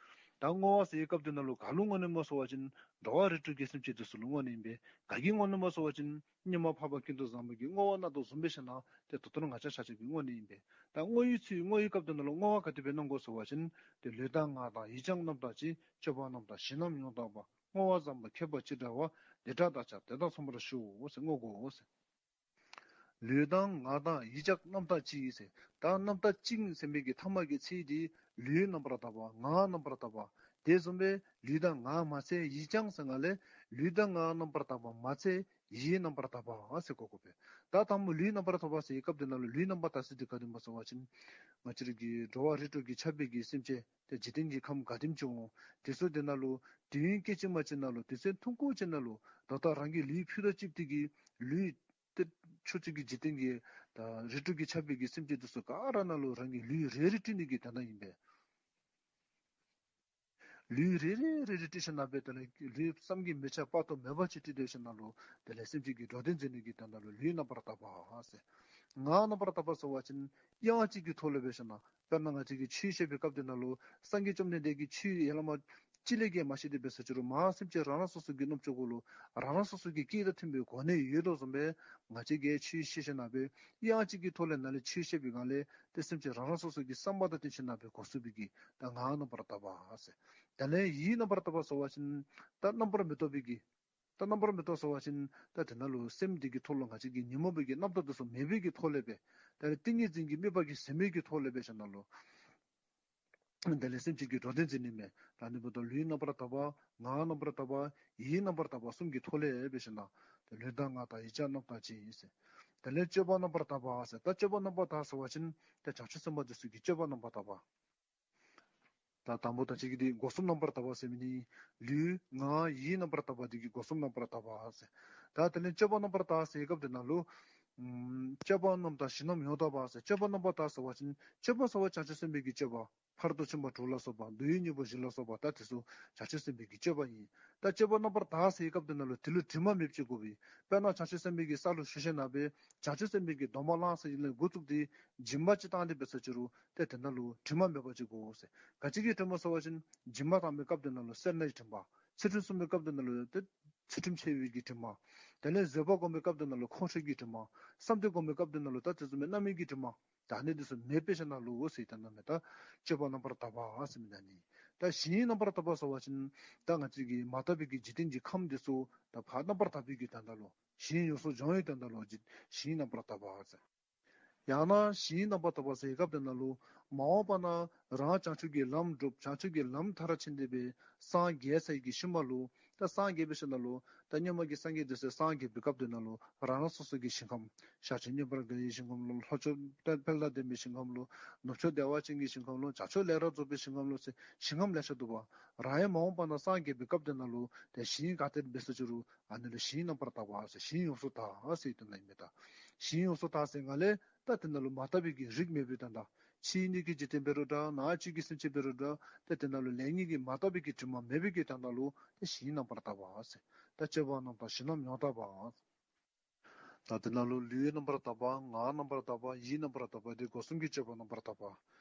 ད་བསྔོ་བ་ཟེར་བའི་སྐབས་དེ་ནང་ལུ་ག་ལུ་བསྔོ་ནི་སྨོ་ཟེར་བ་ཅིན་འགྲོ་བ་རིགས་དྲུག་གི་སེམས་ཅན་དེ་ཚུ་ལུ་བསྔོ་ནི་ཨིན་པས། ག་གིས་བསྔོ་ནི་སྨོ་ཟེར་བ་ཅིན་སྔོན་མ་འཕགས་པ་ཀུན་ཏུ་བཟང་པོ་གིས་བསྔོ་བ་གནང་དོ་བཟུམ་སྦེ་ཞིན་ན་ཏེ་ད་ལྟོ་ང་བཅས་ཆ་ཁྱབ་ཀྱིས་བསྔོ་ནི་ཨིན་པས། ད་བསྔོ་བའི་ཚུལ་བསྔོ་བའི་སྐབས་དེ་ནང་ལུ་བསྔོ་བ་ག་དེ་སྦེ་གནང་དགོ་ཟེར་བ་ཅིན་ཏེ་ལུས་དང་ངག་དང་ཡིད་ཀྱང་རྣམ་དག་ཅིང་། སྤྱོད་པ་རྣམ་དག་ཞིང་རྣམས་ཡོངས་དག་པ། བསྔོ་བ་བཟང་པོ་མཁས་པ་ཅི་འདྲ་བ། དེ་འདྲ་བདག་ཀྱང་དེ་དག་མཚུངས་པར་ཤོག་ཟེར་བསྔོ་དགོ་ཟེར། ལུས་དང་ངག་དང་ཡིད་ཀྱང་རྣམ་དག་ཅིང་ཟེར། ད་རྣམ་དག་ཅིང་ཟེར་མི་གི་ཐ་མ་གི་ཚིག་དེ་ལུས་རྣམ་པར་དག་པ། ངག་རྣམ་པར་དག་པ། དེ་བཟུམ་སྦེ་ལུས་དང་ངག་མ་ཚད་ཡིད་ཀྱང་ཟེར་ང་ལས་ལུས་དང་ངག་རྣམ་པར་དག་པ་མ་ཚད་ཡིད་རྣམ་པར་དག་པ་ཟེར་གོ་དགོ་པས། ད་དང་པོ་ལུས་རྣམ་པར་དག་པ་ཟེར་བའི་སྐབས་དེ་ནང་ལུ་ལུས་རྣམ་པར་དག་ཟེར་དེ་ག་དེ་སྨོ་ཟེར་བ་ཅིན་ང་བཅས་ར་གི་འགྲོ་བ་རིགས་དྲུག་གི་ཆགས་པའི་གི་སེམས་ཅན་ཏེ་འཇིག་རྟེན་གྱི་ཁམས་ག་དེམ་ཅིག་འོང་དེ་ཚུ་དེ་ནང་ལུ་དུས་ཡུན་སྐད་ཅིག་མ་གཅིག་ནང་ལུ་དུས་ཚོད་ཐུང་ཀུ་ཅིག་ནང་ལུ་ད་ལྟོ་རང་གི་ལུས་ཕུད་དང་གཅིག་པ་དེ་གིས་ལུས་ཏེ་ཕྱོགས་གཅིག་གི་འཇིག་རྟེན་གྱི་ད་རིགས་དྲུག་གི་ཆགས་པའི་གི་སེམས་ཅན་དེ་ཚུ་ག་ར་ནང་ལུ་རང་གི་ལུས་རེ་རེ་སྤྲུལ་ནི་གི་དོན་དག་ཨིན་པས། ལུས་རེ་རེ་རེ་རེ་སྤྲུལ་ཞིན་ན་སྦེ་དེ་ལས་ལུས་བསམ་གྱིས་མི་ཁྱབ་དཔག་ཏུ་མེད་པ་ཅིག་སྤྲུལ་ཏེ་ཞིན་ན་ལུ་དེ་ལས་སེམས་ཅན་གྱི་འགྲོ་དོན་མཛད་ནི་གི་དོན་དག་ལུ་ལུས་རྣམ་པར་དག་པ་ཟེར། ངག་རྣམ་པར་དག་པ་ཟེར་བ་ཅིན་དབྱངས་གཅིག་གི་ཐོག་ལས་འབད་ཞིན་ན་དཔེར་ན་ང་བཅས་ཀྱིས་ཆོས་བཤད་པའི་སྐབས་དེ་ནང་ལུ་སངས་རྒྱས་བཅོམ་ལྡན་འདས་ཀྱིས་ཆོས་ཡ་ལ་མ་གཅིག་ལས་བརྒལ་མ་བཤད་དེ་འབད་ས་ཅི་རུང་མར་སེམས་ཅན་རང་རང་སོ་སོ་གི་རྣམ་ཅོག་གུ་ལུ་རང་རང་སོ་སོ་གི་སྐད་དང་མཐུན་པའི་གོ་གནས་ཡོད་དོ་བཟུམ་སྦེ་ང་བཅས་ཀྱིས་ཆོས་བཤད་ཞིན་ན་སྦེ་དབྱངས་གཅིག་གི་ཐོག་ལས་ནཱ་ལས་ཆོས་བཤད་པའི་སྒང་ལས་ཏེ་སེམས་ཅན་རང་རང་སོ་སོ་གི་བསམ་པ་དང་བསྟུན་ཞིན་ན་སྦེ་གོ་ཚུགས་པའི་གི་ད་ངག་རྣམ་པར་དག་པ་ཟེར། དེ་ལས་ཡིད་རྣམ་པར་དག་པ་ཟེར་བ་ཅིན་ད་རྣམ་པར་མི་རྟོག་པའི་གི་ད་རྣམ་པར་མི་རྟོག་ཟེར་བ་ཅིན་ད་དེ་ནང་ལུ་སེམས་འདི་གི་ཐོག་ལུ་ང་བཅས་ཀྱི་ཉོན་མོངས་པའི་གི་རྣམ་རྟོག་དེ་ཚུ་མེད་པའི་གི་ཐོག་ལས་སྦེ་ད་ཏིང་ངེ་འཛིན་གྱི་དམིགས་པ་གིས་ཟིན་མི་གི་ཐོག་ལས་འབད་ཞིན་ན་ལུ་དེ་ལས་སེམས་ཅན་གྱི་འགྲོ་དོན་མཛད་ནི་མས། ད་ནི་འབདཝ་ད་ལུས་རྣམ་པར་དག་པ། ངག་རྣམ་པར་དག་པ། ཡིད་རྣམ་པར་དག་པ་གསུམ་གྱི་ཐོག་ལས་འབད་ཞིན་ན་ཏེ་ལུས་དང་ངག་དང་ཡིད་ཀྱང་རྣམ་དག་ཅིང་ཟེར། དེ་ལས་སྤྱོད་པ་རྣམ་པར་དག་པ་ཟེར། ད་སྤྱོད་པ་རྣམ་པར་དག་ཟེར་བ་ཅིན་ཏེ་བྱང་ཆུབ་སེམས་དཔའ་དེ་ཚུ་གི་སྤྱོད་པ་རྣམ་པར་དག་པ། ད་དང་པོ་ད་ཅི་གི་དེ་སྒོ་གསུམ་རྣམ་པར་དག་པ་ཟེར་མི་ནི་ལུས་ངག་ཡིད་རྣམ་པར་དག་པ་དེ་གིས་སྒོ་གསུམ་རྣམ་པར་དག་པ་ཟེར། ད་དེ་ལས་སྤྱོད་པ་རྣམ་པར་དག་ཟེར་སྐབས་དེ་ནང་ལུ་ཨམ་སྤྱོད་པ་རྣམ་དག་ཞིང་རྣམས་ཡོངས་དག་པ་ཟེར། སྤྱོད་པ་རྣམ་པར་དག་ཟེར་བ་ཅིན་སྤྱོད་པ་ཟེར་བ་བྱང་ཆུབ་སེམས་དཔའི་གི་སྤྱོད་པ། ཕ་རོལ་ཏུ་ཕྱིན་པ་དྲུག་ལ་སོགས་པ། འདོད་ཡོན་གཉེན་པོ་བཞི་ལ་སོགས་པ། ད་དེ་ཚུ་བྱང་ཆུབ་སེམས་དཔའི་གི་སྤྱོད་པ་ཨིན། ད་སྤྱོད་པ་རྣམ་པར་དག་ཟེར་སྐབས་དེ་ནང་ལུ་དེ་ལུ་དྲི་མ་མེདཔ་ཅིག་དགོ་པས། དཔེར་ན་བྱང་ཆུབ་སེམས་དཔའི་གི་ས་ལུ་ཞུགས་ཞིན་ན་སྦེ་བྱང་ཆུབ་སེམས་དཔའི་གི་སྡོམ་པ་བླངས་ཟེར་ཡིན་ལས་འགོ་བཙུགས་ཏེ་སྦྱིན་པ་ཅིག་བཏང་སྟེ་འབད་ས་ཅི་རུང་ཏེ་དེ་ནང་ལུ་དྲི་མ་མེད་པ་ཅིག་དགོ་ཟེར། ག་ཅི་གི་དྲི་མ་ཟེར་བ་ཅིན་སྦྱིན་པ་བཏང་པའི་སྐབས་དེ་ནང་ལུ་སེར་སྣའི་དྲི་མ། ཚུལ་ཁྲིམས་སྲུང་བའི་སྐབས་དེ་ནང་ལུ་ཏེ་ཚུལ་ཁྲིམས་འཆལ་བའི་གི་དྲི་མ། དེ་ལས་བཟོད་པ་སྒོམ་པའི་སྐབས་དེ་ནང་ལུ་ཁོང་ཁྲོའི་གི་དྲི་མ། བསམ་གཏན་སྒོམ་པའི་སྐབས་དེ་ནང་ལུ་ད་དེ་བཟུམ་མའི་རྣམ་སྨིན་གྱི་དྲི་མ། ད་ཨ་ནི་དེ་ཚུ་མེདཔ་སྦེ་ཞིན་ན་ལུ་འོ་ཟེར་ད་ནཱ་མས། ད་སྤྱོད་པ་རྣམ་པར་དག་པ་ཟེར་མི་ད་ནི། ད་ཞིང་རྣམ་པར་དག་པ་ཟེར་བ་ཅིན་ད་ང་བཅས་ཀྱི་མ་དག་པའི་གི་འཇིག་རྟེན་གྱི་ཁམས་དེ་ཚུ་ད་ཕར་རྣམ་པར་དག་པའི་གི་དོན་དག་ལུ་ཞིང་ཡོངས་སུ་སྦྱོང་བའི་དོན་དག་ལུ་ཞིང་རྣམ་པར་དག་པ་ཟེར། ཡང་ན་ཞིང་རྣམ་པར་དག་པ་ཟེར་སྐབས་དེ་ནང་ལུ་མ་འོངས་པ་ན་རང་བྱང་ཆུབ་ཀྱི་ལམ་སྒྲུབ། བྱང་ཆུབ་ཀྱི་ལམ་མཐར་ཕྱིན་ཏེ་སྦེ་སངས་རྒྱས་ཚར་བའི་གི་ཤུལ་མ་ལུ་ད་སངས་རྒྱས་པའི་ཤུལ་ན་ལུ་ད་སྔོན་མ་གི་སངས་རྒྱས་དེ་ཚུ་སངས་རྒྱས་པའི་སྐབས་དེ་ནང་ལུ་རང་རང་སོ་སོ་གི་ཞིང་ཁམས་ཤཱཀྱ་མཉན་པ་རྒྱལ་བའི་ཞིང་ཁམས་ལུ། ལྷོ་ཕྱོགས་དཔལ་དང་ལྡན་པའི་ཞིང་ཁམས་ལུ། ནུབ་ཕྱོགས་བདེ་བ་ཅན་གྱི་ཞིང་ཁམས་ལུ། བྱང་ཕྱོགས་ལས་རབ་རྫོགས་པའི་ཞིང་ཁམས་ལུ་ཟེར་ཞིང་ཁམས་ལེ་ཤ་འདུག་པ། རང་ཡང་མ་འོངས་པ་ན་སངས་རྒྱས་པའི་སྐབས་དེ་ནང་ལུ་ཏེ་ཞིང་ག་ཏེ་འབད་ས་ཅི་རུང་ཨ་ནི་ལུ་ཞིང་རྣམ་པར་དག་པ་ཟེར། ཞིང་ཡོངས་སུ་དག་ཟེར་དོན་ཨིན་མས། ད་ཞིང་ཡོངས་སུ་དག་ཟེར་སྒང་ལས་ད་དེ་ནང་ལུ་མ་དག་པའི་གི་རིགས་མེད་པའི་དོན་དག། ཕྱི་སྣོད་ཀྱི་འཇིག་རྟེན་འབད་རུང་འདྲ། ནང་བཅུད་ཀྱི་སེམས་ཅན་འབད་རུང་འདྲ། ད་དེ་ནང་ལུ་ལེགས་ཉེས་ཀྱི་མ་དག་པའི་གི་དྲི་མ་མེད་པའི་གི་དོན་དག་ལུ་ཏེ་ཞིང་རྣམ་པར་དག་པ་ཟེར། ད་སྤྱོད་པ་རྣམ་དག་ཞིང་རྣམས་ཡོངས་དག་པ། ད་དེ་ནང་ལུ་ལུས་རྣམ་པར་དག་པ། ངག་རྣམ་པར་དག་པ། ཡིད་རྣམ་པར་དག་པ། དེ་སྒོ་གསུམ་གྱི་སྤྱོད་པ་རྣམ་པར་དག་པ།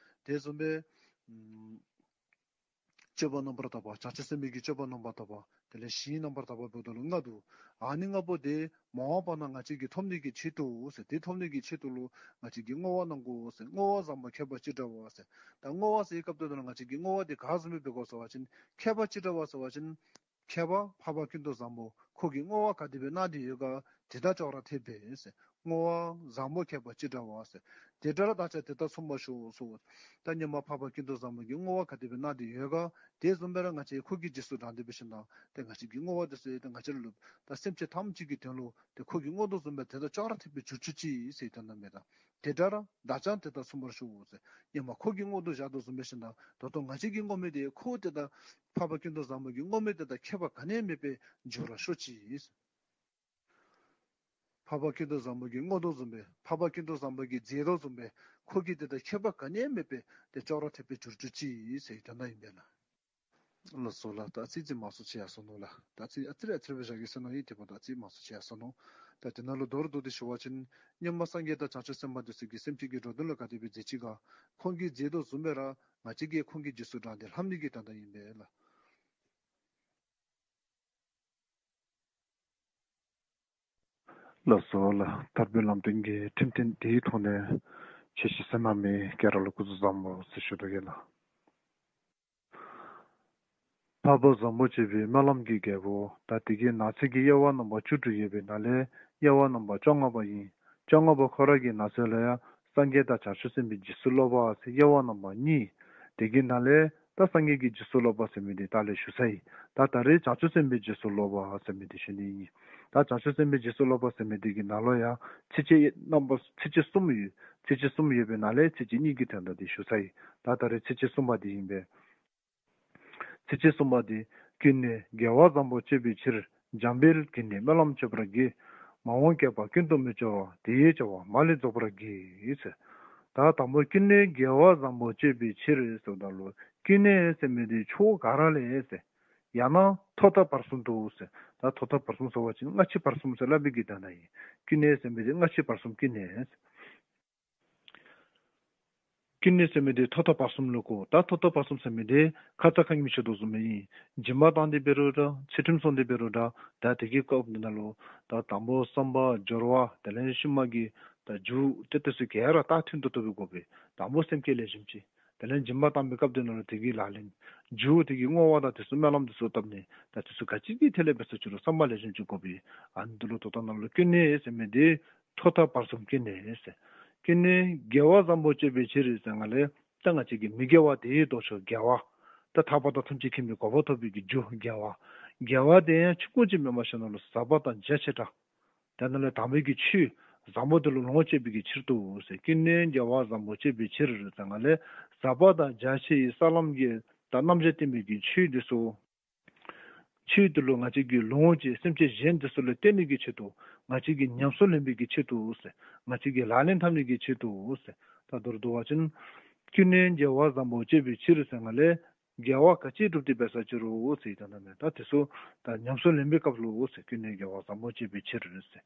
དེ་བཟུམ་སྦེ་ཨམ་སྤྱོད་པ་རྣམ་པར་དག་པ། བྱང་ཆུབ་སེམས་དཔའི་གི་སྤྱོད་པ་རྣམ་པར་དག་པ། དེ་ལས་ཞིང་རྣམ་པར་དག་པ་འབདཝ་ད་ལུ་ལྔ་འདུག། ཨ་ནི་ལྔ་པོ་དེ་མ་འོངས་པ་ན་ང་བཅས་ཀྱིས་ཐོབ་ནི་གི་ཆེད་དུ་ཟེར། དེ་ཐོབ་ནི་གི་ཆེད་དུ་ལུ་ང་བཅས་ཀྱིས་བསྔོ་བ་གནང་དགོ་ཟེར། བསྔོ་བ་བཟང་པོ་མཁས་པ་ཅི་འདྲ་བ་ཟེར། ད་བསྔོ་བ་ཟེར་བའི་སྐབས་དེ་ནང་ལུ་ང་བཅས་ཀྱིས་བསྔོ་བ་དེ་ག་བཟུམ་སྦེ་འབད་དགོ་ཟེར་བ་ཅིན་མཁས་པ་ཅི་འདྲ་བ་ཟེར་བ་ཅིན་མཁས་པ་འཕགས་པ་ཀུན་ཏུ་བཟང་པོ་ཁོ་གིས་བསྔོ་བ་ག་དེ་སྦེ་གནང་སྟེ་ཡོད་ག་དེ་དང་ཅོག་ར་འཐདཔ་སྦེ་ཟེར། བསྔོ་བ་བཟང་པོ་མཁས་པ་ཅི་འདྲ་བ་ཟེར། དེ་འདྲ་བདག་ཀྱང་དེ་དང་མཚུངས་པར་ཤོག་ཟེར། ད་སྔོན་མ་འཕགས་པ་ཀུན་ཏུ་བཟང་པོ་གིས་བསྔོ་བ་ག་དེ་སྦེ་གནང་སྟེ་ཡོད་ག་དེ་བཟུམ་སྦེ་ར་ང་བཅས་ཁོ་གི་རྗེས་སུ་འབྲངས་ཏེ་འབད་ཞིན་ན་ཏེ་ང་བཅས་ཀྱི་བསྔོ་བ་དེ་ཚུ་ཏེ་ང་བཅས་ལུ་ད་སེམས་ཅན་ཐམས་ཅད་ཀྱི་དོན་ལུ་ཏེ་ཁོ་གིས་བསྔོ་དོ་བཟུམ་སྦེ་དེ་དང་ཅོག་ར་འཐདཔ་སྦེ་འགྱུར་བཅུག་ཅིག་ཟེར་དོན་དག་མས། ད་དེ་འདྲ་ར་བདག་ཀྱང་དེ་དང་མཚུངས་པར་ཤོག་ཟེར། སྔོན་མ་ཁོ་གིས་བསྔོ་དོ་བཞག་དོ་བཟུམ་སྦེ་ཞིན་ན་ད་ལྟོ་ང་བཅས་ཀྱིས་བསྔོ་མི་དེ་ཁོ་དེ་དང་འཕགས་པ་ཀུན་ཏུ་བཟང་པོ་གིས་བསྔོ་མི་དེ་དང་ཁྱད་པར་ག་ནི་ཡང་མེདཔ་སྦེ་འགྱུར་བར་ཤོག་ཅིག་ཟེར། འཕགས་པ་ཀུན་ཏུ་བཟང་པོ་གིས་བསྔོ་དོ་བཟུམ་སྦེ་འཕགས་པ་ཀུན་ཏུ་བཟང་པོ་གིས་མཛད་དོ་བཟུམ་སྦེ་ཁོ་གིས་དེ་དང་ཁྱད་པར་ག་ནི་ཡང་མེདཔ་སྦེ་ཏེ་ཅོག་ར་འཐདཔ་སྦེ་འགྱུར་བཅུག་ཅིག་ཟེར་དོན་དག་ཨིན་པས་ལགས། ལགས་སོ་ལགས། ད་ཨ་ཙི་ཙི་མང་སུ་ཆེ་ཡར་སོ་ནུག་ལགས། ད་ཨ་ཙི་ཨ་ཙི་རེ་ཨ་ཙི་རེ་སྦེ་བཞག་གེ་ཟེར་མནོ་ཡི། དེ་འབདཝ་ད་ཨ་ཙི་མང་སུ་ཆེ་ཡར་སོ་ནུག། ད་དེ་ནང་ལུ་མདོར་བསྡུ་སྟེ་ཞུ་བ་ཅིན་སྔོན་མ་སངས་རྒྱས་དང་བྱང་ཆུབ་སེམས་དཔའ་འདི་ཚུ་གིས་སེམས་ཅན་གྱི་འགྲོ་དོན་ལུ་ག་དེ་སྦེ་མཛད་ཅི་ག། ཁོང་གིས་མཛད་དོ་བཟུམ་སྦེ་ར་ང་བཅས་ཀྱིས་ཁོང་གི་རྗེས་སུ་འབྲངས་ཏེ་ལྷབ་ནི་གི་དོན་དག་ཨིན་པས་ལགས། ལགས་སོ་ལགས། ཐར་པའི་ལམ་སྟོན་གྱི་ཁྲིམས་དོན་དེའི་ཐོག་ནས་ཆོས་ཞུ་ས་གནང་མི་སྐྱེས་རབས་ལུ་སྐུ་གཟུགས་བཟང་པོ་ཟེར་ཞུ་དོ་ཡོད་ལགས། འཕགས་པ་བཟང་པོ་སྤྱོད་པའི་སྨོན་ལམ་གྱི་རྒྱལ་པོ། ད་དེ་གི་ནང་གསེས་ཀྱི་དབྱེ་བ་རྣམ་པ་བཅུ་དྲུག་ཡོད་པའི་ནང་ལས་དབྱེ་བ་རྣམ་པ་བཅོ་ལྔ་པ་ཨིན། བཅོ་ལྔ་པ་ཁོ་ར་གི་ནང་གསེས་ལུ་ཡང་སངས་རྒྱས་དང་བྱང་ཆུབ་སེམས་དཔའི་རྗེས་སུ་སློབ་པ་ཟེར་དབྱེ་བ་རྣམ་པ་གཉིས། དེ་གི་ནང་ལས་ད་སངས་རྒྱས་ཀྱི་རྗེས་སུ་སློབ་པ་ཟེར་མི་འདི་ད་ལས་ཞུ་ཚར་ཡི། ད་ད་རེས་བྱང་ཆུབ་སེམས་དཔའི་རྗེས་སུ་སློབ་པ་ཟེར་མི་འདི་ཞུ་ནི་ཨིན། ད་བྱང་ཆུབ་སེམས་དཔའི་རྗེས་སུ་སློབ་པ་ཟེར་མི་འདི་གི་ནང་ལུ་ཡང་ཚིགས་བཅད་རྣམ་པ་ཚིགས་བཅད་གསུམ་ཡོད། ཚིགས་བཅད་གསུམ་ཡོད་པའི་ནང་ལས་ཚིགས་བཅད་གཉིས་ཀྱི་དོན་དག་འདི་ཞུ་ཚར་ཡི། ད་ད་རེས་ཚིགས་བཅད་གསུམ་པ་འདི་ཨིན་པས། ཚིགས་བཅད་གསུམ་པ་འདི། ཀུན་ནས་དགེ་བ་བཟང་པོ་སྤྱོད་པའི་ཕྱིར། འཇམ་དཔལ་གྱིས་ནི་སྨོན་ལམ་བྱེད་པར་བགྱི། མ་འོངས་བསྐལ་པ་ཀུན་ཏུ་མི་སྐྱོ་བར། དེ་ཡི་བྱ་བ་མ་ལུས་རྫོགས་པར་བགྱི། ཟེར། ད་དང་པོ་ཀུན་ནས་དགེ་བ་བཟང་པོ་སྤྱོད་པའི་ཕྱིར་ཟེརཝ་ད་ལུ་ཀུན་ནས་ཟེར་མི་འདི་ཕྱོགས་ག་ར་ལས་ཟེར། ཡང་ན་ཐོག་མཐའ་བར་གསུམ་དུ་ཟེར། ད་ཐོག་མཐའ་བར་གསུམ་ཟེར་བ་ཅིན་སྔ་ཕྱི་བར་གསུམ་ཟེར་སླབ་པའི་གི་དོན་དག་ཨིན། ཀུན་ནས་ཟེར་མི་འདི་སྔ་ཕྱི་བར་གསུམ་ཀུན་ནས། ཀུན་ནས་ཟེར་མི་འདི་ཐོག་མཐའ་བར་གསུམ་ལུ་གོ། ད་ཐོག་མཐའ་བར་གསུམ་ཟེར་མི་འདི་ཁ་ཙ་ཁ་ཉིནམ་ཞུ་དོ་བཟུམ་ཨིན། སྦྱིན་པ་བཏང་སྟེ་འབད་རུང་འདྲ་ཚུལ་ཁྲིམས་སྲུང་སྟེ་འབད་རུང་འདྲ། ད་དེ་གི་སྐབས་འདི་ནང་ལུ་ད་དང་པོ་བསམ་པ་སྦྱོར་བ་དེ་ལས་ཤུལ་མ་གི་ད་རྒྱུ་ཏེ་དེ་ཚུ་ག་ར་ད་མཐུན་ཏོག་ཏོ་སྦེ་དགོ་པས། དང་པོ་སེམས་བསྐྱེད་ལེགས་ཤོམ་ཅིག། དེ་ལས་སྦྱིན་པ་བཏང་པའི་སྐབས་འདི་ནང་ལུ་དེ་གི་ལག་ལེན། རྒྱུ་དེ་གི་བསྔོ་བ་དང་དེ་ཚུ་སྨོན་ལམ་དེ་ཚུ་བཏབ་ནི། ད་དེ་ཚུ་ག་ཅི་གི་ཐད་ལས་འབད་ས་ཅི་རུང་བསམ་པ་ལེགས་ཤོམ་ཅིག་དགོ་པས། ཨ་ནི་འདི་ལུ་ད་ལྟོ་ནང་ལུ་ཀུན་ནས་ཟེར་མི་འདི་ཐོག་མཐའ་བར་གསུམ་ཀུན་ནས་ཟེར། ཀུན་ནས་དགེ་བ་བཟང་པོ་སྤྱོད་པའི་ཕྱིར་ཟེར་ང་ལས་ད་ང་བཅས་ཀྱི་མི་དགེ་བ་དེའི་ལྡོག་ཕྱོགས་དགེ་བ། ད་ཐར་པ་དང་ཐམས་ཅད་མཁྱེན་པའི་གོ་འཕང་ཐོབ་པའི་གི་རྒྱུ་དགེ་བ། དགེ་བ་དེ་ཡང་ཆུང་ཀུ་ཅིག་མེན་པར་ཞིནམ་ལས་ཟབ་པ་དང་རྒྱ་ཆེ་དྲགས། དེ་ནང་ལས་དམ་པའི་གི་ཆོས་བཟང་པོ་དེ་ལུ་ལོངས་སྤྱོད་པའི་གི་ཕྱིར་དུ་ཟེར། ཀུན་ནས་དགེ་བ་བཟང་པོ་སྤྱོད་པའི་ཕྱིར་ཟེར་ང་ལས་ཟབ་པ་དང་རྒྱ་ཆེ་བའི་ས་ལམ་གྱི་ད་རྣམ་གཞག་བསྟན་པའི་གི་ཆོས་དེ་ཚུ། ཆོས་དེ་ལུ་ང་བཅས་ཀྱིས་ལོངས་སྤྱོད་སེམས་ཅན་གཞན་དེ་ཚུ་ལུ་བསྟན་ནི་གི་ཆེད་དུ། ང་བཅས་ཀྱིས་ཉམས་སུ་ལེན་པའི་གི་ཆེད་དུ་ཟེར། ང་བཅས་ཀྱིས་ལག་ལེན་འཐབ་ནི་གི་ཆེད་དུ་ཟེར། ད་མདོར་བསྡུ་བ་ཅིན། ཀུན་ནས་དགེ་བ་བཟང་པོ་སྤྱོད་པའི་ཕྱིར་ཟེར་ང་ལས། དགེ་བ་ག་ཅི་སྒྲུབ་སྟེ་འབད་ས་ཅི་རུང་ཟེར་ད་ནི་མེན། ད་དེ་ཚུ་ད་ཉམས་སུ་ལེན་པའི་སྐབས་ལུ་ཟེར། ཀུན་ནས་དགེ་བ་བཟང་པོ་སྤྱོད་པའི་ཕྱིར་ཟེར།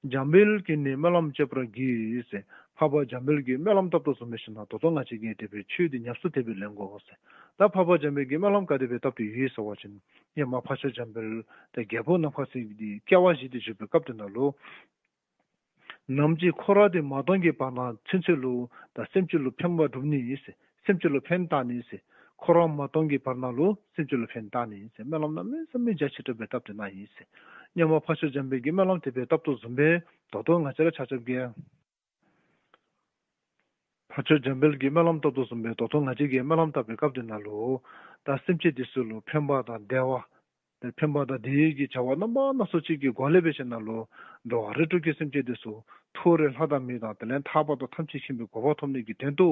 འཇམ་དཔལ་གྱིས་ནི་སྨོན་ལམ་བྱེད་པར་བགྱི་ཟེར། འཕགས་པ་འཇམ་དཔལ་གྱིས་སྨོན་ལམ་བཏབ་དོ་བཟུམ་སྦེ་ཞིནམ་ལས་ད་ལྟོ་ང་བཅས་ཀྱིས་དེ་སྦེ་ཆོས་འདི་ཉམས་སུ་དེ་སྦེ་ལེན་དགོ་ཟེར། ད་འཕགས་པ་འཇམ་དཔལ་གྱིས་སྨོན་ལམ་ག་དེ་སྦེ་བཏབ་སྟེ་ཡོད་ཟེར་བ་ཅིན། ཧེ་མ་འཕགས་མཆོག་འཇམ་དཔལ་ད་རྒྱལ་པོ་ནམ་མཁའ་སྲིན་གྱི་སྐྱེ་བ་བཞེས་ཏེ་བཞུགས་པའི་སྐབས་དེ་ནང་ལུ། ནམ་ཅིག་འཁོར་བ་འདི་མ་སྟོངས་ཀྱི་བར་ན་ཚུན་ཚོད་ལུ་ད་སེམས་ཅན་ལུ་ཕན་པ་སྒྲུབ་ནི་ཟེར། སེམས་ཅན་ལུ་ཕན་བཏགས་ནི་ཟེར། འཁོར་བ་མ་སྟོངས་ཀྱི་བར་ན་ལུ་སེམས་ཅན་ལུ་ཕན་བཏགས་ནི་ཟེར་སྨོན་ལམ་གནམ་མེད་ས་མེད་རྒྱ་ཆེ་དྲགས་སྦེ་བཏབ་སྟེ་གནང་ཡི་ཟེར། ཧེ་མ་འཕགས་མཆོག་འཇམ་དཔལ་གྱིས་སྨོན་ལམ་དེ་སྦེ་བཏབ་དོ་བཟུམ་སྦེ་ད་ལྟོ་ང་བཅས་ར་ཆ་ཁྱབ་ཀྱིས། འཕགས་མཆོག་འཇམ་དཔལ་གྱིས་སྨོན་ལམ་བཏབ་དོ་བཟུམ་སྦེ་ད་ལྟོ་ང་བཅས་ཀྱིས་སྨོན་ལམ་བཏབ་པའི་སྐབས་དེ་ནང་ལུ། ད་སེམས་ཅན་དེ་ཚུ་ལུ་ཕན་པ་དང་བདེ་བ། ཕན་པ་དང་བདེ་བའི་གི་བྱ་བ་རྣམ་པ་སྣ་ཚོགས་ཅིག་གི་སྒོ་ལས་འབད་ཞིནམ་ལས། འགྲོ་བ་རིགས་དྲུག་གི་སེམས་ཅན་དེ་ཚུ། མཐོ་རིས་ལྷ་དང་མི་དང་དེ་ལས་ཐར་པ་དང་ཐམས་ཅད་མཁྱེན་པའི་གོ་འཕང་ཐོབ་ནི་གི་དོན་དུ།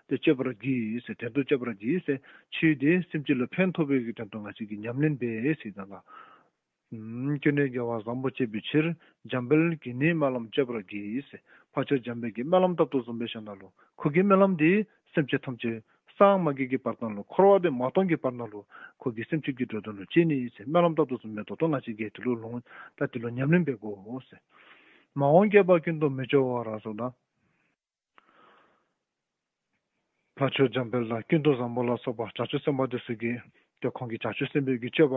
དེ་སྤྱད་པར་བགྱི་ཟེར། དོན་དུ་སྤྱད་པར་བགྱི་ཟེར། ཆོས་དེ་སེམས་ཅན་ལུ་ཕན་ཐོགས་པའི་གི་དོན་དུ་ང་བཅས་ཀྱིས་ཉམས་ལེན་འབད་ཟེར་ད་ལགས། ཀུན་ནས་དགེ་བ་བཟང་པོ་སྤྱད་པའི་ཕྱིར། འཇམ་དཔལ་གྱིས་ནི་སྨོན་ལམ་བྱེད་པར་བགྱི་ཟེར། འཕགས་མཆོག་འཇམ་དཔལ་གྱིས་སྨོན་ལམ་བཏབ་དོ་བཟུམ་སྦེ་ཞིནམ་ལས། ཁོ་གི་སྨོན་ལམ་འདི་སེམས་ཅན་ཐམས་ཅད་སངས་མ་རྒྱས་ཀྱི་བར་ན་ལུ་འཁོར་བ་འདི་མ་སྟོངས་ཀྱི་བར་ན་ལུ་ཁོ་གིས་སེམས་ཅན་གྱི་འགྲོ་དོན་ལུ་སྤྱད་ནི་ཟེར་སྨོན་ལམ་བཏབ་དོ་བཟུམ་སྦེ་ད་ལྟོ་ང་བཅས་ཀྱིས་དེ་ལུ་ལོངས་ད་དེ་ལུ་ཉམས་ལེན་འབད་དགོ་ཟེར། མ་འོངས་བསྐལ་པ་ཀུན་ཏུ་མི་སྐྱོ་བར་ཟེར་ད། འཕགས་མཆོག་འཇམ་དཔལ་དང་ཀུན་ཏུ་བཟང་པོ་ལ་སོགས་པ་བྱང་ཆུབ་སེམས་དཔའ་དེ་ཚུ་གིས་ཏེ་ཁོང་གི་བྱང་ཆུབ་སེམས་དཔའི་གི་སྤྱོད་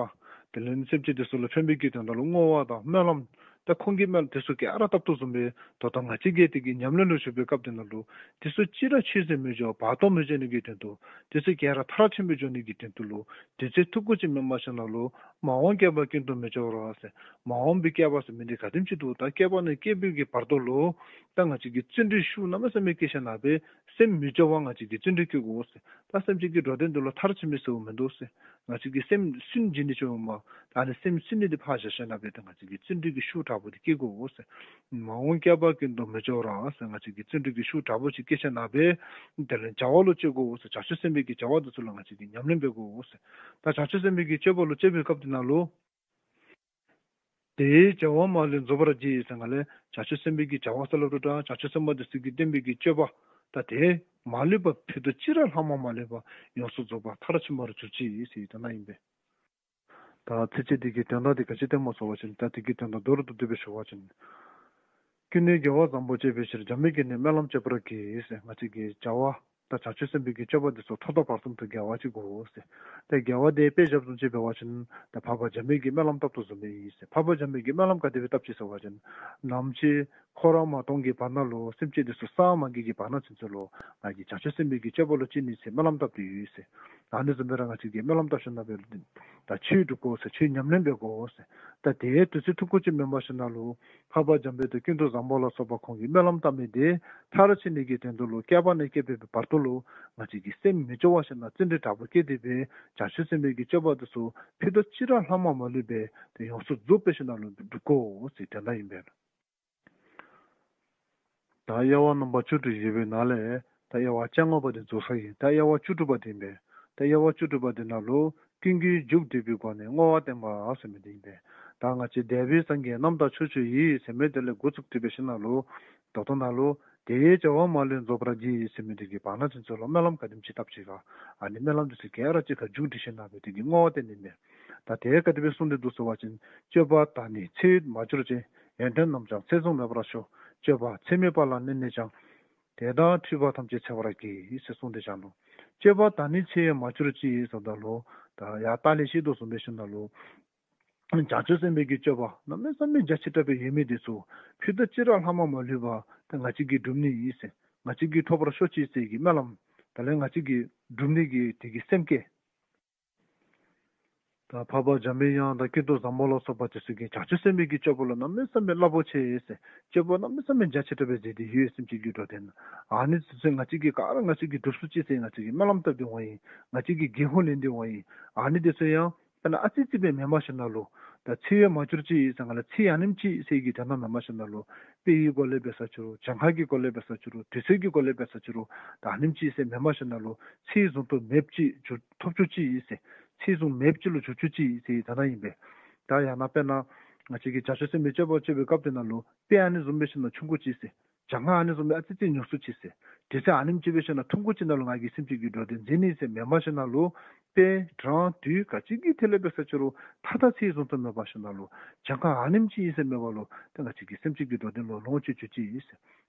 པ། དེ་ལས་སེམས་ཅན་དེ་ཚུ་ལུ་ཕན་པའི་གི་དོན་དག་ལུ་བསྔོ་བ་དང་སྨོན་ལམ། ཏེ་ཁོང་གིས་སྨོན་དེ་ཚུ་ག་ར་བཏབ་དོ་བཟུམ་སྦེ་ད་ལྟོ་ང་བཅས་ཀྱིས་དེ་གི་ཉམས་ལེན་ལུ་ཞུགས་པའི་སྐབས་དེ་ནང་ལུ། དེ་ཚུ་གཅིག་ར་ཆད་ཟེར་མི་འགྱོ་བར་སྟོང་མི་འགྱོ་ནི་གི་དོན་དུ། དེ་ཚུ་ག་ར་མཐར་ཕྱིན་པར་འགྱོ་ནི་གི་དོན་དུ་ལུ། དེ་ཚུ་ཐུགས་ཁུར་ཅིག་མེན་པར་ཞིནམ་ལས། མ་འོངས་བསྐལ་པ་ཀུན་ཏུ་མི་སྐྱོ་བར་ཟེར། མ་འོངས་པའི་བསྐལ་པ་ཟེར་མི་འདི་ག་དེམ་ཅིག་འདུག། ད་བསྐལ་པ་ནས་བསྐལ་པའི་གི་བར་དོ་ལུ། ད་ང་བཅས་ཀྱིས་བརྩོན་འགྲུས་ཤུགས་གནམ་མེད་ས་མེད་བསྐྱེད་ཞིནམ་ལས། སེམས་མི་སྐྱོ་བར་ང་བཅས་ཀྱིས་བརྩོན་འགྲུས་བསྐྱེད་དགོ་ཟེར། ད་སེམས་ཅན་གྱི་འགྲོ་དོན་དེ་ལུ་མཐར་ཕྱིན་མི་ཟེར་མི་འདུག་ཟེར། ང་བཅས་ཀྱིས་སེམས་སུན་འབྱིན་ནི་ཅིག་འོང་མས། ད་ཨ་ནི་སེམས་སུན་ནི་འདི་ཕར་བཞག་ཞིནམ་ལས་ད་ང་བཅས་ཀྱིས་བརྩོན་འགྲུས་ཀྱི་ཤུགས་དྲག་པོ་འདི་བསྐྱེད་དགོ་ཟེར། མ་འོངས་བསྐལ་པ་ཀུན་ཏུ་མི་སྐྱོ་བར་ཟེར། ང་བཅས་ཀྱིས་བརྩོན་འགྲུས་ཀྱི་ཤུགས་དྲག་པོ་ཅིག་བསྐྱེད་ཞིནམ་ལས། དེ་ལས་བྱ་བ་ལུ་སྤྱོད་དགོ་ཟེར། བྱང་ཆུབ་སེམས་དཔའི་གི་བྱ་བ་འདི་ཚུ་ལུ་ང་བཅས་ཀྱིས་ཉམས་ལེན་འབད་དགོ་ཟེར། ད་བྱང་ཆུབ་སེམས་དཔའི་གི་སྤྱོད་པ་ལུ་སྤྱོད་པའི་སྐབས་དེ་ནང་ལུ། དེའི་བྱ་བ་མ་ལུས་རྫོགས་པར་བགྱི་ཟེར་ང་ལས་བྱང་ཆུབ་སེམས་དཔའི་གི་བྱ་བ་ཟེར་སླབ་རུང་ད་བྱང་ཆུབ་སེམས་དཔའ་དེ་ཚུ་གིས་བསྟན་པའི་གི་སྤྱོད་པ། ད་དེ་ མ་ལུས་པ་ཕུད་རྡོག་གཅིག་ར་ལྷག་མ་མ་ལུས་པ་ཡོངས་སུ་རྫོགས་པ་མཐར་ཕྱིན་པར་གྱུར་ཅིག་ཟེར་དོན་དག་ཨིན་པས། ད་ཚིགས་བཅད་འདི་གི་དོན་དག་འདི་ག་ཅི་སྟོནམ་སྨོ་ཟེར་བ་ཅིན་ད་འདི་གི་དོན་དག་མདོར་བསྡུས་ཏེ་སྦེ་ཞུ་བ་ཅིན། ཀུན་ནས་དགེ་བ་བཟང་པོ་སྤྱད་པའི་ཕྱིར། བྱམས་པའི་དགེ་ནི་སྨོན་ལམ་སྤྱོད་པར་བགྱི་ཟེར། ང་བཅས་ཀྱིས་བྱ་བ་ད་བྱང་ཆུབ་སེམས་དཔའི་གི་སྤྱོད་པ་འདི་ཚུ་ཐོག་མཐའ་བར་གསུམ་དུ་དགེ་བ་ཅིག་དགོ་ཟེར། ད་དགེ་བ་འདི་དཔེ་བཞག་བཟུམ་ཅིག་འབད་བ་ཅིན་ད་འཕགས་པ་འཇམ་དཔལ་གྱི་སྨོན་ལམ་བཏབ་དོ་བཟུམ་སྦེ་ཨིན་ཟེར། འཕགས་པ་འཇམ་དཔལ་གྱི་སྨོན་ལམ་ག་དེ་སྦེ་བཏབ་ཅི་ཟེར་བ་ཅིན་ནམ་ཅིག་འཁོར་བ་མ་སྟོངས་ཀྱི་བར་ན་ལུ་སེམས་ཅན་འདི་ཚུ་གསང་མ་རྒྱས་ཀྱི་བར་ན་ཚུན་ཚོད་ལུ་ང་གིས་བྱང་ཆུབ་སེམས་དཔའི་གི་སྤྱོད་པ་ལུ་སྤྱད་ནི་ཟེར་སྨོན་ལམ་བཏབ་སྟེ་ཡོད་ཟེར། ཨ་ནི་བཟུམ་སྦེ་ར་ང་བཅས་ཀྱིས་སྨོན་ལམ་བཏབ་ཞིནམ་ལས་ད་ཆོས་སྒྲུབ་དགོ་ཟེར། ཆོས་ཉམས་ལེན་འབད་དགོ་ཟེར། ད་དེའི་དུས་ཚོད་ཐུང་ཀུ་ཅིག་མེན་པར་ཞིནམ་ལས་འཕགས་པ་འཇམ་དཔལ་དང་ཀུན་ཏུ་བཟང་པོ་ལ་སོགས་པ་ཁོང་གིས་སྨོན་ལམ་བཏབ་མི་དེ་མཐར་ཕྱིན་ནི་གི་དོན་དུ་ལུ་བསྐལ་པ་ནས་བསྐལ་པའི་བར་དུ་ལུ་ང་བཅས་ཀྱི་སེམས་མི་སྐྱོ་བར་ཞིནམ་ལས་ཙིང་ཏེ་དྲག་པོ་བསྐྱེད་དེ་སྦེ་བྱང་ཆུབ་སེམས་དཔའི་གི་སྤྱོད་པ་དེ་ཚུ་ཕུད་རྡོག་གཅིག་ར་ལྷག་མ་མ་ལུས་པར་དེ་ཡོངས་སུ་རྫོགས་པར་ཞིནམ་ལས་སྒྲུབ་དགོ་ཟེར་དོན་དག་ཨིན་པས། ད་དབྱེ་བ་རྣམ་པ་བཅུ་དྲུག་བཞི་པའི་ནང་ལས་ད་དབྱེ་བ་བཅོ་ལྔ་པ་དེ་རྫོགས་ས་ཨིན། ད་དབྱེ་བ་བཅུ་དྲུག་པ་དེ་ཨིན་པས། ད་དབྱེ་བ་བཅུ་དྲུག་པ་དེ་ནང་ལུ་ཀུན་གྱི་རྒྱུ་བསྡུས་པའི་སྒོ་ནས་བསྔོ་བ་བསྟན་པ་ཟེར་མི་དེ་ཨིན་པས། ད་ང་བཅས་འདས་པའི་སངས་རྒྱས་རྣམ་དག་ཕྱོགས་བཅུ་ཡི་ཟེར་མི་དེ་ལས་འགོ་བཙུགས་ཏེ་སྦེ་ཞིནམ་ལས་ད་ལྟོ་ནང་ལུ་དེ་ཡི་བྱ་བ་མ་ལུས་རྫོགས་པར་བགྱི་ཟེར་མི་དེ་གི་བར་ན་ཚུན་ཚོད་ལུ་སྨོན་ལམ་ག་དེམ་ཅིག་བཏབ་ཅི་ག། ཨ་ནི་སྨོན་ལམ་དེ་ཚུ་ག་ར་གཅིག་ཁར་མཇུག་བསྡུ་ཞིནམ་ལས་དེ་གི་བསྔོ་བ་བསྟན་ནི་ཨིན་པས། ད་དེ་ག་དེ་སྦེ་གསུངས་ཏེ་འདུག་ཟེར་བ་ཅིན། སྤྱོད་པ་དང་ནི་ཚེ་ཡི་མ་གྱུར་ཅིག། ཡོན་ཏན་རྣམས་ཀྱང་ཚེ་བཟུང་མེད་པར་ཤོག། སྤྱོད་པ་ཚད་མེད་པ་ལ་གནས་ནས་ཀྱང་། དེ་དག་འཁྲིས་པ་ཐམས་ཅད་འཚོལ་བར་བགྱི་ཟེར་གསུངས་ཏེ་བཞག་ནུག། སྤྱོད་པ་དང་ནི་ཚེ་ཡི་མ་གྱུར་ཅིག་ཟེརཝ་ད་ལུ་ད་ཡར་ལྟག་ལས་བཤད་དོ་བཟུམ་སྦེ་ཞིནམ་ལས་བྱང་ཆུབ་སེམས་དཔའི་གི་སྤྱོད་པ་གནམ་མེད་ས་མེད་རྒྱ་ཆེ་དྲགས་སྦེ་ཡོད་མི་དེ་ཚུ་ཕུད་རྡོག་གཅིག་ར་ལྷག་མ་མ་ལུས་པར་ད་ང་བཅས་ཀྱིས་སྒྲུབ་ནི་ཨིན་ཟེར། ང་བཅས་ཀྱིས་ཐོབ་པར་ཤོག་ཅིག་ཟེར་གྱི་སྨོན་ལམ། དེ་ལས་ང་བཅས་ཀྱིས་སྒྲུབ་ནི་གི་དེ་གི་སེམས་བསྐྱེད། ད་འཕགས་པ་འཇམ་པའི་དབྱངས་དང་ཀུན་ཏུ་བཟང་པོ་ལ་སོགས་པ་དེ་ཚུ་གིས་བྱང་ཆུབ་སེམས་དཔའི་གི་སྤྱོད་པ་ལུ་གནམ་མེད་ས་མེད་རླབས་པོ་ཆེ་ཟེར། སྤྱོད་པ་གནམ་མེད་ས་མེད་རྒྱ་ཆེ་དྲགས་སྦེ་མཛད་དེ་ཡོད། སེམས་ཅན་གྱི་འགྲོ་དོན། ཨ་ནི་དེ་ཚུ་ང་བཅས་ཀྱིས་ག་ར་ང་བཅས་ཀྱིས་སྒྲུབ་ཚུགས་ཅིག་ཟེར་ང་བཅས་ཀྱིས་སྨོན་ལམ་བཏབ་སྟེ་འོང་ཡི། ང་བཅས་ཀྱིས་དགེ་སློང་ལེན་ཏེ་འོང་ཡི། ཨ་ནི་དེ་ཚུ་ཡང་དཔེར་ན་ཨ་ཙི་ཙི་སྦེ་མེནམ་ཞིནམ་ལས་ད་ཚེ་ཡི་མ་གྱུར་ཅིག་ཟེར་ག་ལས་ཚེ་ཡང་ཨ་ནེམ་ཅིག་ཟེར་གྱི་དོན་དག་མེནམ་ཞིནམ་ལས་དཔེ་ཡི་སྒོ་ལས་འབད་ས་ཅི་རུང་གྱངས་ཁ་གི་སྒོ་ལས་འབད་ས་ཅི་རུང་དུས་ཚོད་ཀྱི་སྒོ་ལས་འབད་ས་ཅི་རུང་ད་ཨ་ནེམ་ཅིག་ཟེར་མེནམ་ཞིནམ་ལས་ཚེ་བཟུང་དུ་མེདཔ་ཅིག་ཐོབ་བཅུག་ཅིག་ཟེར། ཚེ་བཟུང་མེདཔ་ཅིག་ལུ་འགྱུར་བཅུག་ཅིག་ཟེར་དོན་དག་ཨིན་པས། ད་ཡང་ན་དཔེར་ན་ང་བཅས་ཀྱིས་བྱང་ཆུབ་སེམས་དཔའི་སྤྱོད་པ་སྤྱོད་པའི་སྐབས་དེ་ནང་ལུ་དཔེ་ཨ་ནི་བཟུམ་སྦེ་ཞིནམ་ལས་ཆུང་ཀུ་ཅིག་ཟེར། གྱངས་ཁ་ཨ་ནི་བཟུམ་སྦེ་ཨ་ཙི་ཙི་ཉུང་སུ་ཅིག་ཟེར། དུས་ཚོད་ཨ་ནེམ་ཅིག་སྦེ་ཞིནམ་ལས་ཐུང་ཀུ་ཅིག་ནང་ལུ་ང་གིས་སེམས་ཅན་གྱི་འགྲོ་དོན་མཛད་ནི་ཟེར་མེནམ་ཞིནམ་ལས་དཔེ་གྲངས་དུས་ག་ཅི་གི་ཐད་ལས་འབད་ས་ཅི་རུང་མཐའ་དག་ཚེ་བཟུང་དུ་མེད་པ་ཞིནམ་ལས་གྱངས་ཁ་ཨ་ནེམ་ཅིག་ཨིན་ཟེར་མེད་པ་ལུ་ད་ང་བཅས་ཀྱིས་སེམས་ཅན་གྱི་འགྲོ་དོན་ལུ་ལོངས་སྤྱོད་བཅུག་ཅིག་ཟེར།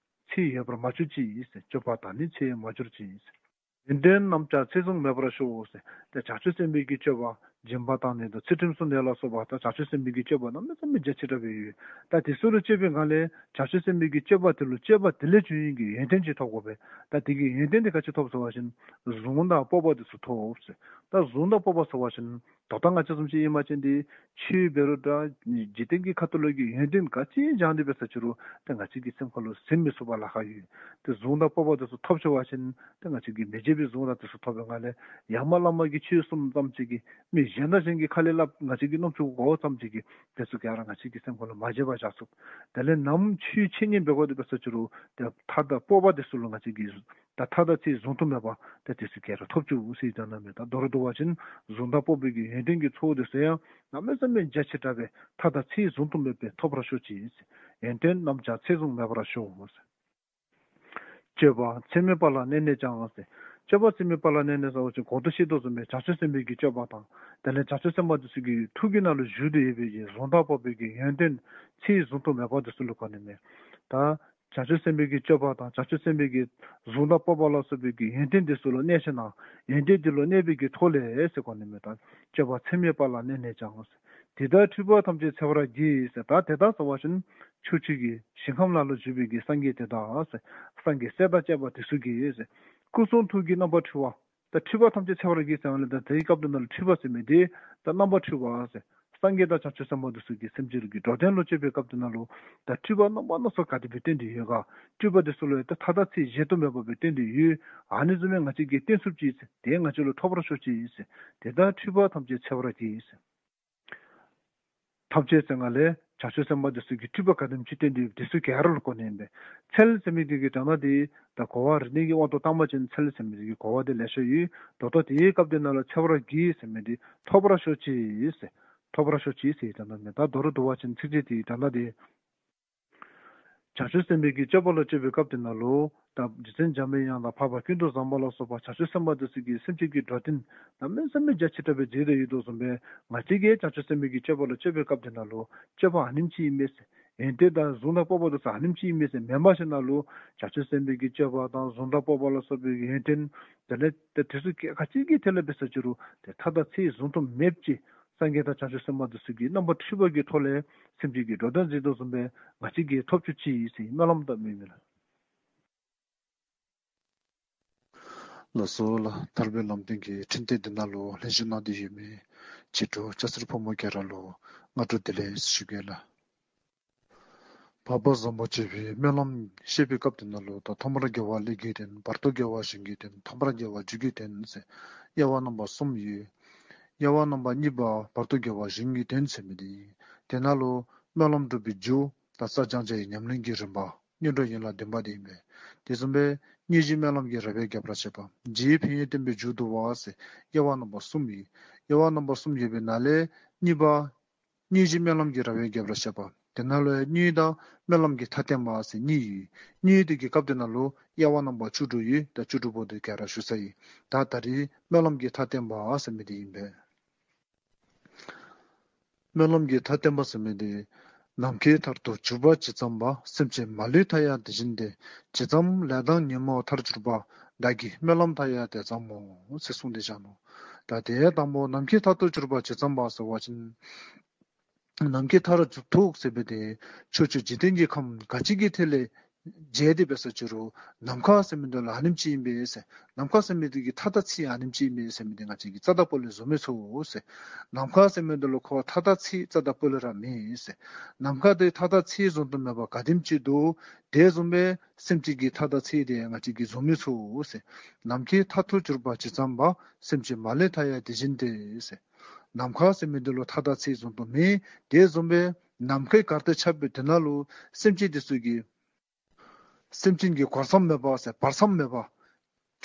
ཚེ་ཡོད་པར་མ་བཅུག་ཅིག་ཟེར། སྤྱོད་པ་དང་ནི་ཚེ་མ་གྱུར་ཅིག་ཟེར། ཡོན་ཏན་རྣམས་ཀྱང་ཚེ་བཟུང་མེད་པར་ཤོག་ཟེར། ཏེ་བྱང་ཆུབ་སེམས་དཔའི་གི་སྤྱོད་པ་སྦྱིན་པ་དང་ནི་དང་ཚུལ་ཁྲིམས་སྲུང་ནི་ལ་སོགས་པ་ད་བྱང་ཆུབ་སེམས་དཔའི་གི་སྤྱོད་པ་གནམ་མེད་ས་མེད་རྒྱ་ཆེ་དྲགས་སྦེ་ཡོད། ད་དེ་ཚུ་ལུ་སྤྱོད་པའི་སྒང་ལས་བྱང་ཆུབ་སེམས་དཔའི་གི་སྤྱོད་པ་དེ་ལུ་སྤྱོད་པ་དེ་ལས་བྱུང་བའི་གི་ཡོན་ཏན་ཅིག་ཐོབ་དགོ་པས། ད་དེ་གི་ཡོན་ཏན་དེ་ག་ཅི་ཐོབ་ཟེར་བ་ཅིན་གཟུངས་དང་སྤོབས་པ་དེ་ཚུ་ཐོབ་ཟེར། ད་གཟུངས་དང་སྤོབས་པ་ཟེར་བ་ཅིན་ད་ལྟོ་ང་བཅས་བཟུམ་ཅིག་ཨིན་པ་ཅིན་ཏེ་ཆོས་འབད་རུང་འདྲ་འཇིག་རྟེན་གྱི་ཁ་ཐུག་ལུ་གི་ཡོན་ཏན་ག་ཅི་སྦྱང་སྟེ་འབད་ས་ཅི་རུང་ཏེ་ང་བཅས་ཀྱི་སེམས་ཁ་ལུ་ཟིན་མི་ཚུགས་པར་ལཱ་ཁག་ཡོད། ཏེ་གཟུངས་དང་སྤོབས་པ་དེ་ཚུ་ཐོབ་ཚར་བ་ཅིན་ཏེ་ང་བཅས་ཀྱིས་མི་བརྗེད་པའི་གཟུངས་དང་དེ་ཚུ་ཐོབ་པའི་སྒང་ལས་ཡ་མ་བླ་མ་གི་ཆོས་གསུངམ་ཙམ་ཅིག་གིས་མི་གཞན་དང་གཞན་གྱིས་ཁ་ལས་སླབ་ང་བཅས་ཀྱི་རྣམ་ཅོ་གོཝ་ཙམ་ཅིག་གིས་དེ་ཚུ་ག་ར་ང་བཅས་ཀྱི་སེམས་ཁ་ལུ་མ་བརྗེད་པར་བཞག་ཚུགས། དེ་ལས་ནམ་ཆོས་འཆད་ཉན་འབད་དགོ་དེ་འབད་ས་ཅི་རུང་ཏེ་ཐ་དང་སྤོབས་པ་དེ་ཚུ་ལུ་ང་བཅས་ཀྱིས་ད་མཐའ་དག་ཚེ་བཟུང་དུ་མེད་པ་ཏེ་དེ་ཚུ་ག་ར་ཐོབ་བཅུག་ཟེར་དོན་དག་མས། ད་མདོར་བསྡུ་བ་ཅིན་གཟུངས་དང་སྤོབས་པའི་གི་ཡོན་ཏན་གྱི་ཚོགས་དེ་ཚུ་ཡང་གནམ་མེད་ས་མེད་རྒྱ་ཆེ་དྲགས་སྦེ་མཐའ་དག་ཚེ་བཟུང་དུ་མེད་པའི་ཐོབ་པར་ཤོག་ཅིག་ཟེར། ཡོན་ཏན་རྣམས་ཀྱང་ཚེ་བཟུང་མེད་པར་ཤོག་ཟེར། སྤྱོད་པ་ཚད་མེད་པ་ལ་གནས་ནས་ཀྱང་ཟེར། སྤྱོད་པ་ཚད་མེད་པ་ལ་གནས་ནས་ཟེར་བ་ཅིན་གོང་དུ་བཤད་དོ་བཟུམ་སྦེ་བྱང་ཆུབ་སེམས་དཔའི་གི་སྤྱོད་པ་དང་དེ་ལས་བྱང་ཆུབ་སེམས་དཔའ་དེ་ཚུ་གི་ཐུགས་ཀྱི་ནང་ལུ་བཞུགས་ཏེ་ཡོད་པའི་གི་གཟུངས་དང་སྤོབས་པའི་གི་ཡོན་ཏན་ཚེ་བཟུང་དུ་མེད་པ་དེ་ཚུ་ལུ་གོ་ནི་མས། ད་བྱང་ཆུབ་སེམས་དཔའི་གི་སྤྱོད་པ་དང་བྱང་ཆུབ་སེམས་དཔའི་གི་གཟུངས་དང་སྤོབས་པ་ལ་སོགས་པའི་གི་ཡོན་ཏན་དེ་ཚུ་ལུ་གནས་ཞིནམ་ལས་ཡོན་ཏན་དེ་ལུ་གནས་པའི་གི་ཐོག་ལས་ཟེར་གོ་ནི་མས། ད་སྤྱོད་པ་ཚད་མེད་པ་ལ་གནས་ནས་ཀྱང་ཟེར། དེ་དག་འཁྲིས་པ་ཐམས་ཅད་འཚོལ་བར་བགྱི་ཟེར། ད་དེ་དག་ཟེར་བ་ཅིན་ཕྱོགས་བཅུ་གི་ཞིང་ཁམས་ལ་ལུ་བཞུགས་པའི་གི་སངས་རྒྱས་དེ་དག་ཟེར། སངས་རྒྱས་སྲས་དང་བཅས་པ་དེ་ཚུ་གིས་ཟེར། སྐུ་གསུང་ཐུགས་ཀྱི་རྣམ་པར་འཕྲུལ་པ། ད་འཁྲིས་པ་ཐམས་ཅད་འཚོལ་བར་བགྱི་ཟེར་བ་ལས་ད་དེའི་སྐབས་དེ་ནང་ལུ་འཁྲིས་པ་ཟེར་མི་དེ་ད་རྣམ་པར་འཕྲུལ་པ་ཟེར། སངས་རྒྱས་དང་བྱང་ཆུབ་སེམས་དཔའ་དེ་ཚུ་གིས་སེམས་ཅན་གྱི་འགྲོ་དོན་ལུ་སྤྱོད་པའི་སྐབས་དེ་ནང་ལུ་ད་འཁྲིས་པ་རྣམ་པ་སྣ་ཚོགས་ག་དེ་སྦེ་སྟོན་ཏེ་ཡོད་ག། འཁྲིས་པ་དེ་ཚུ་ལུ་ད་མཐའ་དག་ཚེ་གཞལ་དུ་མེད་པ་སྦེ་སྟོན་ཏེ་ཡོད། ཨ་ནི་བཟུམ་སྦེ་ང་བཅས་ཀྱིས་སྟོན་ཚུགས་ཅིག་ཟེར། དེ་ང་བཅས་ལུ་ཐོབ་པར་ཤོག་ཅིག་ཟེར། དེ་དག་འཁྲིས་པ་ཐམས་ཅད་འཚོལ་བར་བགྱི་ཟེར། ཐམས་ཅད་ཟེར་སྒང་ལས་བྱང་ཆུབ་སེམས་དཔའ་དེ་ཚུ་གིས་འཁྲིས་པ་ག་དེམ་ཅིག་སྟོན་ཏེ་ཡོད་དེ་ཚུ་ག་ར་ལུ་གོ་ནི་ཨིན་པས། འཚོལ་ཟེར་མི་དེ་གི་དོན་དག་དེ་ད་གོ་བ་རིག་གནས་ཀྱི་དབང་དུ་བཏང་པ་ཅིན་འཚོལ་ཟེར་མི་དེ་གི་གོ་བ་དེ་ལེ་ཤ་ཡོད། ད་ལྟོ་དེའི་སྐབས་དེ་ནང་ལུ་འཚོལ་བར་བགྱི་ཟེར་མི་དེ་ཐོབ་པར་ཤོག་ཅིག་ཟེར། ཐོབ་པར་ཤོག་ཅིག་ཟེར་དོན་དག་མས། ད་མདོར་བསྡུ་བ་ཅིན་ཚིགས་བཅད་དེའི་དོན་དག་དེ་ བྱང་ཆུབ་སེམས་དཔའི་གི་སྤྱོད་པ་ལ་སྤྱོད་པའི་སྐབས་དེ་ནང་ལུ་ད་རྗེ་བཙུན་འཇམ་པའི་དབྱངས་དང་འཕགས་པ་ཀུན་ཏུ་བཟང་པོ་ལ་སོགས་པ་བྱང་ཆུབ་སེམས་དཔའ་དེ་ཚུ་གིས་སེམས་ཅན་གྱི་འགྲོ་དོན་གནམ་མེད་ས་མེད་རྒྱ་ཆེ་དྲགས་སྦེ་མཛད་དེ་ཡོད་དོ་བཟུམ་སྦེ་ང་བཅས་ཀྱིས་བྱང་ཆུབ་སེམས་དཔའི་གི་སྤྱོད་པ་ལ་སྤྱོད་པའི་སྐབས་དེ་ནང་ལུ་སྤྱོད་པ་ཨ་ནེམ་ཅིག་ཨིན་མས་ཟེར། ཡོན་ཏན་དང་གཟུངས་དང་སྤོབས་པ་དེ་ཚུ་ཨ་ནེམ་ཅིག་ཨིན་མས་ཟེར་མེན་པར་ཞིནམ་ལས་བྱང་ཆུབ་སེམས་དཔའི་གི་སྤྱོད་པ་དང་གཟུངས་དང་སྤོབས་པ་ལ་སོགས་པའི་ཡོན་ཏན་དེ་ལས་ཏེ་དེ་ཚུ་ག་ཅི་གི་ཐད་ལས་འབད་ས་ཅི་རུང་ཏེ་མཐའ་དང་ཚད་བཟུང་དུ་མེདཔ་ཅིག་སངས་རྒྱས་དང་བྱང་ཆུབ་སེམས་དཔའ་དེ་ཚུ་གིས་རྣམ་པར་འཕྲུལ་པ་གི་ཐོག་ལས་སེམས་ཅན་གྱི་འགྲོ་དོན་མཛད་དོ་བཟུམ་སྦེ་ང་བཅས་ཀྱིས་ཐོབ་བཅུག་ཅི་ཟེར་སྨོན་ལམ་དང་སྨོན་མི་ལགས། ལགས་སོ་ལགས། ཐར་པའི་ལམ་སྟོན་གྱི་འཕྲིན་ཏེ་འདི་ནང་ལུ་ལྷན་ཞུགས་གནང་སྟེ་ཡོད་མི་ཆེ་དྲུང་སྐྱ་སེར་ཕོ་མོ་ག་ར་ལུ་སྔ་དྲོ་བདེ་ལེགས་ཞུ་གེ་ལགས། འཕགས་པ་བཟང་པོ་སྤྱོད་པའི་སྨོན་ལམ་བཤད་པའི་སྐབས་དེ་ནང་ལུ་ད་ཐོག་མར་དགེ་བ་ཀླད་ཀྱི་དོན། བར་དུ་དགེ་བ་གཞན་གྱི་དོན། ཐ་མར་དགེ་བ་མཇུག་གི་དོན་ཟེར་དབྱེ་བ་རྣམ་པ་གསུམ་ཡོད། དབྱེ་བ་རྣམ་པ་གཉིས་པ་བར་དུ་དགེ་བ་གཞན་གྱི་དོན་ཟེར་མི་དེ་ཨིན། དེ་ནང་ལུ་སྨོན་ལམ་སྒྲུབ་པའི་མཇུག་དང་རྩ་སྦྱང་བྱ་ཡི་ཉམས་ལེན་གྱི་རིམ་པ་སྔོན་འགྲོ་ཡན་ལག་བདུན་པ་དེ་ཨིན་པས། དེ་བཟུམ་སྦེ་དངོས་གཞི་སྨོན་ལམ་གྱི་རེ་བའི་རྒྱབ་ར་བཤད་པ། རྗེའི་ཕན་ཡོན་བསྟན་པའི་མཇུག་བསྡུ་བ་ཟེར་དབྱེ་བ་རྣམ་པ་གསུམ་ཡོད། དབྱེ་བ་རྣམ་པ་གསུམ་ཡོད་པའི་ནང་ལས་གཉིས་པ་དངོས་གཞི་སྨོན་ལམ་གྱི་རེ་བའི་རྒྱབ་ར་བཤད་པ། དེ་ནང་ལུ་ཡང་དངོས་དང་སྨོན་ལམ་གྱི་མཐའ་བརྟེན་པ་ཟེར་གཉིས་ཡོད། དངོས་དེ་གི་སྐབས་དེ་ནང་ལུ་དབྱེ་བ་རྣམ་པ་བཅུ་དྲུག་ཡོད། ད་བཅུ་དྲུག་པོ་དེ་ག་ར་ཞུ་ས་ཡིན། ད་ད་རིས་སྨོན་ལམ་གྱི་མཐའ་བརྟེན་པ་ཟེར་མི་དེ་ཨིན་པས། སྨོན་ལམ་གྱི་མཐའ་བརྟེན་པ་ཟེར་མི་དེ། ནམ་མཁའི་མཐར་ཐུག་གྱུར་པ་ཇི་ཙམ་པ། སེམས་ཅན་མ་ལུས་མཐའ་ཡས་དེ་བཞིན་ཏེ། ཇི་ཙམ་ལས་དང་ཉོན་མོངས་མཐར་གྱུར་པ། བདག་གི་སྨོན་ལམ་མཐའ་ཡས་དེ་ཙམ་མོ། ཟེར་གསུངས་ཏེ་བཞག་ནུག། ད་དེ་དང་པོ་ནམ་མཁའི་མཐར་ཐུག་གྱུར་པ་ཇི་ཙམ་པ་ཟེར་བ་ཅིན། ནམ་མཁའི་མཐར་གྱུར་ཐུག་ཟེར་བའི་དེ་ཕྱོགས་བཅུ་འཇིག་རྟེན་གྱི་ཁམས་ག་ཅི་གི་ཐད་ལས་མཇལ་ཏེ་འབད་ས་ཅི་རུང་ནམ་མཁའ་ཟེར་མི་དེ་ལུ་ཨ་ནེམ་ཅིག་ཨིན་པས་ཟེར། ནམ་མཁའ་ཟེར་མི་དེ་གི་མཐའ་དང་ཚད་ཨ་ནེམ་ཅིག་ཨིན་པས་ཟེར་མི་དེ་ང་བཅས་ཀྱིས་རྩ་དང་པོ་ལས་བཟུང་མི་ཚུགས་ཟེར། ནམ་མཁའ་ཟེར་མི་དེ་ལུ་ཁོ་མཐའ་དང་ཚད་རྩ་དང་པོ་ལས་ར་མེད་ཟེར། ནམ་མཁའ་དེ་མཐའ་དང་ཚད་བཟུང་དུ་མེད་པ་ག་དེམ་ཅིག་འདུག། དེ་བཟུམ་སྦེ་སེམས་ཅན་གྱི་མཐའ་དང་ཚད་དེ་ང་བཅས་ཀྱིས་བཟུང་མི་ཚུགས་ཟེར། ནམ་མཁའི་མཐར་ཐུག་གྱུར་པ་ཇི་ཙམ་པ། སེམས་ཅན་མ་ལུས་མཐའ་ཡས་དེ་བཞིན་ཏེ་ཟེར། ནམ་མཁའ་ཟེར་མི་དེ་ལུ་མཐའ་དང་ཚད་བཟུང་དུ་མེད། དེ་བཟུམ་སྦེ་ནམ་མཁའི་གར་སྟེགས་ཁྱབ་པའི་དེ་ནང་ལུ་སེམས་ཅན་དེ་ཚུ་གི་སེམས་ཅན་གྱི་གོ་མཚམས་མེད་པ་ཟེར་བར་མཚམས་མེད་པ།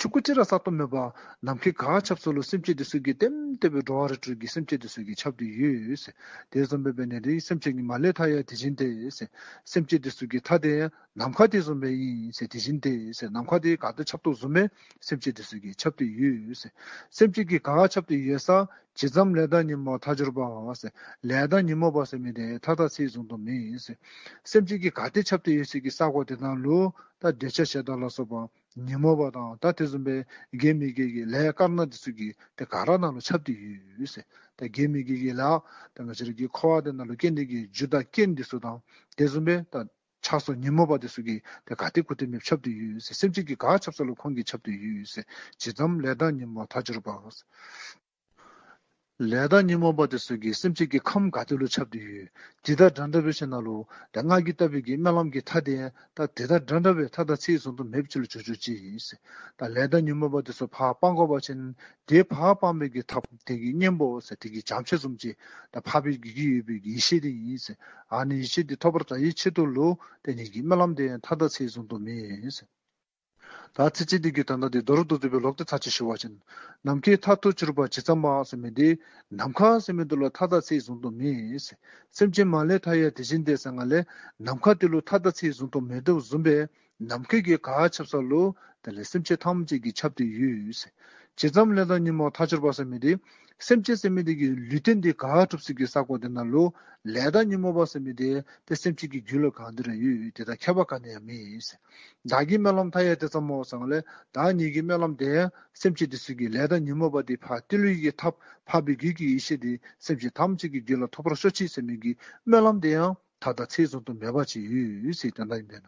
ཆུང་ཀུ་ཅིག་ར་ས་སྟོང་མེད་པ། ནམ་མཁའི་གར་ཁྱབ་ས་ལུ་སེམས་ཅན་དེ་ཚུ་གི་ལྟེམ་ལྟེ་སྦེ་འགྲོ་བ་རིགས་དྲུག་གི་སེམས་ཅན་དེ་ཚུ་གིས་ཁྱབ་སྟེ་ཡོད་ཟེར། དེ་བཟུམ་སྦེ་འབད་ནི་དེ་སེམས་ཅན་གྱི་མ་ལུས་མཐའ་ཡས་དེ་བཞིན་ཏེ་ཟེར། སེམས་ཅན་དེ་ཚུ་གི་མཐའ་དེ་ནམ་མཁའ་དེ་བཟུམ་སྦེ་ཨིན་ཟེར། དེ་བཞིན་ཏེ་ཟེར། ནམ་མཁའ་དེ་གར་སྟེགས་ཁྱབ་དོ་བཟུམ་སྦེ་སེམས་ཅན་དེ་ཚུ་གིས་ཁྱབ་སྟེ་ཡོད་ཟེར། སེམས་ཅན་གྱི་གར་ཁྱབ་སྟེ་ཡོད་ས་ཇི་ཙམ་ལས་དང་ཉོན་མོངས་མཐར་གྱུར་པ་ཟེར། ལས་དང་ཉོན་མོངས་པ་ཟེར་མི་དེ་མཐའ་དང་ཚད་བཟུང་དུ་མེད་ཟེར། སེམས་ཅན་གྱི་གར་སྟེགས་ཁྱབ་སྟེ་ཡོད་ས་གི་ས་གོ་དེ་ནང་ལུ་ད་འདོད་ཆགས་ཞེ་སྡང་ལ་སོགས་པ་ཉོན་མོངས་པ་དང་ད་དེ་བཟུམ་སྦེ་དགེ་མི་དགེ་གི་ལས་དཀར་ནག་དེ་ཚུ་གི་དེ་ག་ར་ནང་ལུ་ཁྱབ་སྟེ་ཡོད་ཟེར། ད་དགེ་མི་དགེ་གི་ལཱ་ད་ང་བཅས་ར་གི་འཁོར་བ་དེ་ནང་ལུ་སྐྱེ་ནི་གི་རྒྱུ་དང་རྐྱེན་དེ་ཚུ་དང་དེ་བཟུམ་སྦེ་ད་ཆགས་སོགས་ཉོན་མོངས་པ་དེ་ཚུ་གི་དེ་ག་ཏེ་གུ་ཏེ་མེདཔ་ཁྱབ་སྟེ་ཡོད་ཟེར། སེམས་ཅན་གྱི་གར་ཁྱབ་ས་ལུ་ཁོང་གིས་ཁྱབ་སྟེ་ཡོད་ཟེར། ཇི་ཙམ་ལས་དང་ཉོན་མོངས་མཐར་གྱུར་པ། ལས་དང་ཉོན་མོངས་པ་དེ་ཚུ་གིས་སེམས་ཅན་གྱི་ཁམས་ག་ཏེ་ལུ་ཁྱབ་སྟེ་ཡོད། དེ་དང་འདྲ་འདྲ་བའི་ཆ་ནང་ལུ་ད་སྔར་གྱི་ལྟ་བུའི་གི་སྨོན་ལམ་གྱི་མཐའ་དེ་ད་དེ་དང་འདྲ་འདྲ་བའི་མཐའ་དང་ཚད་བཟུང་དུ་མེདཔ་ཅིག་ལུ་འགྱུར་འགྱུར་ཅི་ཨིན་ཟེར། ད་ལས་དང་ཉོན་མོངས་པ་དེ་ཚུ་ཕར་སྤང་དགོ་པ་ཅིན་དེ་ཕར་སྤང་བའི་གི་ཐབས་དེ་གི་གཉེན་པོ་ཟེར་དེ་གི་བྱང་ཆུབ་བཟུམ་ཅིག་ད་འཕགས་པའི་གི་རྒྱུད་ཡོད་པའི་གི་ཡེ་ཤེས་དེ་ཨིན་ཟེར། ཨ་ནི་ཡེ་ཤེས་དེ་ཐོབ་པར་བྱ་བའི་ཆེད་དུ་ལུ་དེ་ནི་གི་སྨོན་ལམ་དེ་མཐའ་དང་ཚད་བཟུང་དུ་མེད་ཟེར། ད་ཚིགས་བཅད་འདི་གི་དོན་དག་འདི་མདོར་བསྡུས་ཏེ་སྦེ་ལོག་སྟེ་ཚར་གཅིག་ཞུ་བ་ཅིན། ནམ་མཁའི་མཐར་ཐུག་གྱུར་པ་ཇི་ཙམ་པ་ཟེར་མི་འདི་ནམ་མཁའ་ཟེར་མི་འདི་ལུ་མཐའ་དང་ཚད་བཟུང་དུ་མེད་ཟེར། སེམས་ཅན་མ་ལུས་མཐའ་ཡས་དེ་བཞིན་ཏེ་ཟེར་སྒང་ལས་ནམ་མཁའ་འདི་ལུ་མཐའ་དང་ཚད་བཟུང་དུ་མེད་དོ་བཟུམ་སྦེ་ནམ་མཁའི་གི་གར་ཁྱབ་ས་ལུ་དེ་ལས་སེམས་ཅན་ཐམས་ཅད་ཀྱིས་ཁྱབ་སྟེ་ཡོད་ཟེར། ཇི་ཙམ་ལས་དང་ཉོན་མོངས་མཐར་གྱུར་པ་ཟེར་མི་འདི་སེམས་ཅན་ཟེར་མི་འདི་གི་ལུས་རྟེན་འདི་གར་གྲུབ་ས་གི་ས་གོ་དེ་ནང་ལུ་ལས་དང་ཉོན་མོངས་པ་ཟེར་མི་འདི་ཏེ་སེམས་ཅན་གྱི་རྒྱུད་ལུ་གང་དེ་ར་ཡོད། དེ་དང་ཁྱད་པར་ག་ནི་ཡང་མེད་ཟེར། བདག་གི་སྨོན་ལམ་མཐའ་ཡས་དེ་ཙམ་མོ་ཟེར་སྒང་ལས་བདག་ཉིད་ཀྱི་སྨོན་ལམ་དེ་ཡང་སེམས་ཅན་དེ་ཚུ་གི་ལས་དང་ཉོན་མོངས་པ་དེ་ཕར་བཏུལ་བའི་གི་ཐབས་འཕགས་པའི་རྒྱུད་ཀྱི་ཡེ་ཤེས་དེ་སེམས་ཅན་ཐམས་ཅད་ཀྱི་རྒྱུད་ལ་ཐོབ་པར་ཤོག་ཅིག་ཟེར་མི་གི་སྨོན་ལམ་དེ་ཡང་མཐའ་དང་ཚད་བཟུང་དུ་མེད་པ་ཅིག་ཡོད་ཟེར་དོན་དག་ཨིན་པས་ན།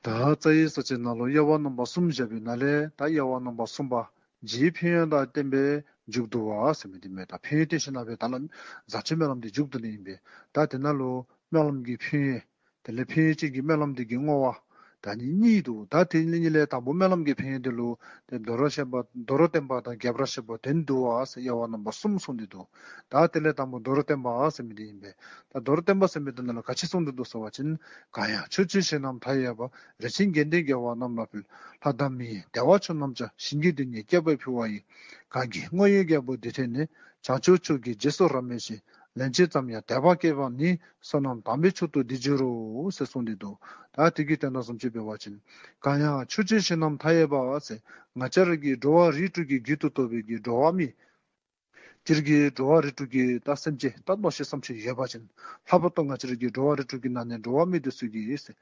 ད་རྩ་བའི་ས་བཅད་ནང་ལུ་དབྱེ་བ་རྣམ་པ་གསུམ་བཞག་པའི་ནང་ལས་ད་དབྱེ་བ་རྣམ་པ་གསུམ་པ་རྗེའི་ཕན་ཡོན་དང་བསྟན་པའི་མཇུག་བསྡུ་བ་ཟེར་མི་འདི་མས། ད་ཕན་ཡོན་བསྟན་ཞིནམ་ལས་ད་ལམ་བཟང་སྤྱོད་སྨོན་ལམ་འདི་མཇུག་བསྡུ་ནི་ཨིན་པས། ད་དེ་ནང་ལུ་སྨོན་ལམ་གྱི་ཕན་ཡོན་དེ་ལས་ཕན་ཡོན་ཅན་གྱི་སྨོན་ལམ་འདི་གི་བསྔོ་བ་ད་ནི་གཉིས་འདུག། ད་དེ་ནི་གཉིས་ལས་དང་པོ་སྨོན་ལམ་གྱི་ཕན་ཡོན་འདི་ལུ་ཏེ་མདོར་བཤད་པ་མདོར་བསྟན་པ་དང་རྒྱས་པར་བཤད་པ་དོན་བསྡུ་བ་ཟེར་དབྱེ་བ་རྣམ་པ་གསུམ་གསུངས་ཏེ་འདུག། ད་དེ་ལས་དང་པོ་མདོར་བསྟན་པ་ཟེར་མི་འདི་ཨིན་པས། ད་མདོར་བསྟན་པ་ཟེར་མི་འདི་ནང་ལུ་ག་ཅི་གསུངས་ཏེ་འདུག་ཟེར་བ་ཅིན། གང་ཡང་ཕྱོགས་བཅུའི་གཞན་རྣམས་མཐའ་ཡས་པ། རིན་ཆེན་དགེ་འདུན་དགེ་བ་རྣམས་ལ་ཕུལ། ལྷ་དང་མི་ཡི་བདེ་བ་ཆོས་རྣམས་ཀྱང་། ཞིང་གི་རྡུལ་སྙེད་བསྐལ་པར་ཕུལ་བ་ཡི། གང་གིས་བསྔོ་བའི་རྒྱལ་པོ་འདི་ཐོས་ནས། བྱང་ཆུབ་མཆོག་གི་རྗེས་སུ་རབ་མོས་ཤིང་། ལན་གཅིག་ཙམ་ཡང་དད་པ་བསྐྱེད་པ་ནི། བསོད་ནམས་དམ་པའི་མཆོག་ཏུ་འདི་འགྱུར་རོ་ཟེར་གསུངས་ཏེ་འདུག། ད་དེ་གི་དོན་དག་བཟུམ་ཅིག་འབད་བ་ཅིན། གང་ཡང་ཕྱོགས་བཅུའི་ཞིང་རྣམས་མཐའ་ཡས་པ་ཟེར། ང་བཅས་ར་གི་འགྲོ་བ་རིགས་དྲུག་གི་རྒྱུད་དུ་གཏོགས་པའི་གི་འགྲོ་བ་མི། སྤྱིར་གྱི་འགྲོ་བ་རིགས་དྲུག་གི་ད་སེམས་ཅན་ད་མནོ་ཤེས་བསམ་ཤེས་ཡོད་པ་ཅིན། ལྷག་པར་དུ་ང་བཅས་ར་གི་འགྲོ་བ་རིགས་དྲུག་གི་ནང་ནས་འགྲོ་བ་མི་དེ་ཚུ་གིས།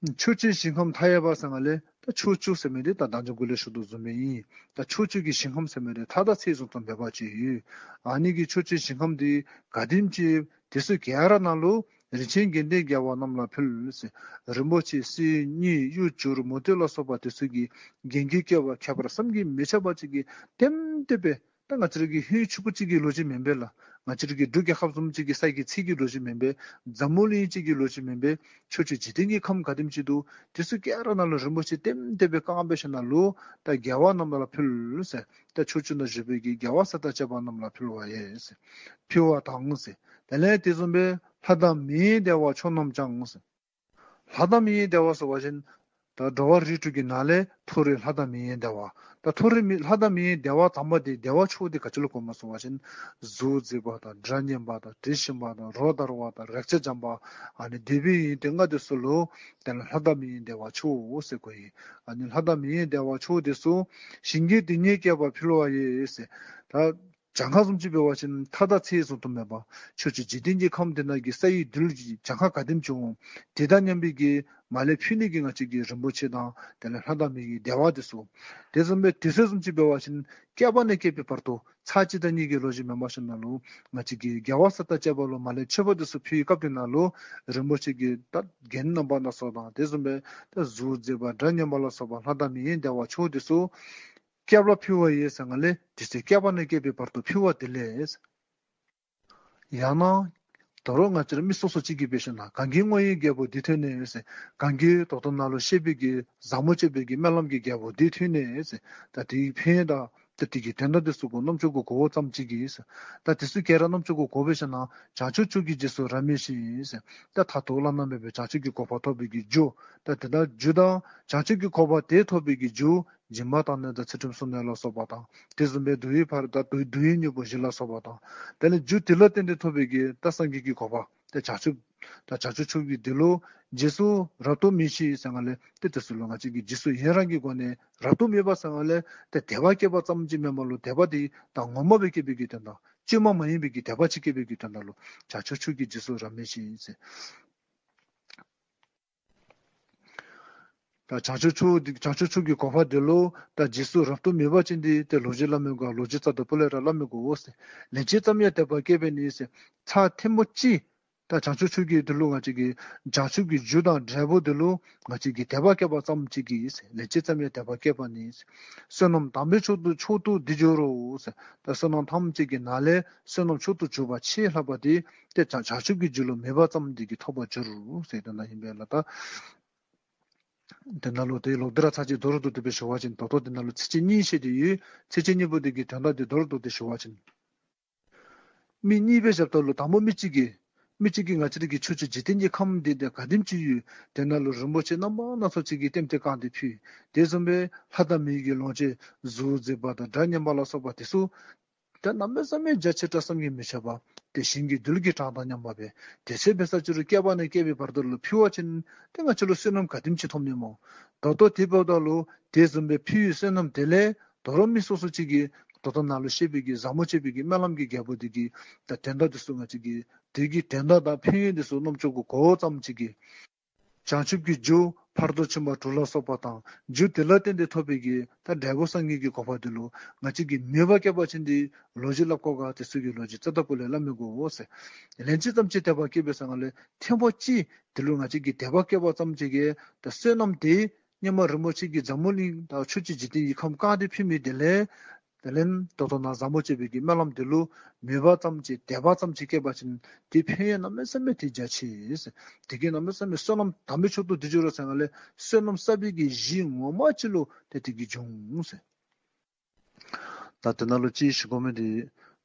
ཕྱོགས་བཅུའི་ཞིང་ཁམས་མཐའ་ཡས་པ་ཟེར་ང་ལས་ད་ཕྱོགས་བཅུ་ཟེར་མི་དེ་ད་ད་ཅི་གོང་ལས་ཞུ་དོ་བཟུམ་སྦེ་ཨིན། ད་ཕྱོགས་བཅུ་གི་ཞིང་ཁམས་ཟེར་མི་དེ་མཐའ་དང་ཚད་བཟུང་དུ་མེད་པ་ཅིག་ཡོད། ཨ་ནི་གི་ཕྱོགས་བཅུའི་ཞིང་ཁམས་དེ་ག་དེམ་ཅིག་དེ་ཚུ་ག་ར་ནང་ལུ་རིན་ཆེན་དགེ་འདུན་རྒྱལ་བ་རྣམས་ལ་ཕུལ་ཟེར། རིན་པོ་ཆེ་གསེར་དངུལ་གཡུ་བྱུ་རུ་མུ་ཏིག་ལ་སོགས་པ་དེ་ཚུ་གིས་བརྒྱན་གྱིས་བསྐོར་བ་ཁྱད་པར་བསམ་གྱིས་མི་ཁྱབ་པ་ཅིག་གིས་ལྟེམ་ལྟེ་སྦེ། ད་ང་བཅས་ར་གི་ཧིང་ཕྱུག་པོ་ཅིག་གི་ལོ་རྒྱུས་མེན་པས་ལགས། ང་བཅས་ར་གི་འབྲུག་རྒྱལ་ཁབ་བཟུམ་ཅིག་གི་ས་གི་ཚད་ཀྱི་ལོ་རྒྱུས་མེན་པས། འཛམ་བུ་གླིང་ཅིག་གི་ལོ་རྒྱུས་མེན་པས། ཕྱོགས་བཅུ་འཇིག་རྟེན་གྱི་ཁམས་ག་དེམ་ཅིག་འདུག། དེ་ཚུ་ག་ར་ནང་ལུ་རིན་པོ་ཆེ་ལྟེམ་ལྟེ་སྦེ་བཀང་སྦེ་ཞིནམ་ལས་ད་རྒྱལ་བ་རྣམས་ལ་ཕུལ་ཟེར། ད་ཕྱོགས་བཅུ་ན་བཞུགས་པའི་གི་རྒྱལ་བ་སྲས་དང་བཅས་པ་རྣམས་ལ་ཕུལ་བ་ཡིན་ཟེར། ཕུལ་བ་དང་ཟེར། དེ་ལས་དེ་བཟུམ་སྦེ་ལྷ་དང་མི་ཡི་བདེ་བ་ཕྱོགས་རྣམས་ཀྱང་ཟེར། ལྷ་དང་མི་ཡི་བདེ་བ་ཟེར་བ་ཅིན། ད་འགྲོ་བ་རིགས་དྲུག་གི་ནང་ལས་མཐོ་རིས་ལྷ་དང་མི་ཡི་བདེ་བ། ད་མཐོ་རིས་མི་ལྷ་དང་མི་ཡི་བདེ་བ་དམ་པ་དེ་བདེ་བ་མཆོག་དེ་ག་ཅི་ལུ་གོཝ་སྨོ་ཟེར་བ་ཅིན། གཟུགས་མཛེས་པ་དང་སྒྲ་སྙན་པ་དང་དྲི་ཞིམ་པ་དང་རོ་དར་བ་དང་རེག་བྱ་འཇམ་པ། ཨ་ནི་དེ་སྦེ་ཡོན་ཏན་ལྔ་དེ་ཚུ་ལུ་དེ་ལུ་ལྷ་དང་མི་ཡི་བདེ་བ་མཆོག་ཟེར་གོཝ་ཨིན། ཨ་ནི་ལྷ་དང་མི་ཡི་བདེ་བ་མཆོག་དེ་ཚུ་ཞིང་གི་དེ་ཉིད་བསྐལ་པར་ཕུལ་བ་ཡིས་ཟེར། ད་གྱངས་ཁ་བཟུམ་ཅིག་འབད་བ་ཅིན་མཐའ་དང་ཚད་བཟུང་དུ་མེད་པ། ཕྱོགས་བཅུ་འཇིག་རྟེན་གྱི་ཁམས་དེ་ནང་གི་ས་ཡི་རྡུལ་གྱི་གྱངས་ཁ་ག་དེམ་ཅིག་འོང་། དེ་དང་མཉམ་པའི་གི་མར་ལས་ཕུལ་ནི་གི་ང་བཅས་ཀྱི་རིན་པོ་ཆེ་དང་དེ་ལས་ལྷ་དང་མི་ཡི་བདེ་བ་དེ་ཚུ། དེ་བཟུམ་སྦེ་དུས་ཚོད་བཟུམ་ཅིག་འབད་བ་ཅིན་བསྐལ་པ་ནས་བསྐལ་པའི་བར་དུ་ཚར་གཅིག་དང་གཉིས་ཀྱི་ལོ་རྒྱུས་མེན་པར་ཞིནམ་ལས་ང་བཅས་ཀྱི་རྒྱལ་བ་སྲས་དང་བཅས་པ་ལུ་མར་ལས་མཆོད་པ་དེ་ཚུ་ཕུལ་བའི་སྐབས་དེ་ནང་ལུ་རིན་པོ་ཆེ་གི་ད་རྒྱན་རྣམ་པ་སྣ་ཚོགས་དང་དེ་བཟུམ་སྦེ་ད་གཟུགས་མཛེས་པ་སྒྲ་སྙན་པ་ལ་སོགས་པ་ལྷ་དང་མི་ཡི་བདེ་བ་མཆོག་དེ་ཚུ་བསྐལ་པར་ཕུལ་བ་ཡིས་ཟེར་ང་ལས་དུས་ཚོད་བསྐལ་པ་ནས་བསྐལ་པའི་བར་དུ་ཕུལ་བ་དེ་ལས། ཡང་ན་ད་རུང་ང་བཅས་ར་མི་སོ་སོ་ཅིག་གིས་འབད་ཞིནམ་ལས་གང་གིས་བསྔོ་བའི་རྒྱལ་པོ་འདི་ཐོས་ནས་ཟེར། གང་གིས་ད་ལྟོ་ནཱ་ལུ་བཤད་པའི་གི་ཟབ་མོ་སྤྱོད་པའི་གི་སྨོན་ལམ་གྱི་རྒྱལ་པོ་འདི་ཐོས་ནས་ཟེར། ད་དེའི་ཕན་ཡོན་དང་ད་དེ་གི་དོན་དག་དེ་ཚུ་གུ་རྣམ་ཅོ་གུ་གོཝ་ཙམ་ཅིག་གིས་ཟེར། ད་དེ་ཚུ་ག་ར་རྣམ་ཅོ་གུ་གོ་སྦེ་ཞིནམ་ལས་བྱང་ཆུབ་མཆོག་གི་རྗེས་སུ་རབ་མོས་ཤིག་ཟེར། ད་མཐར་ཐུག་བླ་ན་མེད་པའི་བྱང་ཆུབ་ཀྱི་གོ་འཕང་ཐོབ་པའི་གི་རྒྱུ། ད་དེ་དག་རྒྱུ་དང་བྱང་ཆུབ་ཀྱི་གོ་འཕང་དེ་ཐོབ་པའི་གི་རྒྱུ། སྦྱིན་པ་དང་ནི་ད་ཚུལ་ཁྲིམས་སྲུང་ནི་ལ་སོགས་པ་དང་། དེ་བཟུམ་སྦེ་བསྡུ་བའི་ཕར་ད་བསྡུ་བསྡུ་བའི་དངོས་པོ་བཞི་ལ་སོགས་པ་དང་། དེ་ལས་རྒྱུ་དེ་ལ་བརྟེན་ཏེ་ཐོབ་པའི་གི་ད་སངས་རྒྱས་ཀྱི་གོ་འཕང་དེ་བྱང་ཆུབ། ད་བྱང་ཆུབ་མཆོག་གི་དེ་ལུ་རྗེས་སུ་རབ་ཏུ་མོས་ཤིག་ཟེར་ང་ལས་དེ་དེ་ཚུ་ལུ་ང་བཅས་ཀྱིས་རྗེས་སུ་ཡི་རང་གི་སྒོ་ནས་རབ་ཏུ་མོས་པ་ཟེར་ང་ལས་དེ་དད་པ་བསྐྱེད་པ་ཙམ་ཅིག་མེན་པ་ལུ་དད་པ་དེ་ད་ངོ་མ་སྦེ་བསྐྱེད་པའི་གི་དོན་དག། བཅོས་མ་མ་ཡིན་པའི་གི་དད་པ་ཅིག་བསྐྱེད་པའི་གི་དོན་དག་ལུ་བྱང་ཆུབ་མཆོག་གི་རྗེས་སུ་རབ་མོས་ཤིག་ཟེར། ད་བྱང་ཆུབ་མཆོག་འདི་བྱང་ཆུབ་མཆོག་གི་གོ་འཕང་དེ་ལུ་ད་རྗེས་སུ་རབ་ཏུ་མོས་པ་ཅིན་དེ་ཏེ་ལོ་རྒྱུས་སླབ་མི་དགོ། ལོ་རྒྱུས་རྩ་དང་པོ་ལས་ར་སླབ་མི་དགོ་ཟེར། ལན་གཅིག་ཙམ་ཡང་དད་པ་བསྐྱེད་པས་ནི་ཟེར། ཚར་ཐེངས་མ་གཅིག་ད་བྱང་ཆུབ་མཆོག་གི་དེ་ལུ་ང་བཅས་ཀྱིས་བྱང་ཆུབ་ཀྱི་རྒྱུ་དང་འབྲས་བུ་དེ་ལུ་ང་བཅས་ཀྱིས་དད་པ་བསྐྱེད་པ་ཙམ་ཅིག་གིས་ཟེར། ལན་གཅིག་ཙམ་ཡང་དད་པ་བསྐྱེད་པས་ནི་ཟེར། བསོད་ནམས་དམ་པའི་མཆོག་ཏུ་མཆོག་ཏུ་འདི་འགྱུར་རོ་ཟེར། ད་བསོད་ནམས་ཐམས་ཅད་ཀྱི་ནང་ལས་བསོད་ནམས་མཆོག་ཏུ་གྱུར་པ་ཆེས་ལྷག་པ་དེ་ཏེ་བྱང་བྱང་ཆུབ་ཀྱི་རྒྱུ་ལུ་མོས་པ་ཙམ་དེ་གིས་ཐོབ་པར་འགྱུར་ཟེར་དོན་དག་ཨིན་པས་ལགས། ད་དེ་ནང་ལུ་དེ་ལོག་སྟེ་ར་ཚར་གཅིག་མདོར་བསྡུས་ཏེ་སྦེ་ཞུ་བ་ཅིན་ད་ལྟོ་དེ་ནང་ལུ་ཚིགས་བཅད་གཉིས་བཤད་དེ་ཡོད། ཚིགས་བཅད་གཉིས་པོ་དེ་གི་དོན་དག་དེ་མདོར་བསྡུས་ཏེ་ཞུ་བ་ཅིན། མི་གཉིས་སྦེ་བཞགཔ་ད་ལུ་དང་པོ་མི་གཅིག་གིས་མི་གཅིག་གིས་ང་བཅས་ར་གི་ཕྱོགས་བཅུའི་འཇིག་རྟེན་གྱི་ཁམས་འདི་ཏེ་ག་དེམ་ཅིག་ཡོད། དེ་ནང་ལུ་རིན་པོ་ཆེ་རྣམ་པ་སྣ་ཚོགས་ཅིག་གིས་ལྟེམ་ལྟེ་བཀང་སྟེ་ཕུལ། དེ་བཟུམ་སྦེ་ལྷ་དང་མི་ཡི་གི་ལོངས་སྤྱོད་གཟུགས་མཛེས་པ་དང་སྒྲ་སྙན་པ་ལ་སོགས་པ་དེ་ཚུ་ད་གནམ་མེད་ས་མེད་རྒྱ་ཆེ་དྲགས་བསམ་གྱིས་མི་ཁྱབ་པ། དེ་ཞིང་གི་རྡུལ་གྱི་གྲངས་དང་མཉམ་པ་སྦེ། དེ་ཚུ་འབད་ས་ཅིག་རུང་བསྐལ་པ་ནས་བསྐལ་པའི་བར་དུ་ལུ་ཕུལ་བ་ཅིན་ཏེ་ང་བཅས་ལུ་བསོད་ནམས་ག་དེམ་ཅིག་ཐོབ་ནི་སྨོ། ད་ལྟོ་དེ་འབདཝ་ད་ལུ་དེ་བཟུམ་སྦེ་ཕུལ་བའི་བསོད་ནམས་དེ་ལས་ད་རུང་མི་སོ་སོ་ཅིག་གིས་ད་ལྟོ་ནཱ་ལུ་བཤད་པའི་གི་ཟབ་མོ་སྤྱོད་པའི་གི་སྨོན་ལམ་གྱི་རྒྱལ་པོ་དེ་གི་ད་དོན་དག་དེ་ཚུ་ང་བཅས་ཀྱིས་དེ་གི་དོན་དག་དང་ཕན་ཡོན་དེ་ཚུ་རྣམ་ཅོ་གུ་གོཝ་ཙམ་ཅིག་གིས། བྱང་ཆུབ་ཀྱི་རྒྱུ་ཕ་རོལ་ཏུ་ཕྱིན་པ་དྲུག་ལ་སོགས་པ་དང་རྒྱུ་དེ་ལ་བརྟེན་ཏེ་ཐོབ་པའི་གི་ད་འབྲས་བུ་སངས་རྒྱས་ཀྱི་གོ་འཕང་དེ་ལུ་ང་བཅས་ཀྱིས་མོས་པ་བསྐྱེད་པ་ཅིན་དེ་ལོ་རྒྱུས་སླབ་དགོ་ག། དེ་ཚུ་གི་ལོ་རྒྱུས་རྩ་དང་པོ་ལས་སླབ་མི་དགོ་ཟེར། ལན་གཅིག་ཙམ་ཅིག་དད་པ་བསྐྱེད་པས་ཟེར་ང་ལས་ཐེངས་མ་གཅིག་དེ་ལུ་ང་བཅས་ཀྱིས་དད་པ་བསྐྱེད་པ་ཙམ་ཅིག་གིས་ད་བསོད་ནམས་དེ་སྔོན་མ་རིན་པོ་ཆེ་གིས་འཛམ་བུ་གླིང་དང་ཕྱོགས་བཅུའི་འཇིག་རྟེན་གྱི་ཁམས་བཀང་སྟེ་ཕུལ་མི་དེ་ལས། དེ་ལས་ད་ལྟོ་ནཱ་ཟབ་མོ་སྤྱོད་པའི་གི་སྨོན་ལམ་དེ་ལུ་མོས་པ་ཙམ་ཅིག་དད་པ་ཙམ་ཅིག་བསྐྱེད་པ་ཅིན་དེ་ཕན་ཡོན་གནམ་མེད་ས་མེད་དེ་རྒྱ་ཆེ་ཟེར། དེ་གིས་གནམ་མེད་ས་མེད་བསོད་ནམས་དམ་པའི་མཆོག་ཏུ་འདི་འགྱུར་རོ་ཟེར་ང་ལས་བསོད་ནམས་བསགས་པའི་གི་གཞི་ངོ་མ་ཅིག་ལུ་ཏེ་དེ་གིས་འབྱུང་ཟེར། ད་དེ་ནང་ལུ་ཅིག་ཞུ་དགོ་མི་དེ་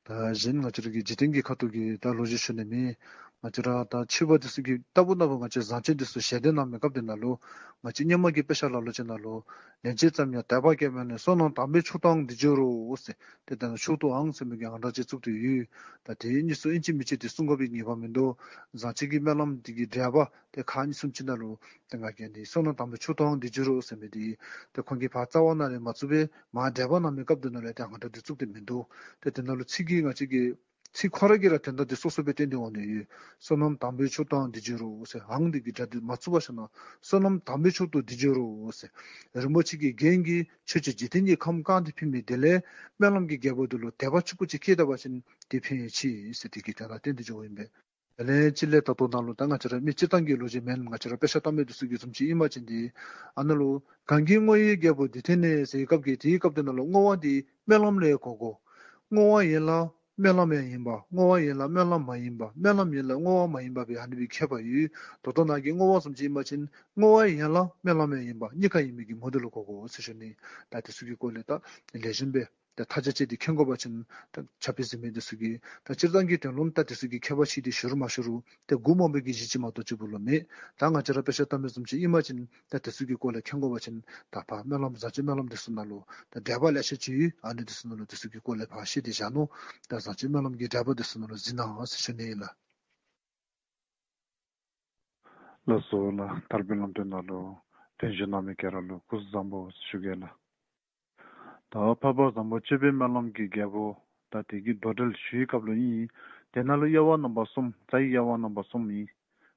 ད་གཞན་ང་བཅས་ར་གི་འཇིག་རྟེན་གྱི་ཁ་ཐུག་གི་ད་ལོ་རྒྱུས་ཞུ་ནི་མེད། ང་བཅས་ར་ད་ཆོས་པ་འདི་ཚུ་གིས་ལྟ་བུ་ན་བུ་ང་བཅས་བཟང་སྤྱོད་འདི་ཚུ་ཞལ་འདོན་གནང་མི་སྐབས་འདི་ནང་ལུ་ང་བཅས་སྔོན་མ་གི་དཔེ་ཆ་ལ་ལུ་ཅིག་ནང་ལུ་ལན་ཅིག་ཙམ་ཡང་དད་པ་སྐྱེས་མེད་ནས་བསོད་ནམས་དམ་པའི་ཆོས་དང་འདི་བརྗོད་རོ་ཟེར། ཏེ་དེ་ནང་མཆོག་ཏུའང་ཟེར་མི་གི་ཨང་གྲངས་ཅིག་བཙུགས་ཏེ་ཡོད། ད་དེ་གཉིས་སུ་ཨིན་ཅི་མིན་ཅི་དེ་གསུང་དགོ་པའི་ངེས་པ་མིན་འདུག། བཟང་སྤྱོད་ཀྱི་སྨོན་ལམ་འདི་གི་འགྲེལ་པ་དེ་ཁག་གཉིས་གསུམ་ཅིག་ནང་ལུ་ཏེ་ང་གིས་འདི་བསོད་ནམས་དམ་པའི་ཆོས་དང་འདི་བརྗོད་རོ་ཟེར་མི་འདི་ཏེ་ཁོང་གིས་ཕར་རྩ་བ་ནང་ལས་མ་བཙུགས་པས། མར་འགྲེལ་པ་གནང་མི་སྐབས་འདི་ནང་ལས་ཏེ་ཨང་གྲངས་འདི་བཙུགས་ཏེ་མིན་འདུག། ཏེ་དེ་ནང་ལུ་ཚིག་གི་ང་བཅས་ཀྱི་ཚིག་ཁོ་ར་གིས་ར་དོན་དག་འདི་སོ་སོ་སྦེ་བསྟན་ཏེ་འོང་ནི་ཡོད། བསོད་ནམས་དམ་པའི་ཆོས་དང་འདི་བརྗོད་རོ་ཟེར། ཨང་འདི་གི་སྒྲ་འདི་མ་བཙུགས་པ་ཞིག་ན་བསོད་ནམས་དམ་པའི་ཆོས་དང་འདི་བརྗོད་རོ་ཟེར། རིན་པོ་ཆེ་གི་རྒྱན་གྱིས་ཆོས་ཀྱི་འཇིག་རྟེན་གྱི་ཁམས་བཀང་སྟེ་ཕུལ་མི་དེ་ལས་སྨོན་ལམ་གྱི་རྒྱལ་པོ་འདི་ལུ་དད་པ་ཆུང་ཀུ་ཅིག་སྐྱེས་ད་པ་ཅིན་དེ་ཕན་ཡོན་ཆེ་ཟེར་དེ་གི་དོན་དག་བསྟན་ཏེ་འགྱོཝ་ཨིན་པས། དེ་ལས་ཅིག་ལས་ད་ལྟོ་ནང་ལུ་ད་ང་བཅས་ར་མི་སྤྱིར་བཏང་གི་ལོ་རྒྱུས་མེན། ང་བཅས་ར་དཔེ་ཆ་ལྟ་མི་འདི་ཚུ་གི་བཟུམ་ཅིག་ཨིན་པ་ཅིན་འདི་ཨ་ནཱ་ལུ་གང་གིས་བསྔོ་བའི་རྒྱལ་པོ་འདི་བསྟེན་ནས་ཟེར་བའི་སྐབས་ཀྱི་དེའི་སྐབས་དེ་ནང་ལུ་བསྔོ་བ་འདི་སྨོན་ལམ་ལས་གོ་དགོ། བསྔོ་བ་ཡན་ལག་སྨོན་ལམ་ཡང་ཡིན་པ། བསྔོ་བ་ཡན་ལག་སྨོན་ལམ་མ་ཡིན་པ། སྨོན་ལམ་ཡན་ལག་བསྔོ་བ་མ་ཡིན་པ་སྦེ་ཨ་ནི་སྦེ་ཁྱད་པར་ཡོད། ད་ལྟོ་ནཱ་གི་བསྔོ་བ་བཟུམ་ཅིག་ཨིན་པ་ཅིན་བསྔོ་བ་ཡན་ལག་སྨོན་ལམ་ཡང་ཡིན་པ་གཉིས་ཀ་ཡིན་མི་གི་ངོ་འདི་ལུ་གོ་དགོ་ཟེར་ཞུ་ནི། ད་དེ་ཚུ་གི་སྐོར་ལས་ད་ལེགས་ཤོམ་སྦེ་ད་མཐའ་དཔྱད་དཔྱད་དེ་མཁྱེན་དགོ་པ་ཅིན་ད་ཕྱག་དཔེ་གཟིགས་མི་འདི་ཚུ་གིས་ད་སྤྱིར་བཏང་གི་དོན་ལུ་ད་དེ་ཚུ་གི་མཁས་པ་ཅིག་འདི་ཞུ་རུང་མ་ཞུ་རུང་ཏེ་མགུ་རྨོངས་པའི་གི་གཞི་ཅིག་མ་གཏོགས་ཅིག་པོ་ལུ་མེད། ད་ང་བཅས་ར་དཔེ་ཆ་ལྟ་མི་བཟུམ་ཅིག་ཨིན་པ་ཅིན་ད་དེ་ཚུ་གི་སྐོར་ལས་མཁྱེན་དགོ་པ་ཅིན་ད་ཕར་སྨོན་ལམ་བཟང་སྤྱོད་སྨོན་ལམ་འདི་ཚུ་ནང་ལུ་ད་འགྲེལ་པ་ལེ་ཤ་ཅིག་ཡོད། ཨ་ནི་འདི་ཚུ་ནང་ལུ་དེ་ཚུ་གི་སྐོར་ལས་ཕར་བཤད་དེ་བཞག་ནུག། ད་བཟང་སྤྱོད་སྨོན་ལམ་གྱི་འགྲེལ་པ་འདི་ཚུ་ནང་ལུ་གཟིགས་གནང་ཟེར་ཞུ་ནི་ཨིན་ལགས། ལགས་སོ་ལགས། དར་འཕེལ་ལམ་སྟོན་ནང་ལུ་གདན་ཞུ་གནང་མི་ག་ར་ལུ་སྐུ་གཟུགས་བཟང་པོ་ཞུ་གེ་ལགས། ད་འཕགས་པ་བཟང་པོ་སྤྱོད་པའི་སྨོན་ལམ་གྱི་རྒྱལ་པོ་ད་དེ་གི་མདོ་འགྲེལ་ཞུ་བའི་སྐབས་ལུ་ཨིན། དེ་ནང་ལུ་དབྱེ་བ་རྣམ་པ་གསུམ། རྩ་བའི་དབྱེ་བ་རྣམ་པ་གསུམ་ཨིན།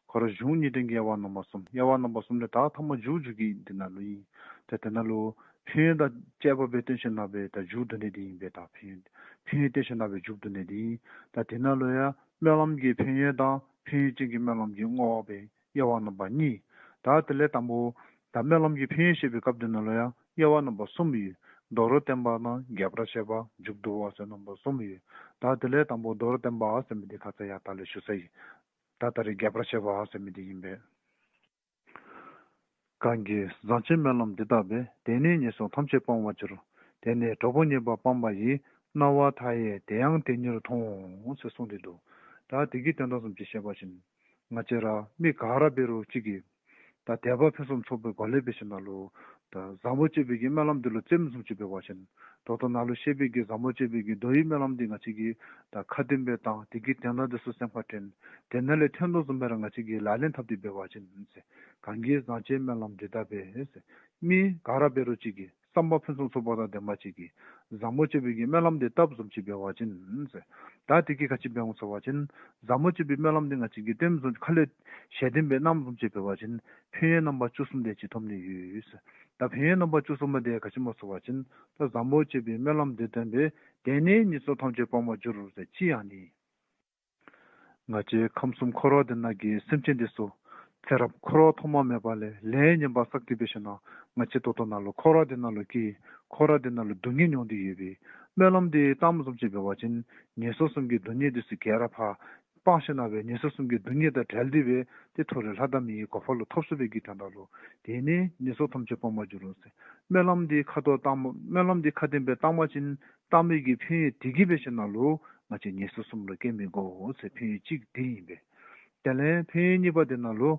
ཁོ་ར་གཞུང་གཉིས་ལྡན་གྱི་དབྱེ་བ་རྣམ་པ་གསུམ། དབྱེ་བ་རྣམ་པ་གསུམ་ལས་ད་ཐ་མ་མཇུག་མཇུག་གི་འདི་ནང་ལུ་ཨིན། ད་དེ་ནང་ལུ་ཕན་ཡོན་དང་བཅས་པ་སྦེ་སྟོན་ཞིནམ་ལས་ད་མཇུག་བསྡུ་ནི་འདི་ཨིན་པས། ད་ཕན་ཡོན་ཕན་ཡོན་སྟོན་ཞིནམ་ལས་མཇུག་བསྡུ་ནི་འདི་ཨིན། ད་དེ་ནང་ལུ་ཡང་སྨོན་ལམ་གྱི་ཕན་ཡོན་དང་ཕན་ཡོན་ཅན་གྱི་སྨོན་ལམ་གྱི་བསྔོ་བ་སྦེ་དབྱེ་བ་རྣམ་པ་གཉིས། ད་དེ་ལས་དང་པོ་ད་སྨོན་ལམ་གྱི་ཕན་ཡོན་བཤད་པའི་སྐབས་འདི་ནང་ལུ་ཡང་དབྱེ་བ་རྣམ་པ་གསུམ་ཡོད། མདོར་བསྟན་པ་དང་རྒྱས་པར་བཤད་པ་མཇུག་བསྡུ་བ་ཟེར་རྣམ་པ་གསུམ་ཡོད། ད་དེ་ལས་དང་པོ་མདོར་བསྟན་པ་ཟེར་མི་འདི་ཁ་ཙ་ཡང་ད་ལས་ཞུ་ཚར་ཡི། ད་ད་རེས་རྒྱས་པར་བཤད་པ་ཟེར་མི་འདི་ཨིན་པས། གང་གིས་བཟང་སྤྱོད་སྨོན་ལམ་འདི་དག་པས། དེས་ནི་ངན་སོང་ཐམས་ཅད་སྤང་བར་འགྱུར། དེས་ནི་གྲོགས་པོ་ངན་པ་སྤངས་པ་ཡིས། སྣང་བ་མཐའ་ཡས་དེ་ཡང་དེ་ཉིད་མཐོང་། ཟེར་གསུངས་ཏེ་འདུག། ད་དེ་གི་དོན་དག་བཟུམ་ཅིག་བཤད་པ་ཅིན་ང་བཅས་ར་མི་ག་ར་འབད་རུང་གཅིག་གིས་ད་དད་པ་ཕུན་སུམ་ཚོགས་པའི་སྒོ་ལས་འབད་ཞིནམ་ལས་ད་བཟང་པོ་སྤྱོད་པའི་གི་སྨོན་ལམ་འདི་ལུ་རྩེདམོ་བཟུམ་ཅིག་འབད་བ་ཅིན་ད་ལྟོ་ནཱ་ལུ་བཤད་པའི་གི་བཟང་པོ་སྤྱོད་པའི་གི་མདོ་ཡི་སྨོན་ལམ་འདི་ང་བཅས་ཀྱིས་ད་ཁ་ཏོན་སྦེ་བཏང་། དེ་གི་དོན་དག་འདི་ཚུ་སེམས་ཁར་དྲན། དེ་ནང་ལས་ཐོན་དོ་བཟུམ་སྦེ་ར་ང་བཅས་ཀྱིས་ལག་ལེན་འཐབ་སྟེ་འབད་བ་ཅིན་ཟེར། གང་གིས་བཟང་སྤྱོད་སྨོན་ལམ་འདི་དག་པས་ཟེར། མི་ག་ར་འབད་རུང་གཅིག་གིས་བསམ་པ་ཕུན་སུམ་ཚོགས་པ་དང་ལྡན་པ་ཅིག་གིས་བཟང་པོ་སྤྱོད་པའི་གི་སྨོན་ལམ་འདི་བཏབ་བཟུམ་ཅིག་འབད་བ་ཅིན་ཟེར། ད་དེ་གིས་ག་ཅི་འབད་འོང་ཟེར་བ་ཅིན་བཟང་པོ་སྤྱོད་པའི་སྨོན་ལམ་འདི་ང་བཅས་ཀྱིས་སྟོནམ་བཟུམ་ཁ་ལས་ཞལ་འདོན་སྦེ་གནངམ་བཟུམ་ཅིག་འབད་བ་ཅིན་ཕན་ཡོན་རྣམ་པ་བཅུ་གསུམ་དེ་ཅིག་ཐོབ་ནི་ཡོད་ཟེར། ད་ཕན་ཡོན་རྣམ་པ་བཅུ་གསུམ་པ་དེ་ག་ཅི་སྨོ་ཟེར་བ་ཅིན་ད་བཟང་པོ་སྤྱོད་པའི་སྨོན་ལམ་འདི་བཏབ་པས། དེས་ནི་ངན་སོང་ཐམས་ཅད་སྤང་བར་འགྱུར་ཟེར་ཅིག་ཨ་ནི། ང་བཅས་ཁམས་གསུམ་འཁོར་བ་འདི་ནང་གི་སེམས་ཅན་འདི་ཚུ་ཚེ་རབས་འཁོར་བ་ཐོག་མ་མེད་པ་ལས་ལས་ངན་པ་བསགས་ཏེ་འབད་ཞིནམ་ལས་ང་བཅས་ད་ལྟོ་ནཱ་ལུ་འཁོར་བ་འདི་ནང་ལུ་སྐྱེས། འཁོར་བ་འདི་ནང་ལུ་སྡུག་བསྔལ་མྱོང་སྟེ་ཡོད་པས། སྨོན་ལམ་འདི་བཏངམ་བཟུམ་ཅིག་འབད་བ་ཅིན་ངན་སོང་གསུམ་གྱི་སྡུག་བསྔལ་འདི་ཚུ་ག་ར་ཕར་སྤངས་ཞིནམ་ལས་ངན་སོང་གསུམ་གྱི་སྡུག་བསྔལ་དང་བྲལ་ཏེ་སྦེ་ཏེ་མཐོ་རིས་ལྷ་དང་མིའི་གོ་འཕང་ལུ་ཐོབ་ཚུགས་པའི་གི་དོན་དག་ལུ། དེས་ནི་ངན་སོང་ཐམས་ཅད་སྤང་བར་འགྱུར་རོ་ཟེར། སྨོན་ལམ་འདི་ཁ་ཐོག་བཏང་སྨོན་ལམ་འདི་ཁ་ཏོན་སྦེ་བཏང་པ་ཅིན་བཏང་མི་གི་ཕན་ཡོན་དེ་གིས་འབད་ཞིནམ་ལས་ང་བཅས་ངན་སོང་གསུམ་ལུ་སྐྱེ་མི་དགོ་ཟེར། ཕན་ཡོན་གཅིག་དེ་ཨིན་པས། དེ་ལས་ཕན་ཡོན་གཉིས་པ་དེ་ནང་ལུ་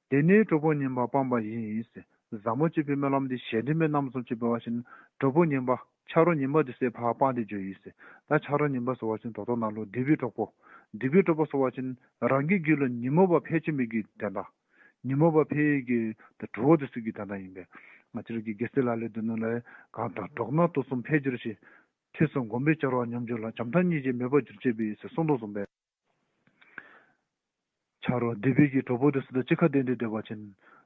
དེས་ནི་གྲོགས་པོ་ངན་པ་སྤངས་པ་ཡིས་ཟེར། བཟང་པོ་སྤྱོད་པའི་སྨོན་ལམ་འདི་ཞལ་འདོན་སྦེ་གནངམ་བཟུམ་ཅིག་འབད་བ་ཅིན་གྲོགས་པོ་ངན་པ་ཆ་རོགས་ངན་པ་འདི་ཚུ་ཕར་སྤངས་ཏེ་འགྱོ་ཡི་ཟེར། ད་ཆ་རོགས་ངན་པ་ཟེར་བ་ཅིན་ད་ལྟོ་ནཱ་ལུ་སྡིག་པའི་གྲོགས་པོ། སྡིག་པའི་གྲོགས་པོ་ཟེར་བ་ཅིན་རང་གི་རྒྱུད་ལུ་ཉོན་མོངས་པ་འཕེལ་བཅུག་མི་གི་དོན་དག། ཉོན་མོངས་པ་འཕེལ་གྱི་ད་གྲོགས་དེ་ཚུ་གི་དོན་དག་ཨིན་པས། ང་བཅས་ར་གི་རྒྱལ་སྲས་ལག་ལེན་འདི་ནང་ལས་གང་དག་འགྲོགས་ན་དུག་གསུམ་འཕེལ་འགྱུར་ཞིང་། ཐོས་བསམ་སྒོམ་པའི་བྱ་བ་ཉམས་འགྱུར་ལ། བྱམས་སྙིང་རྗེ་མེད་པར་འགྱུར་བྱེད་པའི་ཟེར་གསུངས་དོ་བཟུམ་སྦེ། ཆ་རོགས་སྡིག་པའི་གི་གྲོགས་པོ་དེ་ཚུ་དང་གཅིག་ཁར་སྡོད་དེ་སྡོད་པ་ཅིན་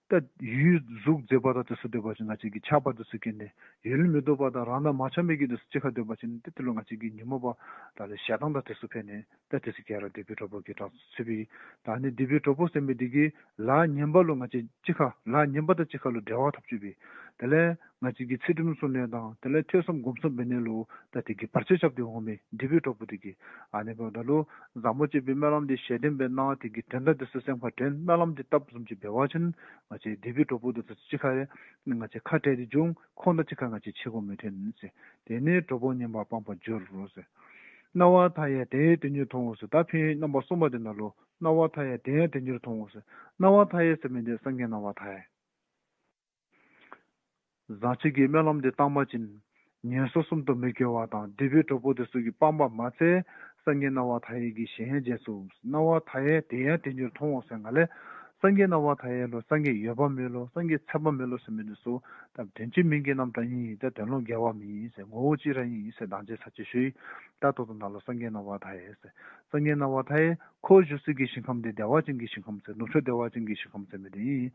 ད་ཡུལ་གཟུགས་མཛེས་པ་དང་དེ་ཚུ་སྡོད་པ་ཅིན་ང་བཅས་ཀྱི་ཆགས་པ་དེ་ཚུ་སྐྱེ་ནི། ཡུལ་མི་སྡུག་པ་དང་རང་དང་མ་འཆམ་མི་གི་དེ་ཚུ་གཅིག་ཁར་སྡོད་པ་ཅིན་ཏེ་དེ་ལུ་ང་བཅས་ཀྱི་ཉོན་མོངས་པ་དང་ལས་ཞེ་སྡང་དང་དེ་ཚུ་འཕེལ་ནི། ད་དེ་ཚུ་ག་ར་སྡིག་པའི་གྲོགས་པོ་གི་གྲངས་སུ་ཚུད་པས། ད་ནི་སྡིག་པའི་གྲོགས་པོ་ཟེར་མི་དེ་གིས་ལཱ་ངན་པ་ལུ་ང་བཅས་གཅིག་ཁར་ལཱ་ངན་པ་དང་གཅིག་ཁར་ལུ་འབྲེལ་བ་འཐབ་བཅུག་པས། དེ་ལས་ང་བཅས་ཀྱི་ཚུལ་ཁྲིམས་སྲུང་ནི་དང་དེ་ལས་ཐོས་བསམ་སྒོམ་གསུམ་འབད་ནི་ལུ་ད་དེ་གིས་བར་ཆད་རྐྱབ་སྟེ་འོང་མི་སྡིག་པའི་གྲོགས་པོ་དེ་གིས། ཨ་ནི་འབདཝ་ད་ལུ་བཟང་པོ་སྤྱོད་པའི་སྨོན་ལམ་འདི་ཞལ་འདོན་སྦེ་གནང་། དེ་གི་དོན་དག་དེ་ཚུ་སེམས་ཁར་དྲན། སྨོན་ལམ་འདི་བཏབ་བཟུམ་ཅིག་འབད་བ་ཅིན་ང་བཅས་སྡིག་པའི་གྲོགས་པོ་དེ་ཚུ་གཅིག་ཁར་ང་བཅས་ཁ་བྲལ་ཏེ་འགྱོ་འོང་། ཁོང་དང་གཅིག་ཁར་ང་བཅས་ཕྱད་དགོ་མི་འཐོན་ཟེར། དེས་ནི་གྲོགས་པོ་ངན་པ་སྤངས་པར་འགྱུར་རོ་ཟེར། སྣང་བ་མཐའ་ཡས་དེ་ཡང་དེ་ཉིད་མཐོང་ཟེར། ད་ཕན་ཡོན་རྣམ་པ་གསུམ་པ་དེ་ནང་ལུ་སྣང་བ་མཐའ་ཡས་དེ་ཡང་དེ་ཉིད་མཐོང་ཟེར། སྣང་བ་མཐའ་ཡས་ཟེར་མི་དེ་སངས་རྒྱས་སྣང་བ་མཐའ་ཡས། བཟང་སྤྱོད་ཀྱི་སྨོན་ལམ་དེ་བཏང་པ་ཅིན་ངན་སོང་གསུམ་དུ་མི་སྐྱེ་བ་དང་སྡིག་པའི་གྲོགས་པོ་དེ་ཚུ་གིས་སྤངས་པ་མ་ཚད་སངས་རྒྱས་སྣང་བ་མཐའ་ཡས་ཀྱི་གཞལ་ཡས་མཇལ་ཚུགས། སྣང་བ་མཐའ་ཡས་དེ་ཡང་དེ་ཉིད་མཐོང་ཟེར་ང་ལས། སངས་རྒྱས་སྣང་བ་མཐའ་ཡས་ལུ་སངས་རྒྱས་ཡོད་པ་མེད་ལོ་སངས་རྒྱས་ཚད་པ་མེད་ལོ་ཟེར་མི་དེ་ཚུ་ད་དོན་གཅིག་མིང་གི་རྣམ་གྲངས་ཨིན། ད་དོན་ལུ་འགལ་བ་མེད་ཟེར། ངོ་བོ་གཅིག་ར་ཨིན་ཟེར་དང་བཅས་ས་ཅིག་ཞུ་ཡི། ད་ད་ལྟོ་ནཱ་ལུ་སངས་རྒྱས་སྣང་བ་མཐའ་ཡས་ཟེར། སངས་རྒྱས་སྣང་བ་མཐའ་ཡས་ཁོ་བཞུགས་སའི་གི་ཞིང་ཁམས་དེ་བདེ་བ་ཅན་གྱི་ཞིང་ཁམས་ཟེར། ནུབ་ཕྱོགས་བདེ་བ་ཅན་གྱི་ཞིང་ཁམས་ཟེར་མི་དེ་ཨིན།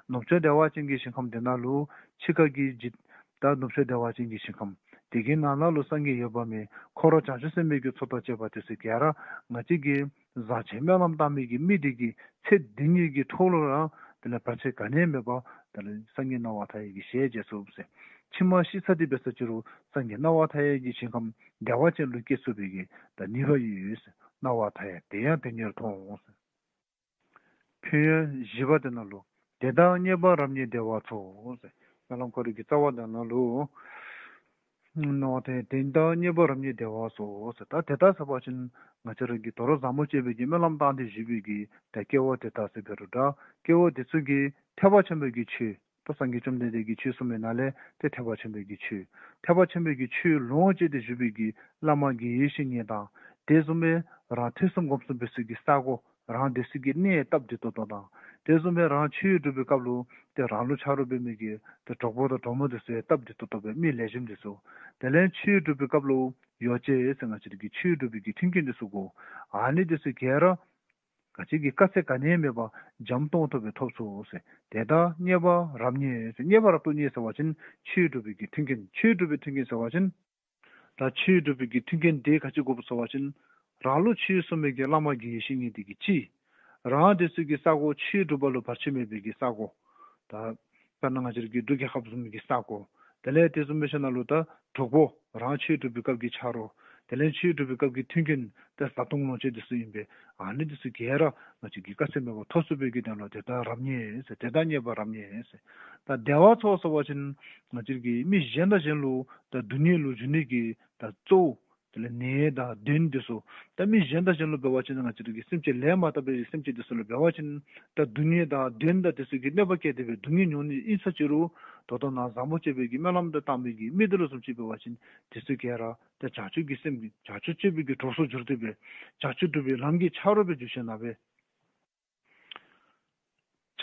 ནུབ་ཕྱོགས་བདེ་བ་ཅན་གྱི་ཞིང་ཁམས་དེ་ནང་ལུ་འཆི་ཁ་གི་འཇིག་ད་ནུབ་ཕྱོགས་བདེ་བ་ཅན་གྱི་ཞིང་ཁམས་དེ་གི་ནང་ན་ལུ་སངས་རྒྱས་ཡོད་པ་མེད། འཁོར་བྱང་ཆུབ་སེམས་དཔའི་གི་ཚོགས་དང་བཅས་པ་དེ་ཚུ་ག་ར་ང་བཅས་ཀྱི་བཟང་སྤྱོད་སྨོན་ལམ་བཏང་མི་གི་མི་དེ་གིས་ཚེ་འདི་ཉིད་ཀྱི་ཐོག་ལུ་ར་དེ་ལས་བར་ཆད་ག་ནི་ཡང་མེད་པར་དེ་ལས་སངས་རྒྱས་སྣང་བ་མཐའ་ཡས་ཀྱི་གཞལ་ཡས་མཇལ་ཚུགས་ཟེར། ཕྱི་མ་ཤི་ཚར་ཏེ་འབད་ས་ཅིག་རུང་སངས་རྒྱས་སྣང་བ་མཐའ་ཡས་ཀྱི་ཞིང་ཁམས་བདེ་བ་ཅན་ལུ་སྐྱེ་ཚུགས་པའི་གི་ད་ནུས་པ་ཡོད་ཟེར། སྣང་བ་མཐའ་ཡས་དེ་ཡང་དེ་ཉིད་མཐོང་ཟེར། ཕན་ཡོན་བཞི་པ་དེ་ནང་ལུ་དེ་དག་རྙེད་པ་རབ་རྙེད་བདེ་བ་ཚོགས་ཟེར། སྨོན་ལམ་ཁོ་རའི་གི་རྩ་བ་དེ་ནང་ལུ་སྣང་བ་མཐའ་ཡས་དེ་དག་རྙེད་པ་རབ་རྙེད་བདེ་བ་ཚོགས་ཟེར། ད་དེ་དག་ཟེར་བ་ཅིན་ང་བཅས་ར་གིས་དོ་རུང་བཟང་པོ་སྤྱོད་པའི་གི་སྨོན་ལམ་བཏང་སྟེ་བཞུགས་པའི་གི་ད་སྐྱེ་བོ་དེ་དག་ཟེར་འབད་རུང་འདྲ། སྐྱེ་བོ་དེ་ཚུ་གིས་ཐེག་པ་ཆེན་པོའི་གི་ཆོས་ད་སངས་རྒྱས་བཅོམ་ལྡན་འདས་ཀྱིས་ཆོས་གསུངས་པའི་ནང་ལས་ཏེ་ཐེག་པ་ཆེན་པོའི་གི་ཆོས། ཐེག་པ་ཆེན་པོའི་གི་ཆོས་ལོངས་སྤྱོད་དེ་བཞུགས་པའི་གི་བླ་མ་དགེ་བའི་བཤེས་གཉེན་དང་དེ་བཟུམ་སྦེ་རང་ཐོས་བསམ་སྒོམ་གསུམ་འབད་སའི་གི་ས་གོ་རང་སྡོད་སའི་གི་གནས་སྟབས་བདེ་ཏོག་ཏོ་དང་དེ་བཟུམ་སྦེ་རང་ཆོས་སྒྲུབ་པའི་སྐབས་ལུ་ཏེ་རང་ལུ་ཆ་རོགས་འབད་མི་གི་ཏེ་གྲོགས་པོ་དང་གྲོགས་མོ་དེ་ཚུ་ཡང་སྟབས་བདེ་ཏོག་ཏོ་སྦེ་མི་ལེགས་ཤོམ་དེ་ཚུ། དེ་ལས་ཆོས་སྒྲུབ་པའི་སྐབས་ལུ་ཡོ་བྱད་ཟེར་ང་བཅས་ར་གི་ཆོས་སྒྲུབ་པའི་གི་མཐུན་རྐྱེན་དེ་ཚུ་དགོ། ཨ་ནི་དེ་ཚུ་ག་ར་ང་བཅས་ཀྱིས་དཀའ་ཚེགས་ག་ནི་ཡང་མེད་པར་འཇམ་ཏོང་ཏོ་སྦེ་ཐོབ་ཚུགས་ཟེར། དེ་དག་རྙེད་པ་རབ་རྙེད་ཟེར། རྙེད་པ་རབ་ཏུ་རྙེད་ཟེར་བ་ཅིན་ཆོས་སྒྲུབ་པའི་གི་མཐུན་རྐྱེན། ཆོས་སྒྲུབ་པའི་མཐུན་རྐྱེན་ཟེར་བ་ཅིན་ད་ཆོས་སྒྲུབ་པའི་གི་མཐུན་རྐྱེན་དེ་ག་ཅི་དགོཔ་ཟེར་བ་ཅིན་རང་ལུ་ཆོས་གསུང་མི་གི་བླ་མ་དགེ་བའི་བཤེས་གཉེན་དེ་གིས་གཅིག། རང་སྡོད་སའི་གི་ས་གོ་ཆོས་སྒྲུབ་པ་ལུ་བར་ཆད་མེད་པའི་གི་ས་གོ། ད་དཔེར་ན་ང་བཅས་ར་གི་འབྲུག་རྒྱལ་ཁབ་བཟུམ་གྱི་ས་གོ། དེ་ལས་དེ་བཟུམ་སྦེ་ཞིནམ་ལས་ད་གྲོགས་པོ་རང་ཆོས་སྒྲུབ་པའི་སྐབས་ཀྱི་ཆ་རོགས། དེ་ལས་ཆོས་སྒྲུབ་པའི་སྐབས་ཀྱི་མཐུན་རྐྱེན་ད་བཟའ་བཏུང་ལོངས་སྤྱོད་དེ་ཚུ་ཨིན་པས། ཨ་ནི་དེ་ཚུ་ག་ར་ང་བཅས་ཀྱིས་དཀའ་ཚེགས་མེད་པར་ཐོབ་ཚུགས་པའི་གི་དོན་ལུ་དེ་དག་རབ་རྙེད་ཟེར། དེ་དག་རྙེད་པ་རབ་རྙེད་ཟེར། ད་བདེ་བ་ཚོགས་ཟེར་བ་ཅིན་ང་བཅས་ཀྱིས་མི་གཞན་དང་གཞན་ལུ་ད་སྡུག་བསྔལ་ལུ་འཇུག་ནི་གི་ད་གཙོ་བོ་དེ་ལས་ནད་དང་གདོན་དེ་ཚུ། ད་མི་གཞན་དང་གཞན་ལུ་འབད་བ་ཅིན་ང་བཅས་ར་གི་སེམས་ཅན་ལས་མ་དག་པའི་སེམས་ཅན་དེ་ཚུ་ལུ་འབད་བ་ཅིན་ད་སྡུག་བསྔལ་དང་གདོན་དང་དེ་ཚུ་གི་གནོད་པ་བཀལ་ཏེ་སྦེ་སྡུག་བསྔལ་མྱོང་ནི་ཨིན་ས་ཅིག་རུང་ད་ལྟོ་ནཱ་བཟང་པོ་སྤྱོད་པའི་གི་སྨོན་ལམ་དང་བཏང་མི་གི་མི་དེ་ལུ་བཟུམ་ཅིག་འབད་བ་ཅིན་དེ་ཚུ་ག་ར་ད་བྱང་ཆུབ་ཀྱི་སེམས་ཀྱི་བྱང་ཆུབ་སྤྱོད་པའི་གི་གྲོགས་སུ་འགྱུར་ཏེ་སྦེ་བྱང་ཆུབ་སྒྲུབ་པའི་ལམ་གྱི་ཆ་རོགས་སྦེ་འགྱུར་ཞིནམ་ལས་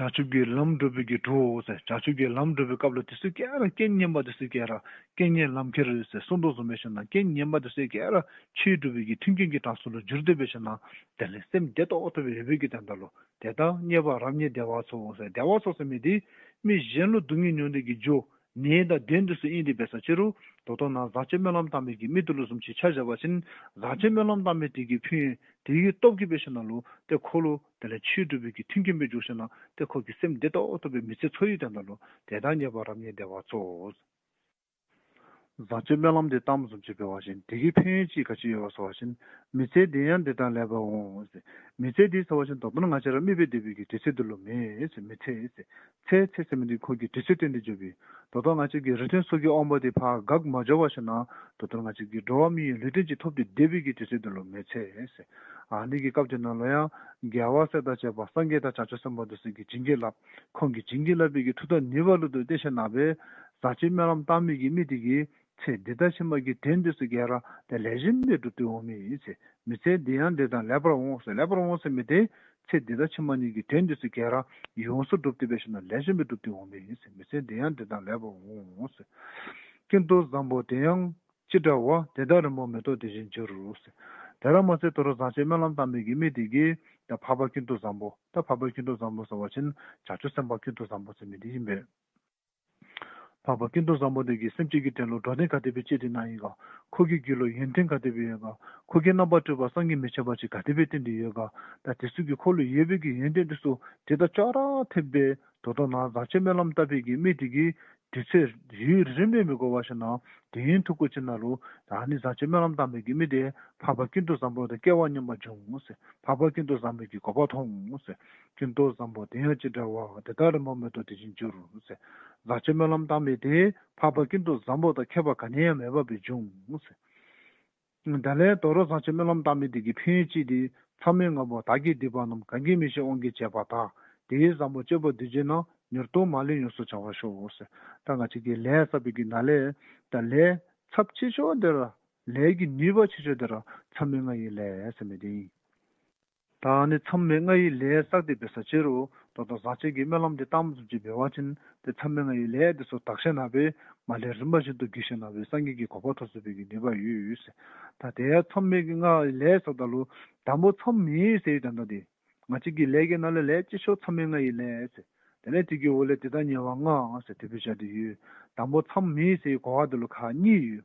བྱང་ཆུབ་ཀྱི་ལམ་སྒྲུབ་པའི་གི་གྲོགས་ཟེར། བྱང་ཆུབ་ཀྱི་ལམ་སྒྲུབ་པའི་སྐབས་ལུ་དེ་ཚུ་ག་ར་རྐྱེན་ངན་པ་དེ་ཚུ་ག་ར་རྐྱེན་ངན་ལམ་ཁྱེར་ཟེར་གསུངས་དོ་བཟུམ་སྦེ་ཞིནམ་ལས་རྐྱེན་ངན་པ་དེ་ཚུ་ག་ར་ཆོས་སྒྲུབ་པའི་གི་མཐུན་རྐྱེན་གྱི་གྲངས་སུ་ལུ་འགྱུར་ཏེ་སྦེ་ཞིནམ་ལས་དེ་ལས་སེམས་བདེ་ཏོག་ཏོ་སྦེ་ཡོད་པའི་གི་དོན་དག་ལུ་དེ་དག་རྙེད་པ་རབ་རྙེད་བདེ་བ་ཚོགས་ཟེར། བདེ་བ་ཚོགས་ཟེར་མི་དེ་མི་གཞན་ལུ་སྡུག་བསྔལ་མྱོང་ནི་གི་རྒྱུ་ནད་དང་གདོན་དེ་ཚུ་ཨིན་ཏེ་འབད་ས་ཅིག་རུང་ད་ལྟོ་ནཱ་བཟང་སྤྱོད་སྨོན་ལམ་བཏང་མི་གི་མི་དེ་ལུ་བཟུམ་ཅིག་ཆ་བཞག་པ་ཅིན་བཟང་སྤྱོད་སྨོན་ལམ་བཏང་མི་དེ་གི་ཕན་ཡོན་དེ་གི་སྟོབས་ཀྱིས་འབད་ཞིནམ་ལས་ཏེ་ཁོ་ལུ་དེ་ལས་ཆོས་སྒྲུབ་པའི་གི་མཐུན་རྐྱེན་སྦེ་འགྱུར་ཞིནམ་ལས་ཏེ་ཁོ་གི་སེམས་བདེ་ཏོག་ཏོ་སྦེ་མི་ཚེ་འཚོ་ཡི་དོན་དག་ལུ་དེ་དག་རྙེད་པ་རབ་རྙེད་བདེ་བ་ཚོགས། བཟང་སྤྱོད་སྨོན་ལམ་དེ་བཏངམ་བཟུམ་ཅིག་འབད་བ་ཅིན་དེ་གི་ཕན་ཡོན་ཅིག་ག་ཅི་ཡོདཔ་ཟེར་བ་ཅིན་མི་ཚེ་འདི་ཡང་འདི་དང་ལེགས་པར་འོང་ཟེར། མི་ཚེ་འདི་ཟེར་བ་ཅིན་ད་ལྟོ་ང་བཅས་ར་མི་སྦེ་སྡོད་པའི་གི་དུས་ཚོད་འདི་ལུ་མེན་ཟེར། མི་ཚེ་ཟེར་ཚེ་ཚེ་ཟེར་མི་འདི་ཁོ་གི་དུས་ཚོད་སྟོན་ཏེ་འགྱོ་བའི། ད་ལྟོ་ང་བཅས་ཀྱི་རིགས་མཐུན་ཚོགས་ཀྱི་དབང་པོ་དེ་ཕར་འགག་མ་འགྱོ་བར་ཞིནམ་ལས་ད་ལྟོ་ང་བཅས་ཀྱི་འགྲོ་བ་མི་ཡི་ལུས་རྟེན་ཅིག་ཐོབ་སྟེ་སྡོད་པའི་གི་དུས་ཚོད་འདི་ལུ་མི་ཚེ་ཟེར། ཨ་ནི་གི་སྐབས་དེ་ནང་ལུ་ཡང་རྒྱལ་བ་སྲས་དང་བཅས་པ་སངས་རྒྱས་དང་བྱང་ཆུབ་སེམས་དཔའ་དེ་ཚུ་གིས་བྱིན་གྱིས་བརླབས། ཁོང་གིས་བྱིན་གྱིས་བརླབས་པའི་གི་མཐུ་དང་ནུས་པ་ལུ་ཏེ་བརྟེན་ཞིནམ་ལས་བཟང་སྤྱོད་སྨོན་ལམ་བཏང་མི་གི་མི་དེ་གིས་ཚེ་འདི་དང་ཕྱི་མ་གི་དོན་དེ་ཚུ་ག་ར་ཏེ་ལེགས་ཤོམ་སྦེ་སྒྲུབ་སྟེ་འོང་མི་ཨིན་ཟེར། མི་ཚེ་འདི་ཡང་འདི་དང་ལེགས་པར་འོང་ཟེར། ལེགས་པར་འོང་ཟེར་མི་དེ་ཚེ་འདི་དང་ཕྱི་མ་གཉིས་ཀྱི་དོན་དེ་ཚུ་ག་ར་ཡོངས་སུ་གྲུབ་སྟེ་འབད་ཞིནམ་ལས་ལེགས་ཤོམ་སྦེ་སྒྲུབ་སྟེ་འོང་མི་ཨིན་ཟེར། མི་ཚེ་འདི་ཡང་འདི་དང་ལེགས་པར་འོང་ཟེར། ཀུན་ཏུ་བཟང་པོ་དེ་ཡང་ཅི་འདྲ་བ། དེ་དག་རི་མོ་མེ་ཏོག་དེ་བཞིན་འགྱུར་ཟེར། དེ་ར་མ་ཚད་ད་རུང་བཟང་སྤྱོད་སྨོན་ལམ་བཏང་མི་གི་མི་དེ་གིས་ད་འཕགས་པ་ཀུན་ཏུ་བཟང་པོ། ད་འཕགས་པ་ཀུན་ཏུ་བཟང་པོ་ཟེར་བ་ཅིན་བྱང་ཆུབ་སེམས་དཔའ་ཀུན་ཏུ་བཟང་པོ་ཟེར་མི་དེ་ཨིན་པས། འཕགས་པ་ཀུན་ཏུ་བཟང་པོ་དེ་གིས་སེམས་ཅན་གྱི་དོན་ལུ་འགྲོ་དོན་ག་དེ་སྦེ་སྤྱད་དེ་གནང་ཡི་ག། ཁོ་གི་རྒྱུད་ལུ་ཡོན་ཏན་ག་དེ་སྦེ་ཡོད་ག། ཁོ་གིས་རྣམ་པར་སྤྲུལ་པ་བསམ་གྱིས་མི་ཁྱབ་པ་ཅིག་ག་དེ་སྦེ་བསྟན་ཏེ་ཡོད་ག། ད་དེ་ཚུ་གི་ཁོ་ལུ་ཡོད་པའི་གི་ཡོན་ཏན་དེ་ཚུ་དེ་དང་ཅོག་ར་འཐདཔ་སྦེ་ད་ལྟོ་ནཱ་བཟང་སྤྱོད་སྨོན་ལམ་བཏབ་པའི་གི་མི་དེ་གིས་དུས་ཚོད་ཡུན་རིངམོ་སྦེ་མི་འགོར་བར་ཞིནམ་ལས་དུས་ཡུན་ཐུང་ཀུ་ཅིག་ནང་ལུ་ད་ཨ་ནི་བཟང་སྤྱོད་སྨོན་ལམ་བཏབ་མི་གི་མི་དེ་འཕགས་པ་ཀུན་ཏུ་བཟང་པོ་དང་སྐལ་བ་མཉམ་པར་འབྱུང་ཟེར། འཕགས་པ་ཀུན་ཏུ་བཟང་པོའི་གི་གོ་འཕང་ཐོབ་འོང་ཟེར། ཀུན་ཏུ་བཟང་པོ་དེ་ཡང་ཅི་འདྲ་བ། དེ་དག་རི་མོ་མེ་ཏོག་དེ་བཞིན་འགྱུར་ཟེར། བཟང་སྤྱོད་སྨོན་ལམ་བཏབ་མི་དེ་འཕགས་པ་ཀུན་ཏུ་བཟང་པོ་དང་ཁྱད་པར་ག་ནི་ཡང་མེད་པ་སྦེ་འབྱུང་ཟེར། དེ་ལས་དོ་རུང་བཟང་སྤྱོད་སྨོན་ལམ་བཏབ་མི་དེ་གི་ཕན་ཡོན་ཅིག་དེ། མཚམས་མེད་ལྔ་པོ་བདག་གིས་སྡིག་པ་རྣམས། གང་གིས་མི་ཤེས་དབང་གིས་བྱས་པ་དག། དེ་ཡི་བཟང་པོ་སྤྱོད་པ་དུས་གཅིག་ན། མྱུར་དུ་མ་ལུས་ཡོངས་སུ་བྱང་བར་ཤོག་ཟེར། ད་ང་བཅས་ཀྱིས་ལས་བསགས་པའི་གི་ནང་ལས་ད་ལས་ཚབས་ཆེ་ཤོས་དེ་ར་ལས་ཀྱི་ནུས་པ་ཆེ་ཤོས་དེ་ར་མཚམས་མེད་ལྔ་ཡི་ལས་ཟེར་མི་དེ་ཨིན། ད་ཨ་ནི་མཚམས་མེད་ལྔ་ཡི་ལས་བསགས་ཏེ་འབད་ས་ཅིག་རུང་ད་ལྟོ་བཟང་སྤྱོད་ཀྱི་སྨོན་ལམ་འདི་བཏབ་བཟུམ་ཅིག་འབད་བ་ཅིན་ཏེ་མཚམས་མེད་ལྔ་ཡི་ལས་འདི་ཚུ་དག་ཤེས་ན་སྦེ་མ་ལས་རིམ་པ་བཞིན་དུ་རྒྱུད་ཤེས་ན་སྦེ་སངས་རྒྱས་ཀྱི་གོ་འཕང་ཐོབ་ཚུགས་པའི་གི་ནུས་པ་ཡོད་ཟེར། ད་དེ་ཡང་མཚམས་མེད་ཀྱི་ལྔ་ཡི་ལས་བསགསཔ་ད་ལུ་དང་པོ་མཚམས་མེད་ཟེར་ཡི་དོན་དག་འདི་ང་བཅས་ཀྱི་ལས་ཀྱི་ནང་ལས་ལས་ཆེ་ཤོས་མཚམས་མེད་ལྔ་ཡི་ལས་ཟེར། དེ་ལས་དེ་གི་འོག་ལས་དེ་དག་ཉེ་བ་ལྔ་ཟེར་དེ་སྦེ་བྱ་སྟེ་ཡོད། དང་པོ་མཚམས་མེད་ཟེར་གོ་བ་འདི་ལུ་ཁག་གཉིས་ཡོད།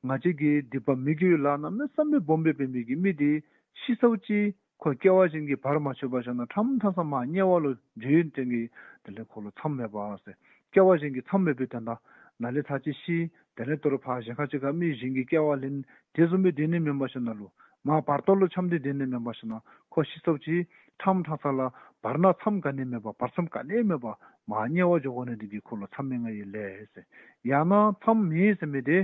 ང་བཅས་ཀྱི་སྡིག་པ་མི་དགེ་བའི་ལཱ་གནམ་མེད་ས་མེད་སྦོམ་སྦེ་འབད་མི་གི་མི་དེ་ཤི་ཚརཝ་ཅིག་ཁོ་སྐྱེ་བ་གཞན་གྱིས་བར་མ་ཆོད་པར་ཤོར་ན་ཁྲམ་ཁྲང་ས་མར་དམྱལ་བ་ལུ་འགྱོ་ནི་དེ་གིས་དེ་ལས་ཁོ་ལུ་མཚམས་མེད་པ་ཟེར། སྐྱེ་བ་གཞན་གྱིས་མཚམས་མེད་པའི་དོན་དག་ནཱ་ལས་ཚར་གཅིག་ཤི། དེ་ལས་དོ་རུང་ཕར་གཞན་ཁ་ཅིག་ཁར་མི་གཞན་གྱི་སྐྱེ་བ་ལེན། དེ་བཟུམ་སྦེ་སྡོད་ནི་མེན་པར་ཤོར་ན་ལུ་མར་བར་དོ་ལུ་འཁྱམས་ཏེ་སྡོད་ནི་མེན་པར་ཤོར་ན་ཁོ་ཤི་ཚརཝ་ཅིག་ཁྲམ་ཁྲང་ས་ལས་བར་ན་མཚམས་ག་ནི་མེད་པར་བར་མཚམས་ག་ནི་མེད་པར་མར་དམྱལ་བ་འགྱོ་དགོ་ནི་དེ་གིས་ཁོ་ལུ་མཚམས་མེད་ལྔ་ཡི་ལས་ཟེར། ཡང་ན་མཚམས་མེད་ཟེར་མི་དེ་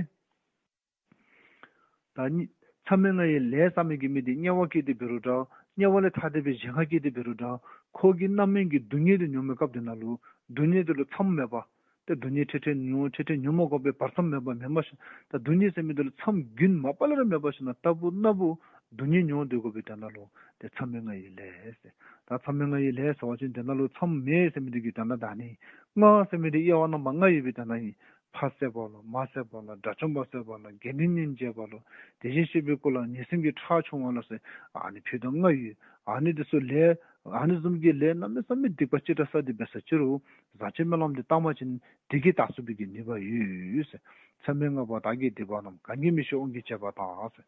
ད་ནི་མཚམས་མེད་ལྔ་ཡི་ལས་བསགས་མི་གི་མི་དེ་དམྱལ་བ་སྐྱེས་ཏེ་འབད་རུང་འདྲ། དམྱལ་བ་ལས་ཐར་ཏེ་སྦེ་གཞན་ཁར་སྐྱེས་ཏེ་འབད་རུང་འདྲ། ཁོ་གིས་རྣམ་སྨིན་གྱི་སྡུག་བསྔལ་དེ་མྱོང་བའི་སྐབས་དེ་ནང་ལུ་སྡུག་བསྔལ་དེ་ལུ་མཚམས་མེད་པར་ཏེ་སྡུག་བསྔལ་འཕྲལ་འཕྲལ་མྱོང་འཕྲལ་འཕྲལ་མྱོང་མ་དགོ་པའི་བར་མཚམས་མེད་པར་མེན་པར་ཤོར། ད་སྡུག་བསྔལ་ཟེར་མི་དེ་ལུ་མཚམས་རྒྱུན་མ་པ་ལས་ར་མེད་པར་ཤོར་ན་ལྟ་བུ་ན་བུ་སྡུག་བསྔལ་མྱོང་སྡོད་དགོ་པའི་དོན་དག་ལུ་ཏེ་མཚམས་མེད་ལྔ་ཡི་ལས་ཟེར། ད་མཚམས་མེད་ལྔ་ཡི་ལས་ཟེར་བ་ཅིན་དེ་ནང་ལུ་མཚམས་མེད་ཟེར་མི་དེ་གི་དོན་དག་ད་ནི་ལྔ་ཟེར་མི་དེ་དབྱེ་བ་རྣམ་པ་ལྔ་ཡོད་པའི་དོན་དག་ཨིན། ཕ་བསད་པ་ལོ། མ་བསད་པ་ལོ། དགྲ་བཅོམ་པ་བསད་པ་ལོ། དགེ་འདུན་གཉེན་བྱས་པ་ལོ། དེ་བཞིན་གཤེགས་པའི་སྐུ་ལ་ཉེས་སེལ་གྱི་ཁྲག་ཕྱུང་བ་ལོ་ཟེར་ཨ་ནི་ཕུད་རྡོག་ལྔ་ཡོད། ཨ་ནི་དེ་ཚུ་ལས་ཨ་ནི་བཟུམ་གྱི་ལས་གནམ་མེད་ས་མེད་སྡིག་པ་ཅི་འདྲ་བསགས་ཏེ་འབད་ས་ཅིག་རུང་བཟང་སྤྱོད་སྨོན་ལམ་འདི་བཏབ་པ་ཅིན་དེ་གིས་དག་ཚུགས་པའི་གི་ནུས་པ་ཡོད་ཟེར། མཚམས་མེད་ལྔ་པོ་བདག་གིས་སྡིག་པ་རྣམས། གང་གིས་མི་ཤེས་དབང་གིས་བྱས་པ་དག་ཟེར།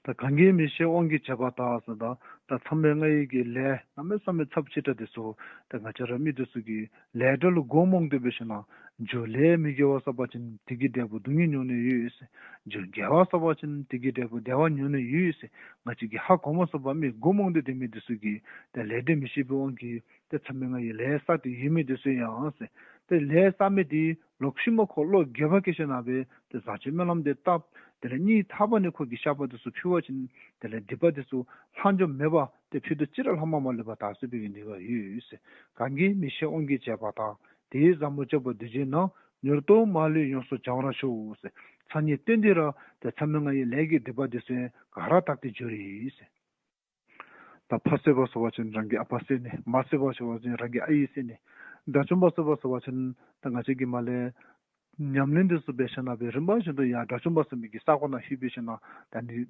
ད་གང་གིས་མི་ཤེས་དབང་གིས་བྱས་པ་དག་ཟེར། ད་ད་མཚམས་མེད་ལྔ་ཡི་གི་ལས་གནམ་མེད་ས་མེད་ཚབས་ཆེ་དྲགས་དེ་ཚུ་ད་ང་བཅས་ར་མི་དེ་ཚུ་གིས་ལས་འབྲས་ལུ་མགོ་རྨོངས་ཏེ་འབད་ཞིན་ན་རྒྱུ་ལས་མི་དགེ་བ་བསགས་པ་ཅིན་དེ་གི་འབྲས་བུ་སྡུག་བསྔལ་མྱོང་ནི་ཡོད་ཟེར། རྒྱུ་དགེ་བ་བསགས་པ་ཅིན་དེ་གི་འབྲས་བུ་བདེ་བ་མྱོང་ནི་ཡོད་ཟེར། ང་བཅས་ཀྱིས་ཧ་གོ་མ་ཚུགས་པར་མི་མགོ་རྨོངས་ཏེ་སྡོད་མི་དེ་ཚུ་གིས་ད་ལས་འབྲས་མི་ཤེས་པའི་དབང་གིས་ད་མཚམས་མེད་ལྔ་ཡི་ལས་བསགས་ཏེ་ཡོད་མི་དེ་ཚུ་ཡང་ཟེར། ད་ལས་བསགས་མི་དེ་ལོག་ཤུལ་མ་ཁོ་བློ་འགྱོད་པ་སྐྱེ་ཞིན་ན་སྦེ་ཏེ་བཟང་སྤྱོད་སྨོན་ལམ་དེ་བཏབ། དེ་ལས་སྙིང་ཐག་པ་ནས་ཁོ་གིས་བཤགས་པ་དེ་ཚུ་ཕུལ་བ་ཅིན་དེ་ལས་སྡིག་པ་དེ་ཚུ་ལྷག་འཇོམས་མེད་པར་ཏེ་ཕུད་རྡོག་གཅིག་ར་ལྷག་མ་མ་ལུས་པར་དག་ཚུགས་པའི་གི་ནུས་པ་ཡོད་ཟེར། གང་གིས་མི་ཤེས་དབང་གིས་བྱས་པ་དག། དེ་ཡི་བཟང་པོ་སྤྱོད་པ་དུས་གཅིག་ན། མྱུར་དུ་མ་ལུས་ཡོངས་སུ་བྱང་བར་ཤོག་ཟེར། ཚར་གཉིས་བསྟན་ཏེ་ར་ཏེ་མཚམས་མེད་ལྔ་ཡི་ལས་ཀྱི་སྡིག་པ་དེ་ཚུ་ག་ར་དག་སྟེ་འགྱོ་རེ་ཟེར། ད་ཕ་བསད་པ་ཟེར་བ་ཅིན་རང་གི་ཨ་པ་བསད་ནི། མ་བསད་པ་ཟེར་བ་ཅིན་རང་གི་ཨའི་བསད་ནི། དགྲ་བཅོམ་པ་བསད་པ་ཟེར་བ་ཅིན་ད་ང་བཅས་ཀྱིས་མ་ལས་ཉམས་ལེན་དེ་ཚུ་འབད་ཞིན་ན་སྦེ་རིམ་པ་བཞིན་དུ་ཡར་དགྲ་བཅོམ་པ་ཟེར་མི་གི་ས་གོ་ནང་ལྷོད་འབད་ཞིན་ན་ད་ནི་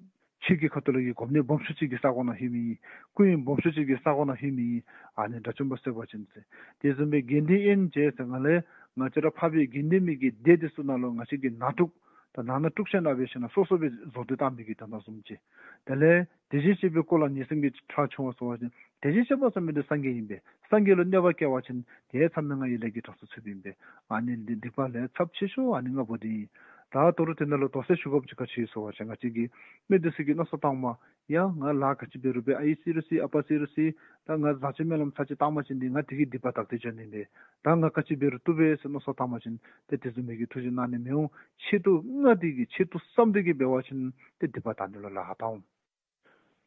ཆོས་ཀྱི་ཁ་ཐུག་ལུ་གི་སྒོམ་ནི་སྦོམ་ཤོས་ཅིག་གི་ས་གོ་ནང་ལྷོད་མི་ཨིན། སྐུ་ཡོན་སྦོམ་ཤོས་ཅིག་གི་ས་གོ་ནང་ལྷོད་མི་ཨིན། ཨ་ནི་དགྲ་བཅོམ་པ་བསད་པ་ཅིན་ཟེར། དེ་བཟུམ་སྦེ་དགེ་འདུན་དབྱེན་བྱས་ཟེར་ང་ལས་ང་བཅས་ར་འཕགས་པའི་དགེ་འདུན་མི་གི་སྡེ་དེ་ཚུ་ནང་ལུ་ང་བཅས་ཀྱིས་ནང་དཀྲུགས་ད་ནང་ན་དཀྲུགས་ཞིན་ན་འབད་ཞིན་ན་སོ་སོ་སྦེ་བཟོ་སྟེ་བཏང་མི་གི་དོན་དག་བཟུམ་ཅིག། དེ་ལས་དེ་བཞིན་གཤེགས་པའི་སྐུ་ལ་ཉེས་སེལ་གྱི་ཁྲག་ཕྱུང་བ་ཟེར་བ་ཅིན་དེ་བཞིན་གཤེགས་པ་ཟེར་མི་དེ་སངས་རྒྱས་ཨིན་པས། སངས་རྒྱས་ལུ་གནོད་པ་བསྐྱལ་བ་ཅིན་དེ་མཚམས་མེད་ལྔ་ཡི་ལས་ཀྱི་གྲངས་སུ་ཚུདཔ་ཨིན་པས། ཨ་ནི་འདི་སྡིག་པ་ལས་ཚབས་ཆེ་ཤོས་ཨ་ནི་ལྔ་པོ་དེ་ཨིན། ད་དོ་རུང་དེ་ནང་ལུ་དོགས་སེལ་ཞུ་དགོཔ་ཅིག་ག་ཅི་ཡོད་ཟེར་བ་ཅིན་ང་བཅས་ཀྱི་མི་དེ་ཚུ་གིས་མནོ་བསམ་བཏངམ་ཡ་ང་ལཱ་ག་ཅི་འབད་རུང་འབད། ཨའི་བསད་རུང་བསད། ཨ་པ་བསད་རུང་བསད། ད་ང་བཟང་སྤྱོད་སྨོན་ལམ་ཚར་གཅིག་བཏབ་པ་ཅིན་འདི་ང་དེ་གི་སྡིག་པ་དག་སྟེ་འགྱོ་ནི་ཨིན་པས། ད་ང་ག་ཅི་འབད་རུང་བཏུབ་པས་ཟེར་མནོ་བསམ་བཏང་པ་ཅིན་ཏེ་དེ་བཟུམ་མའི་གི་ཐུགས་རྗེ་གནང་ནི་མི་འོང་། ཆེད་དུ་མངགས་ཏེ་གི་ཆེད་དུ་བསམ་སྟེ་གི་འབད་བ་ཅིན་ཏེ་སྡིག་པ་དག་ནི་ལུ་ལཱ་ཁག་བཏང་འོང་།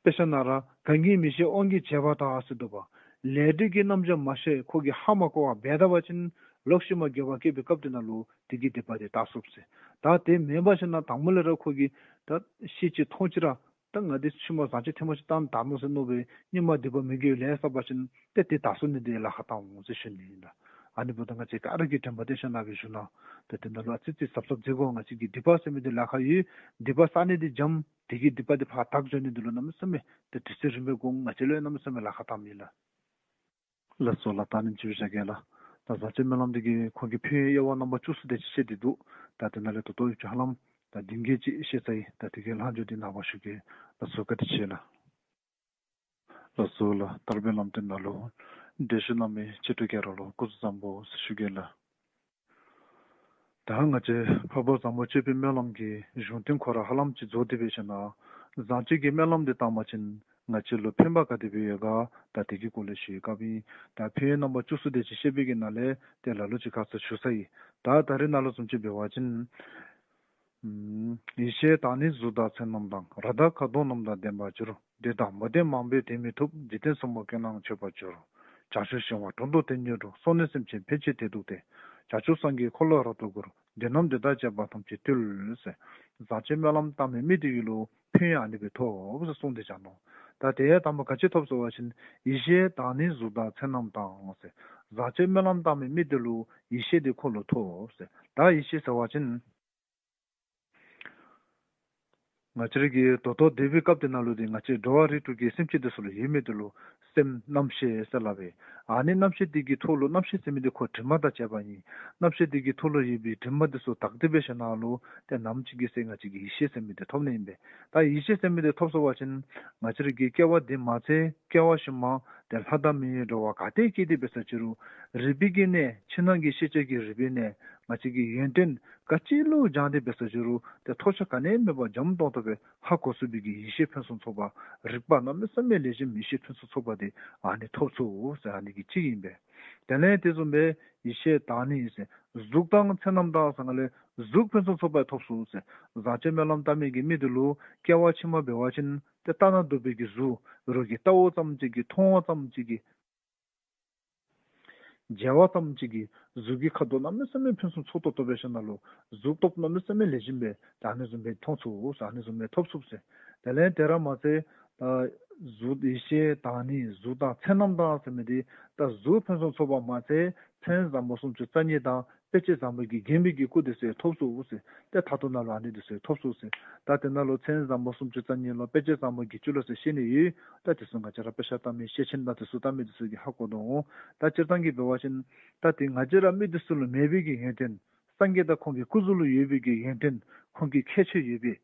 དཔེ་ཆ་ནང་ར་གང་གིས་མི་ཤེས་དབང་གིས་བྱས་པ་དག་ཟེར་འདུག་པ། ལས་འབྲས་ཀྱི་རྣམ་གཞག་མ་ཤེས་ཁོ་གིས་ཧ་མ་གོ་བར་འབད་ད་པ་ཅིན་ལོག་ཤུལ་མ་འགྱོད་པ་སྐྱེ་བའི་སྐབས་དེ་ནང་ལུ་དེ་གི་སྡིག་པ་དེ་དག་ཚུགས་ཟེར། ད་དེ་མེན་པར་ཞིན་ན་དང་པོ་ལས་ར་ཁོ་གིས་ད་ཤེས་ཅི་མཐོང་ཅི་ར་ད་ང་འདི་ཤུལ་མ་བཟང་སྤྱོད་ཐེངས་མ་ཅིག་བཏང་ད་ནུག་ཟེར་མནོ་སྦེ་སྔོན་མ་སྡིག་པ་མི་དགེ་བའི་ལས་བསགས་པ་ཅིན་ཏེ་དེ་དག་ཚུགས་ནི་དེ་ལཱ་ཁག་བཏང་འོང་ཟེར་ཞུ་ནི་ཨིན་ལགས། ཨ་ནི་འབདཝ་ད་ང་བཅས་ག་ར་གིས་དྲན་པ་བཏོན་ཞིན་ན་སྦེ་བཞུགས་གནང་། ད་དེ་ནང་ལུ་ཨ་ཙི་ཙི་གཟབ་གཟབ་མཛད་དགོ། ང་བཅས་ཀྱིས་སྡིག་པ་ཟེར་མི་དེ་ལཱ་ཁག་ཡོད། སྡིག་པ་བསགས་ནི་དེ་འཇམ། དེ་གི་སྡིག་པ་དེ་ཕར་དག་འགྱོ་ནི་དེ་ལུ་གནམ་མེད་ས་མེད་ཏེ་དུས་ཚོད་རིངམོ་སྦེ་འགོར་འོང་། ང་བཅས་ལུ་ཡང་གནམ་མེད་ས་མེད་ལཱ་ཁག་བཏངམ་ཨིན་ལགས། ལགས་སོ་ལགས། ད་ཨ་ནེམ་ཅིག་སྦེ་བཞག་གེ་ལགས། ད་བཟང་སྤྱོད་སྨོན་ལམ་དེ་གི་ཁོང་གི་ཕན་ཡོན་དབྱེ་བ་རྣམ་པ་བཅུ་གསུམ་དེ་ཅིག་བཤད་དེ་འདུག། ད་དེ་ནང་ལས་ད་ལྟོ་ཡོད་ཅིག་ཧ་ལམ་ད་བདུན་བརྒྱད་ཅིག་བཤད་ཚར་ཡི། ད་དེ་གི་ལྷག་འཕྲོ་དེ་ནངས་པ་ཞུ་གེ། ལགས་སོ། བཀའ་དྲིན་ཆེ་ལགས། ལགས་སོ་ལགས། དར་སྤེལ་ལམ་སྟོན་ནང་ལུ་འགྲེལ་བཤད་གནང་མི་ཆེ་དྲུང་ག་ར་ལུ་སྐུ་གཟུགས་བཟང་པོ་ཟེར་ཞུ་གེ་ལགས། ད་ང་བཅས་འཕགས་པ་བཟང་པོ་སྤྱོད་པའི་སྨོན་ལམ་གྱི་གཞུང་དོན་ཁོ་ར་ཧ་ལམ་ཅིག་རྫོགས་ཏེ་འབད་ཞིན་ན་བཟང་སྤྱོད་ཀྱི་སྨོན་ལམ་འདི་བཏབ་པ་ཅིན་ང་བཅས་ལུ་ཕན་པ་ག་དེ་སྦེ་ཡོད་ག་ད་དེ་གི་སྐོར་ལས་ཞུ་བའི་སྐབས་ཨིན། ད་ཕན་ཡོན་རྣམ་པ་བཅུ་གསུམ་དེ་ཅིག་བཤད་པའི་གི་ནང་ལས་ཏེ་ལ་ལུ་ཅིག་ཁ་ཙ་ཞུ་ཚར་ཡི། ད་ད་རེས་ནང་ལུ་བཟུམ་ཅིག་འབད་བ་ཅིན་ ཡེ་ཤེས་དང་ནི་གཟུགས་དང་མཚན་རྣམས་དང་། རི་དྭགས་ཁ་དོག་རྣམས་དང་ལྡན་པར་འགྱུར། དུད་དང་མུ་སྟེགས་མང་པོས་དེ་མི་ཐུབ། འཇིག་རྟེན་གསུམ་པོ་ཀུན་སྣང་མཆོད་པར་འགྱུར། བྱང་ཆུབ་ཤིང་དབང་དྲུང་དུ་དེ་ཉིད་འགྲོ། སོང་ནས་སེམས་ཅན་ཕན་ཕྱིར་དེ་འདུག་སྟེ། བྱང་ཆུབ་སངས་རྒྱས་འཁོར་ལོ་རབ་ཏུ་བསྐོར། དུས་རྣམས་དེ་དག་བཅས་པ་ཐམས་ཅད་བཏུལ་ཟེར། བཟང་སྤྱོད་སྨོན་ལམ་བཏབ་མི་མི་དེ་གི་ལུ་ཕན་ཡོན་ཨ་ནི་སྦེ་ཐོབ་ཟེར་གསུངས་ཏེ་བཞག་ནུག། ད་དེ་ཡང་དང་པ་ག་ཅི་ཐོབ་ཟེར་བ་ཅིན་ཡེ་ཤེས་དང་ནི་གཟུགས་དང་མཚན་རྣམས་དང་ཟེར། བཟང་སྤྱོད་སྨོན་ལམ་བཏབ་མི་མི་དེ་ལུ་ཡེ་ཤེས་དེ་ཁོ་ལུ་ཐོབ་ཟེར། ད་ཡེ་ཤེས་ཟེར་བ་ཅིན་ང་བཅས་ར་གི་ད་ལྟོ་འདས་པའི་སྐབས་དེ་ནང་ལུ་དེ་ང་བཅས་འགྲོ་བ་རིགས་དྲུག་གི་སེམས་ཅན་དེ་ཚུ་ལུ་ཡོད་མི་དེ་ལུ་སེམས་རྣམ་ཤེས་ཟེར་སླབ་པས། ཨ་ནི་རྣམ་ཤེས་དེ་གི་ཐོག་ལུ་རྣམ་ཤེས་ཟེར་མི་དེ་ཁོ་དྲི་མ་དང་བཅས་པ་ཨིན། རྣམ་ཤེས་དེ་གི་ཐོག་ལུ་ཡོད་པའི་དྲི་མ་དེ་ཚུ་དག་སྟེ་འབད་ཞིནམ་ལས་དེ་ནམ་ཅིག་གི་ཚེ་ང་བཅས་ཀྱིས་ཡེ་ཤེས་ཟེར་མི་དེ་ཐོབ་ནི་ཨིན་པས། ད་ཡེ་ཤེས་ཟེར་མི་དེ་ཐོབ་ཟེར་བ་ཅིན་ང་བཅས་ར་གི་སྐྱེ་བ་འདི་མ་ཚད་སྐྱེ་བ་ཕྱི་མ་དེ་ལྷ་དང་མི་ཡི་འགྲོ་བ་ག་ཏེ་སྐྱེས་ཏེ་འབད་ས་ཅི་རུང་རིག་པའི་གི་གནས་ཕྱི་ནང་གི་ཤེས་བྱ་གི་རིག་པའི་གནས་ང་བཅས་ཀྱི་ཡོན་ཏན་ག་ཅི་ལུ་སྦྱངས་ཏེ་འབད་ས་ཅི་རུང་དེ་ཐོགས་ཆགས་ག་ནི་མེད་པར་འཇམ་ཏོང་ཏོ་སྦེ་ཧ་གོ་ཚུགས་པའི་གི་ཡེ་ཤེས་ཕུན་སུམ་ཚོགས་པ། རིག་པ་གནམ་མེད་ས་མེད་ལེགས་ཤོམ་ཡེ་ཤེས་ཕུན་སུམ་ཚོགས་པ་དེ་ཨ་ནི་ཐོབ་ཚུགས་ཟེར་ཨ་ནི་གི་ཅིག་ཨིན་པས། དེ་ལས་དེ་བཟུམ་སྦེ་ཡེ་ཤེས་དང་ནི་ཟེར། གཟུགས་དང་མཚན་རྣམས་དང་ཟེར་ག་ལས་གཟུགས་ཕུན་སུམ་ཚོགས་པ་ཐོབ་ཚུགས་ཟེར། བཟང་སྤྱོད་སྨོན་ལམ་བཏབ་མི་གི་མི་དེ་ལུ་སྐྱེ་བ་ཕྱི་མ་འབད་བ་ཅིན་དེ་ལྟ་ན་སྡུག་པའི་གི་གཟུགས་རོགས་ཀྱིས་ལྟ་བ་ཙམ་ཅིག་གིས་མཐོང་བ་ཙམ་ཅིག་གིས་མཇལ་བ་ཙམ་ཅིག་གིས་གཟུགས་ཀྱི་ཁ་དོག་གནམ་མེད་ས་མེད་ཕུན་སུམ་ཚོགས་ཏོག་ཏོ་སྦེ་ཞིནམ་ལས་གཟུགས་སྟོབས་གནམ་མེད་ས་མེད་ལེགས་ཤོམ་སྦེ་ད་ཨ་ནི་བཟུམ་སྦེ་མཐོང་ཚུགས་ཟེར། ཨ་ནི་བཟུམ་སྦེ་ཐོབ་ཚུགས་ཟེར། དེ་ལས་དེ་ར་མ་ཚད་ད་གཟུགས་ཡེ་ཤེས་དང་ནི་གཟུགས་དང་མཚན་རྣམས་དང་ཟེར་མི་དེ་ད་གཟུགས་ཕུན་སུམ་ཚོགས་པ་མ་ཚད་མཚན་བཟང་པོ་སུམ་ཅུ་རྩ་གཉིས་དང་དཔེ་བྱད་བཟང་པོ་གིས་བརྒྱན་པའི་གི་སྐུ་དེ་ཚུ་ཐོབ་ཚུགས་ཟེར། ཏེ་ད་ལྟོ་ནཱ་ལུ་ཨ་ནི་དེ་ཚུ་ཐོབ་ཚུགས་ཟེར། ད་དེ་ནང་ལུ་མཚན་བཟང་པོ་སུམ་ཅུ་རྩ་གཉིས་ལུ་དཔེ་བྱད་བཟང་པོ་བརྒྱད་ཅུ་ལུ་ཟེར་བཤད་ནི་ཡོད། ད་དེ་ཚུ་ང་བཅས་ར་དཔེ་ཆ་ལྟ་མི་ཤེར་ཕྱིན་དང་དེ་ཚུ་ལྟ་མི་དེ་ཚུ་གིས་ཧ་གོ་དོ་འོང་། ད་སྤྱིར་བཏང་གི་འབད་བ་ཅིན་ད་དེ་ང་བཅས་ར་མི་དེ་ཚུ་ལུ་མེད་པའི་གི་ཡོན་ཏན་སངས་རྒྱས་དང་ཁོང་གི་སྐུ་གཟུགས་ལུ་ཡོད་པའི་གི་ཡོན་ཏན་ཁོང་གི་ཁྱད་ཆོས་ཡོད་པའི་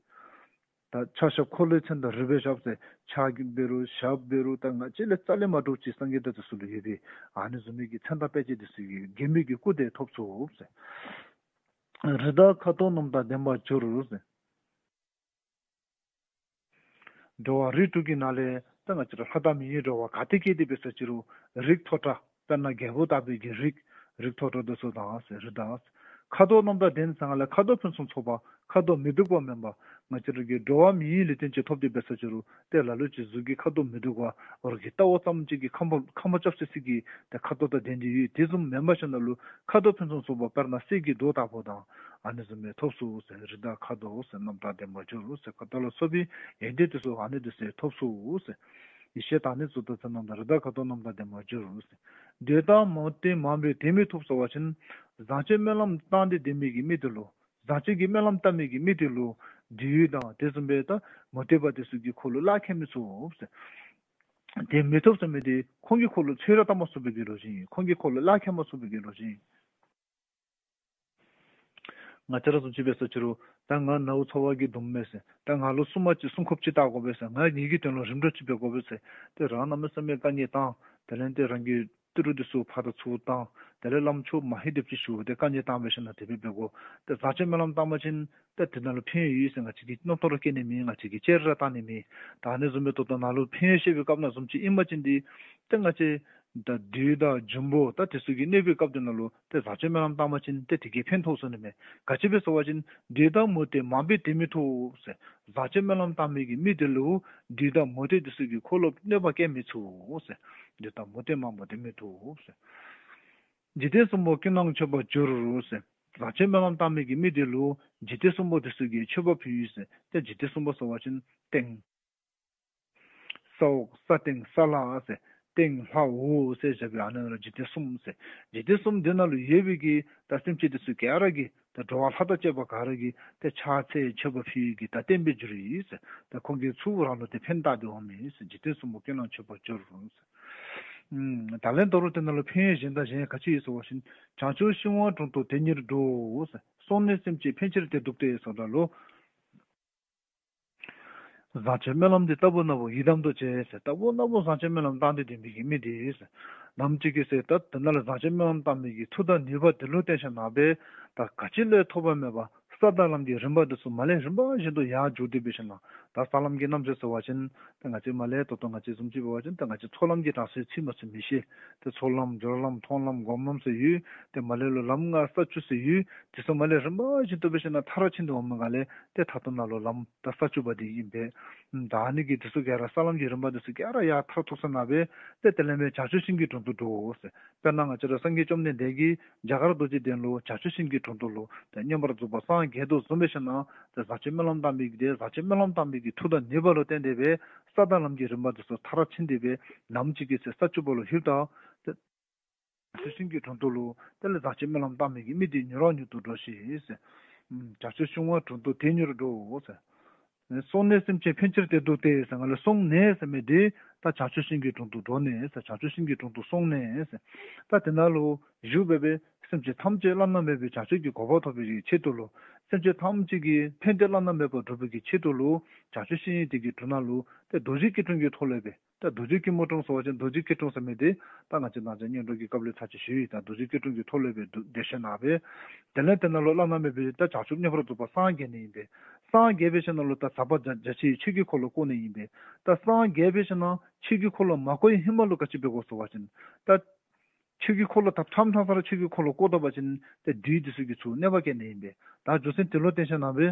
ད་ཕྱག་ཞབས་འཁོར་ལོའི་མཚན་དང་རིམ་པས་ཞབས་ཟེར་ཕྱག་གི་འབད་རུང་ཞབས་འབད་རུང་ད་ང་བཅས་ལས་རྩ་ལས་མ་འདྲཝ་ཅིག་སངས་རྒྱས་དང་དེ་ཚུ་ལུ་ཡོད་པའི་ཨ་ནི་བཟུམ་མའི་གི་མཚན་དང་དཔེ་བྱད་དེ་ཚུ་གིས་བརྒྱན་པའི་གི་སྐུ་དེ་ཐོབ་ཚུགས་ཟེར། རི་དྭགས་ཁ་དོག་རྣམས་དང་ལྡན་པར་འགྱུར་ཟེར། འགྲོ་བ་རིགས་དྲུག་གི་ནང་ལས་ད་ང་བཅས་ར་ལྷ་དང་མི་ཡི་འགྲོ་བ་ག་ཏེ་སྐྱེས་ཏེ་འབད་ས་ཅི་རུང་རིགས་མཐོ་དྲགས་དཔེར་ན་རྒྱལ་པོ་ལྟ་བུའི་གི་རིགས་རིགས་མཐོ་དྲགས་དེ་ཚུ་དང་ཟེར་རི་དྭགས། ཁ་དོག་རྣམས་དང་ལྡན་ཟེར་ག་ལས་ཁ་དོག་ཕུན་སུམ་ཚོགས་པ་ཁ་དོག་མི་སྡུག་པ་མེན་པ་ང་བཅས་ར་གི་འགྲོ་བ་མི་ཡི་ལུས་རྟེན་ཅིག་ཐོབ་སྟེ་འབད་ས་ཅི་རུང་ཏེ་ལ་ལུ་ཅིག་གཟུགས་ཀྱི་ཁ་དོག་མི་སྡུག་པ་རོགས་ཀྱིས་ལྟ་བ་ཙམ་ཅིག་གིས་ཁམས་པ་ཁམས་པ་རྐྱབ་ཚུགས་ས་གི་ཏེ་ཁ་དོག་དང་ལྡན་ཏེ་ཡོད། དེ་བཟུམ་མེན་པར་ཞིནམ་ལས་ཁ་དོག་ཕུན་སུམ་ཚོགས་པ་དཔེར་ན་གསེར་གྱི་མདོག་ལྟ་བུ་དང་ཨ་ནི་བཟུམ་སྦེ་ཐོབ་ཚུགས་ཟེར། རི་དྭགས་ཁ་དོག་ཟེར་རྣམས་དང་ལྡན་པར་འགྱུར་ཟེར། ཁ་དོག་ལ་སོགས་པའི་ཡོན་ཏན་དེ་ཚུ་ཨ་ནི་དེ་ཚུ་ཐོབ་ཚུགས་ཟེར། ཡེ་ཤེས་དང་ནི་གཟུགས་དང་མཚན་རྣམས་དང་། རི་དྭགས་ཁ་དོག་རྣམས་དང་ལྡན་པར་འགྱུར་ཟེར། དུད་དང་མུ་སྟེགས་མང་པོས་དེ་མི་ཐུབ་ཟེར་བ་ཅིན་བཟང་སྤྱོད་སྨོན་ལམ་བཏབ་སྟེ་སྡོད་མི་གི་མི་དེ་ལུ་བཟང་སྤྱོད་ཀྱི་སྨོན་ལམ་བཏབ་མི་གི་མི་དེ་ལུ་དུད་དང་དེ་བཟུམ་སྦེ་ད་མུ་སྟེགས་པ་དེ་ཚུ་གིས་ཁོ་ལུ་ལག་ཁྱེར་མི་ཚུགས་ཟེར། དེ་མི་ཐུབ་ཟེར་མི་དེ་ཁོང་གིས་ཁོ་ལུ་ཚོད་ར་བཏབ་མ་ཚུགས་པའི་གི་ལོ་རྒྱུས་ཨིན། ཁོང་གིས་ཁོ་ལུ་ལག་ཁྱེར་མ་ཚུགས་པའི་གི་ལོ་རྒྱུས་ཨིན། ང་བཅས་ར་བཟུམ་ཅིག་འབད་ས་ཅི་རུང་ད་ང་ནཝ་ཚ་བ་གིས་བརྡུངམ་མས་ཟེར། ད་ང་ལུ་སྲུང་མ་ཅིག་སྲུང་འཁོརཔ་ཅིག་བཏགས་དགོ་པས་ཟེར། ང་ངེ་གི་དོན་ལུ་རིམ་གྲོ་ཅིག་འབད་དགོ་པས་ཟེར། ཏེ་རང་གནམ་མེད་ས་མེད་དཀའ་ངལ་བཏང་། དེ་ལས་ཏེ་རང་གི་ཏི་རུ་དེ་ཚུ་ཕར་དང་ཚུར་བཏང་། དེ་ལས་བླམ་ཆོསཔ་མ་ཧེ་སྡོདཔ་ཅིག་ཞུ། ཏེ་དཀའ་ངལ་བཏང་འབད་ཞིནམ་ལས་དེ་སྦེ་འབད་དགོ། ཏེ་བཟང་སྤྱོད་སྨོན་ལམ་བཏབ་པ་ཅིན་ཏེ་དེ་ནང་ལུ་ཕན་ཡོན་ཡོད་ཟེར་ང་བཅས་ཀྱིས་རྣམ་རྟོག་ར་སྐྱེ་ནི་མེད། ང་བཅས་ཀྱིས་དཔྱད་ར་བཏང་ནི་མེད། ད་ཨ་ནི་བཟུམ་སྦེ་ད་ལྟོ་ནཱ་ལུ་ཕན་ཡོན་བཤད་པའི་སྐབས་ནང་བཟུམ་ཅིག་ཨིན་པ་ཅིན་འདི་ཏེ་ང་བཅས་ད་བདུད་དང་འབྱུང་པོ་ད་དེ་ཚུ་གིས་གནོད་པའི་སྐབས་དེ་ནང་ལུ་ཏེ་བཟང་སྤྱོད་སྨོན་ལམ་བཏབ་པ་ཅིན་ཏེ་དེ་གིས་ཕན་ཐོགས་ཚུགས་ནི་མས། ག་ཅི་སྦེ་ཟེར་བ་ཅིན་དུད་དང་མུ་སྟེགས་མང་པོས་དེ་མི་ཐུབ་ཟེར། བཟང་སྤྱོད་སྨོན་ལམ་བཏབ་མི་གི་མི་དེ་ལུ་དུད་དང་མུ་སྟེགས་དེ་ཚུ་གིས་ཁོ་ལུ་གནོད་པ་བསྐྱལ་མི་ཚུགས་ཟེར། དུད་དང་མུ་སྟེགས་མང་པོས་དེ་མི་ཐུབ་ཟེར། འཇིག་རྟེན་གསུམ་པོ་ཀུན་སྣང་མཆོད་པར་འགྱུར་ཟེར། བཟང་སྤྱོད་སྨོན་ལམ་བཏབ་མི་གི་མི་དེ་ལུ་འཇིག་རྟེན་གསུམ་པོ་དེ་ཚུ་གིས་མཆོད་པ་ཕུལ་ཡི་ཟེར། ཏེ་འཇིག་རྟེན་གསུམ་པོ་ཟེར་བ་ཅིན་སྟེང་ས་འོག་ས་སྟེང་ས་ལྷ་ཟེར། སྟེང་ལྷ་འོག་ཟེར་བཞག་པའི་ཨ་ནཱ་ལུ་འཇིག་རྟེན་གསུམ་ཟེར། འཇིག་རྟེན་གསུམ་དེ་ནང་ལུ་ཡོད་པའི་གི་ད་སེམས་ཅན་དེ་ཚུ་ག་ར་གིས་ད་འགྲོ་བ་ལྷ་དང་བཅས་པ་ག་ར་གིས་ད་ཕྱག་འཚལ་མཆོད་པ་ཕུལ་གྱི་ད་རྟེན་སྦེ་འགྱུར་ཡི་ཟེར། ད་ཁོང་གིས་ཚུར་རང་ལུ་ཏེ་ཕན་བཏགས་ཏེ་འོང་མི་ཟེར། འཇིག་རྟེན་གསུམ་པོ་ཀུན་སྣང་མཆོད་པར་འགྱུར་ཟེར། ཨུམ། ད་ལན་དོ་རུང་དེ་ནང་ལུ་ཕན་ཡོན་གཞན་དང་གཞན་ག་ཅི་ཡོད་ཟེར་བ་ཅིན་བྱང་ཆུབ་ཤིང་དབང་དྲུང་དུ་དེ་ཉིད་འགྲོ་ཟེར། སོང་ནས་སེམས་ཅན་ཕན་ཕྱིར་དེ་འདུག་སྟེ་ཟེརཝ་ད་ལུ་བཟང་སྤྱོད་སྨོན་ལམ་འདི་ལྟ་བུ་ན་བུ་ཡི་དམ་དུ་བྱས་ཟེར། ལྟ་བུ་ན་བུ་བཟང་སྤྱོད་སྨོན་ལམ་བཏབ་སྟེ་སྡོད་མི་གི་མི་དེ་ཟེར། ནམ་ཅིག་གི་ཚེ་ད་དེ་ནང་ལུ་བཟང་སྤྱོད་སྨོན་ལམ་བཏབ་མི་གི་མཐུ་དང་ནུས་པ་དེ་ལུ་བརྟེན་ཞིནམ་ལས་ད་ག་ཅི་ལས་ཐོགས་པ་མེད་པར་ས་དང་ལམ་གྱི་རིམ་པ་དེ་ཚུ་མར་ལས་རིམ་པ་བཞིན་དུ་ཡར་འགྱོ་སྟེ་འབད་ཞིནམ་ལས་ ད་ས་ལམ་གྱི་རྣམ་གཞག་ཟེར་བ་ཅིན་ད་ང་བཅས་མར་ལས་ད་ལྟོ་ང་བཅས་བཟུམ་ཅིག་འབད་བ་ཅིན་ད་ང་བཅས་ཚོགས་ལམ་གྱི་གྲངས་སུ་ཚུད་མ་ཚུད་མི་ཤེས། ཏེ་ཚོགས་ལམ་སྦྱོར་ལམ་མཐོང་ལམ་སྒོམ་ལམ་ཟེར་ཡོད། ཏེ་མར་ལས་ལུ་ལམ་ལྔ་ས་བཅུ་ཟེར་ཡོད། དེ་ཚུ་མར་ལས་རིམ་པ་བཞིན་དུ་འབད་ཞིན་ན་མཐར་ཕྱིན་དོ་འོང་མི་ག་ལས་ཏེ་མཐའ་སྟོངམ་ནང་ལུ་ལམ་ད་ས་བཅུ་པ་འདི་ཨིན་པས། ད་ཨ་ནི་གི་དེ་ཚུ་ག་ར་ས་ལམ་གྱི་རིམ་པ་དེ་ཚུ་ག་ར་ཡར་མཐར་ཐུག་ས་ནང་སྦེ་ཏེ་དེ་ལས་མར་བྱང་ཆུབ་ཤིང་གི་དྲུང་དུ་འགྲོ་འོང་ཟེར། དཔེར་ན་ང་བཅས་ར་སངས་རྒྱས་བཅོམ་ལྡན་འདས་ཀྱིས་རྒྱ་གར་རྡོ་རྗེ་གདན་ལུ་བྱང་ཆུབ་ཤིང་གི་དྲུང་དུ་ལུ་ཏེ་མངོན་པར་རྫོགས་པར་སངས་རྒྱས་དོ་བཟུམ་འབད་ཞིན་ན་ཏེ་ཟག་བཅས་སྨོན་ལམ་བཏབ་མི་གི་ཏེ་ཟག་བཅས་སྨོན་ལམ་བཏབ་མི་གི་མཐུ་དང་ནུས་པ་ལུ་བརྟེན་ཏེ་སྦེ་ས་དང་ལམ་གྱི་རིམ་པ་དེ་ཚུ་མཐར་ཕྱིན་ཏེ་སྦེ་ནམ་ཅིག་གི་ཚེ་ས་བཅུ་པ་ལུ་ལྷོདཔ་ད་ཏེ་བྱང་ཆུབ་ཤིང་གི་དྲུང་དུ་ལུ་དེ་ལས་ཟག་བཅས་སྨོན་ལམ་བཏབ་མི་གི་མི་དེ་མྱུར་བ་མྱུར་དུ་འགྲོ་ཞིག་ཟེར། བྱང་ཆུབ་ཤིང་དབང་དྲུང་དུ་དེ་མྱུར་འགྲོ་ཟེར། སོང་ནས་སེམས་ཅན་ཕན་ཕྱིར་དེར་འདུག་སྟེ་ཟེར་ང་ལས་སོང་ནས་ཟེར་མི་དེ་ད་བྱང་ཆུབ་ཤིང་གི་དྲུང་དུ་འགྲོ་ནས་ཟེར། བྱང་ཆུབ་ཤིང་གི་དྲུང་དུ་སོང་ནས་ཟེར། ད་དེ་ནང་ལུ་བཞུགས་སྦེ་སྦེ་སེམས་ཅན་ཐམས་ཅད་བླ་ན་མེད་པའི་བྱང་ཆུབ་ཀྱི་གོ་འཕང་ཐོབ་པའི་ཆེད་དུ་ལུ་སེམས་ཅན་ཐམས་ཅད་ཀྱི་ཕན་བདེ་བླ་ན་མེད་པ་སྒྲུབ་པའི་ཆེད་དུ་ལུ་བྱང་ཆུབ་ཤིང་དེ་གི་དྲུང་ནང་ལུ་ཏེ་རྡོ་རྗེ་སྐྱིལ་ཀྲུང་གི་ཐོག་ལས་སྦེ་ད་རྡོ་རྗེ་སྐྱིལ་མོ་ཀྲུང་ཟེར་བ་ཅིན་རྡོ་རྗེ་སྐྱིལ་ཀྲུང་ཟེར་མི་དེ་ད་ང་བཅས་ནང་ཆ་སྔོན་འགྲོ་གི་སྐབས་ལས་ཚར་གཅིག་ཞུ་ཡི། ད་རྡོ་རྗེ་སྐྱིལ་ཀྲུང་གི་ཐོག་ལས་སྦེ་བདེ་གཤེགས་ནང་སྦེ་དེ་ལས་དེ་ནང་ལུ་བླ་ན་མེད་པའི་ད་བྱང་ཆུབ་མངོན་པར་རྫོགས་པར་སངས་རྒྱས་ནི་ཨིན་པས། སངས་རྒྱས་པའི་ཤུལ་ནང་ལུ་ད་ཟབ་པ་རྒྱ་རྒྱ་ཆེའི་ཆོས་ཀྱི་འཁོར་ལོ་བསྐོར་ནི་ཨིན་པས། ད་སངས་རྒྱས་པའི་ཤུལ་ནང་ཆོས་ཀྱི་འཁོར་ལོ་མ་བསྐོར་བའི་ཧེ་མ་ལུ་ག་ཅི་འབད་དགོ་ཟེར་བ་ཅིན་ད་ཆོས་ཀྱི་འཁོར་ལོ་ད་ཕྲང་ཕྲང་ས་ར་ཆོས་ཀྱི་འཁོར་ལོ་བསྐོར་ད་པ་ཅིན་ཏེ་བདུད་འདི་ཚུ་གིས་ཚུར་གནོད་པ་བཀལ་ནི་ཨིན་པས། ད་རྒྱུ་མཚན་དེ་ལུ་བརྟེན་ཞིན་ན་སྦེ་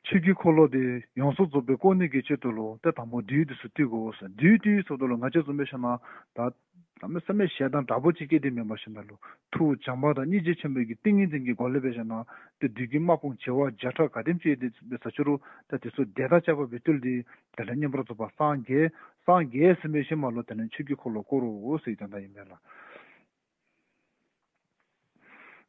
ཆོས་ཀྱི་འཁོར་ལོ་དེ་ཡོངས་སུ་རྫོགས་པའི་བསྐོར་ནི་གི་ཆེད་དུ་ལུ་ཏེ་དང་པོ་བདུད་འདི་ཚུ་བཏུལ་དགོ་ཟེར། བདུད་བཏུལ་ཟེརཝ་ད་ལུ་ང་བཅས་བཟུམ་འབད་ཞིན་ན་ད་གནམ་མེད་ས་མེད་ཞེ་སྡང་དྲག་པོ་ཅིག་བསྐྱེད་དེ་མེན་པར་ཞིན་ན་ལུ་ཐུགས་བྱམས་པ་དང་སྙིང་རྗེ་ཆེན་པོའི་གི་ཏིང་ངེ་འཛིན་གྱི་སྒོ་ལས་འབད་ཞིན་ན་ཏེ་བདུད་ཀྱི་དམག་དཔུང་བྱེ་བ་བརྒྱ་ཕྲག་ག་དེམ་ཅིག་ཡོད་དེ་འབད་ས་ཅི་རུང་ད་དེ་ཚུ་དེ་དང་བཅས་པ་སྦེ་བཏུལ་ཏེ་དེ་ལས་མངོན་པར་རྫོགས་པར་སངས་རྒྱས། སངས་རྒྱས་ཟེར་མི་ཤུལ་མ་ལུ་དེ་ལས་ཆོས་ཀྱི་འཁོར་ལོ་བསྐོར་རོ་ཟེར་ད་ད་ཨིན་མས་ལགས།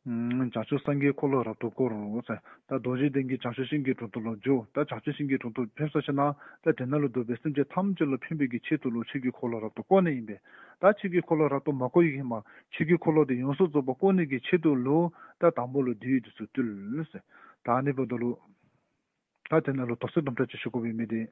ཨམ་བྱང་ཆུབ་སངས་རྒྱས་འཁོར་ལོ་རབ་ཏུ་བསྐོར་ཟེར། ད་རྡོ་རྗེ་གདན་གྱི་བྱང་ཆུབ་ཤིང་གི་དྲུང་དུ་ལུ་འགྱོ། ད་བྱང་ཆུབ་ཤིང་གི་དྲུང་དུ་ཕེབས་ཞིན་ན་ད་དེ་ནང་ལུ་འདུག་པའི་སེམས་ཅན་ཐམས་ཅད་ལུ་ཕན་པའི་གི་ཆེད་དུ་ལུ་ཆོས་ཀྱི་འཁོར་ལོ་རབ་ཏུ་བསྐོར་ནི་ཨིན་པས། ད་ཆོས་ཀྱི་འཁོར་ལོ་རབ་ཏུ་མ་བསྐོར་བའི་ཧེ་མ་ཆོས་ཀྱི་འཁོར་ལོ་དེ་ཡོངས་སུ་རྫོགས་པ་བསྐོར་ནི་གི་ཆེད་དུ་ལུ་ད་དང་པོ་ལུ་བདུད་འདི་ཚུ་བཏུལ་ཟེར། ད་ཨ་ནི་འབདཝ་ད་ལུ་ད་དེ་ནང་ལུ་དོགས་སེལ་དུམ་གྲ་ཅིག་ཞུ་དགོ་པའི་མི་དེ་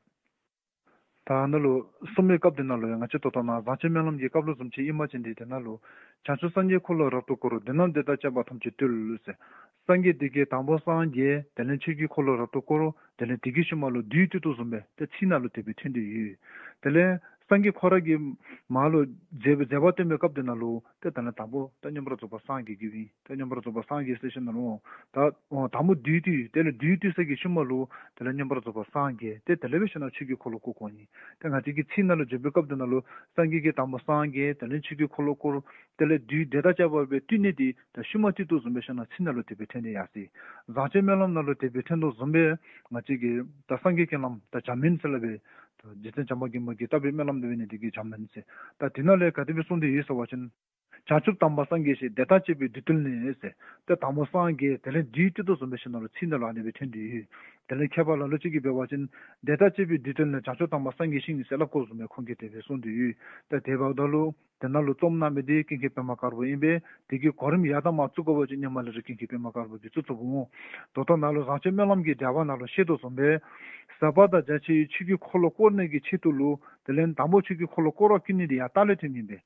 ད་ནཱ་ལུ་གསུམ་པའི་སྐབས་དེ་ནང་ལུ་ཡང་ང་བཅས་ད་ལྟོ་ནཱ་བཟང་སྤྱོད་སྨོན་ལམ་གྱི་སྐབས་ལུ་བཟུམ་ཅིག་ཨིན་པ་ཅིན་དེ་དེ་ནང་ལུ་བྱང་ཆུབ་སངས་རྒྱས་འཁོར་ལོ་རབ་ཏུ་བསྐོར། བདུད་རྣམས་དེ་དང་བཅས་པ་ཐམས་ཅད་བཏུལ་ཟེར། སངས་རྒྱས་དེ་གིས་དང་པོ་སངས་རྒྱས། དེ་ལས་ཆོས་ཀྱི་འཁོར་ལོ་རབ་ཏུ་བསྐོར། དེ་ལས་དེ་གི་ཤུལ་མ་ལུ་བདུད་བཏུལ་དོ་བཟུམ་སྦེ་ཏེ་ཚིག་ནང་ལུ་དེ་སྦེ་ཐོན་ཏེ་ཡོད། དེ་ལས་སངས་རྒྱས་ཁོ་ར་གིས་མར་ལུ་མཛད་པའི་མཛད་པ་སྟོན་པའི་སྐབས་དེ་ནང་ལུ་ཏེ་དེ་ལས་དང་པོ་ད་མངོན་པར་རྫོགས་པར་སངས་རྒྱས་ཀྱི་ཨིན། ད་མངོན་པར་རྫོགས་པར་སངས་རྒྱས་ཟེར་ཞིནམ་ལས་ད་དང་པོ་བདུད་བཏུལ། དེ་ལས་བདུད་བཏུལ་ས་གི་ཤུལ་མ་ལུ་དེ་ལས་མངོན་པར་རྫོགས་པར་སངས་རྒྱས། ཏེ་དེ་ལས་འབད་ཞིནམ་ལས་ཆོས་ཀྱི་འཁོར་ལོ་བསྐོར་བསྐོར་ནི། ཏེ་ང་བཅས་ཀྱིས་ཚིག་ནང་ལུ་བརྗོད་པའི་སྐབས་དེ་ནང་ལུ་སངས་རྒྱས་ཀྱིས་དང་པོ་སངས་རྒྱས། དེ་ལས་ཆོས་ཀྱི་འཁོར་ལོ་བསྐོར། དེ་ལས་བདུད་དེ་དང་བཅས་པ་སྦེ་བཏུལ་ནི་དེ་ད་ཤུལ་མ་བཏུལ་དོ་བཟུམ་སྦེ་ཞིནམ་ལས་ཚིག་ནང་ལུ་དེ་སྦེ་ཐོན་ཏེ་ཡར་སོ་ཡི། བཟང་སྤྱོད་སྨོན་ལམ་ནང་ལུ་དེ་སྦེ་ཐོན་དོ་བཟུམ་སྦེ་ང་བཅས་ཀྱིས་ད་སངས་རྒྱས་ཀྱི་ལམ་ད་བྱམས་སྨོན་ཟེར་སླབ་པས། ད་རྗེ་བཙུན་བྱམས་པ་མགོན་པོ་གིས་བཏབ་པའི་སྨོན་ལམ་འདི་འབད་ནི་དེ་གིས་བྱམས་སྨོན་ཟེར། ད་དེ་ནང་ལས་ག་དེ་སྦེ་གསུངས་ཏེ་ཡོད་ཟེར་བ་ཅིན་བྱང་ཆུབ་དམ་པ་སངས་རྒྱས་ཤིང་། དེ་དང་བཅས་པའི་བདུད་བཏུལ་ནས་ཟེར། ཏེ་དང་པོ་སངས་རྒྱས། དེ་ལས་བདུད་བཏུལ་དོ་བཟུམ་སྦེ་ཞིནམ་ལས་ཚིག་ནང་ལུ་ཨ་ནི་སྦེ་ཐོན་ཏེ་ཡོད། དེ་ལས་མཁས་པ་ལ་ལུ་ཅིག་གིས་འབད་བ་ཅིན་དེ་དང་བཅས་པའི་བདུད་བཏུལ་ནས་བྱང་ཆུབ་དམ་པ་སངས་རྒྱས་ཤིང་ཟེར་སླབ་དགོ་བཟུམ་སྦེ་ཁོང་གིས་དེ་སྦེ་གསུངས་ཏེ་ཡོད། ཏེ་དེ་འབདཝ་ད་ལུ་དེ་ནང་ལུ་རྩོམ་གནང་མི་དེ་ཀུན་མཁྱེན་པདྨ་དཀར་པོ་ཨིན་པས། དེ་གི་གོ་རིམ་ཡར་དང་མར་བཙུགས་དགོ་པ་ཅིན་སྔོན་མ་ལས་ར་ཀུན་མཁྱེན་པདྨ་དཀར་པོ་གིས་བཙུགས་བཙུགསཔ་འོང་། ད་ལྟོ་ནཱ་ལུ་བཟང་སྤྱོད་སྨོན་ལམ་གྱི་འགྲེལ་པ་ནང་ལུ་བཤད་དོ་བཟུམ་སྦེ་ཟབ་པ་དང་རྒྱ་ཆེའི་ཆོས་ཀྱི་འཁོར་ལོ་བསྐོར་ནི་གི་ཆེད་དུ་ལུ་དེ་ལས་དང་པོ་ཆོས་ཀྱི་འཁོར་ལོ་བསྐོར་བར་བསྐུལ་ནི་དེ་ཡར་ལྟག་ལས་ཐོན་ནི་ཨིན་པས།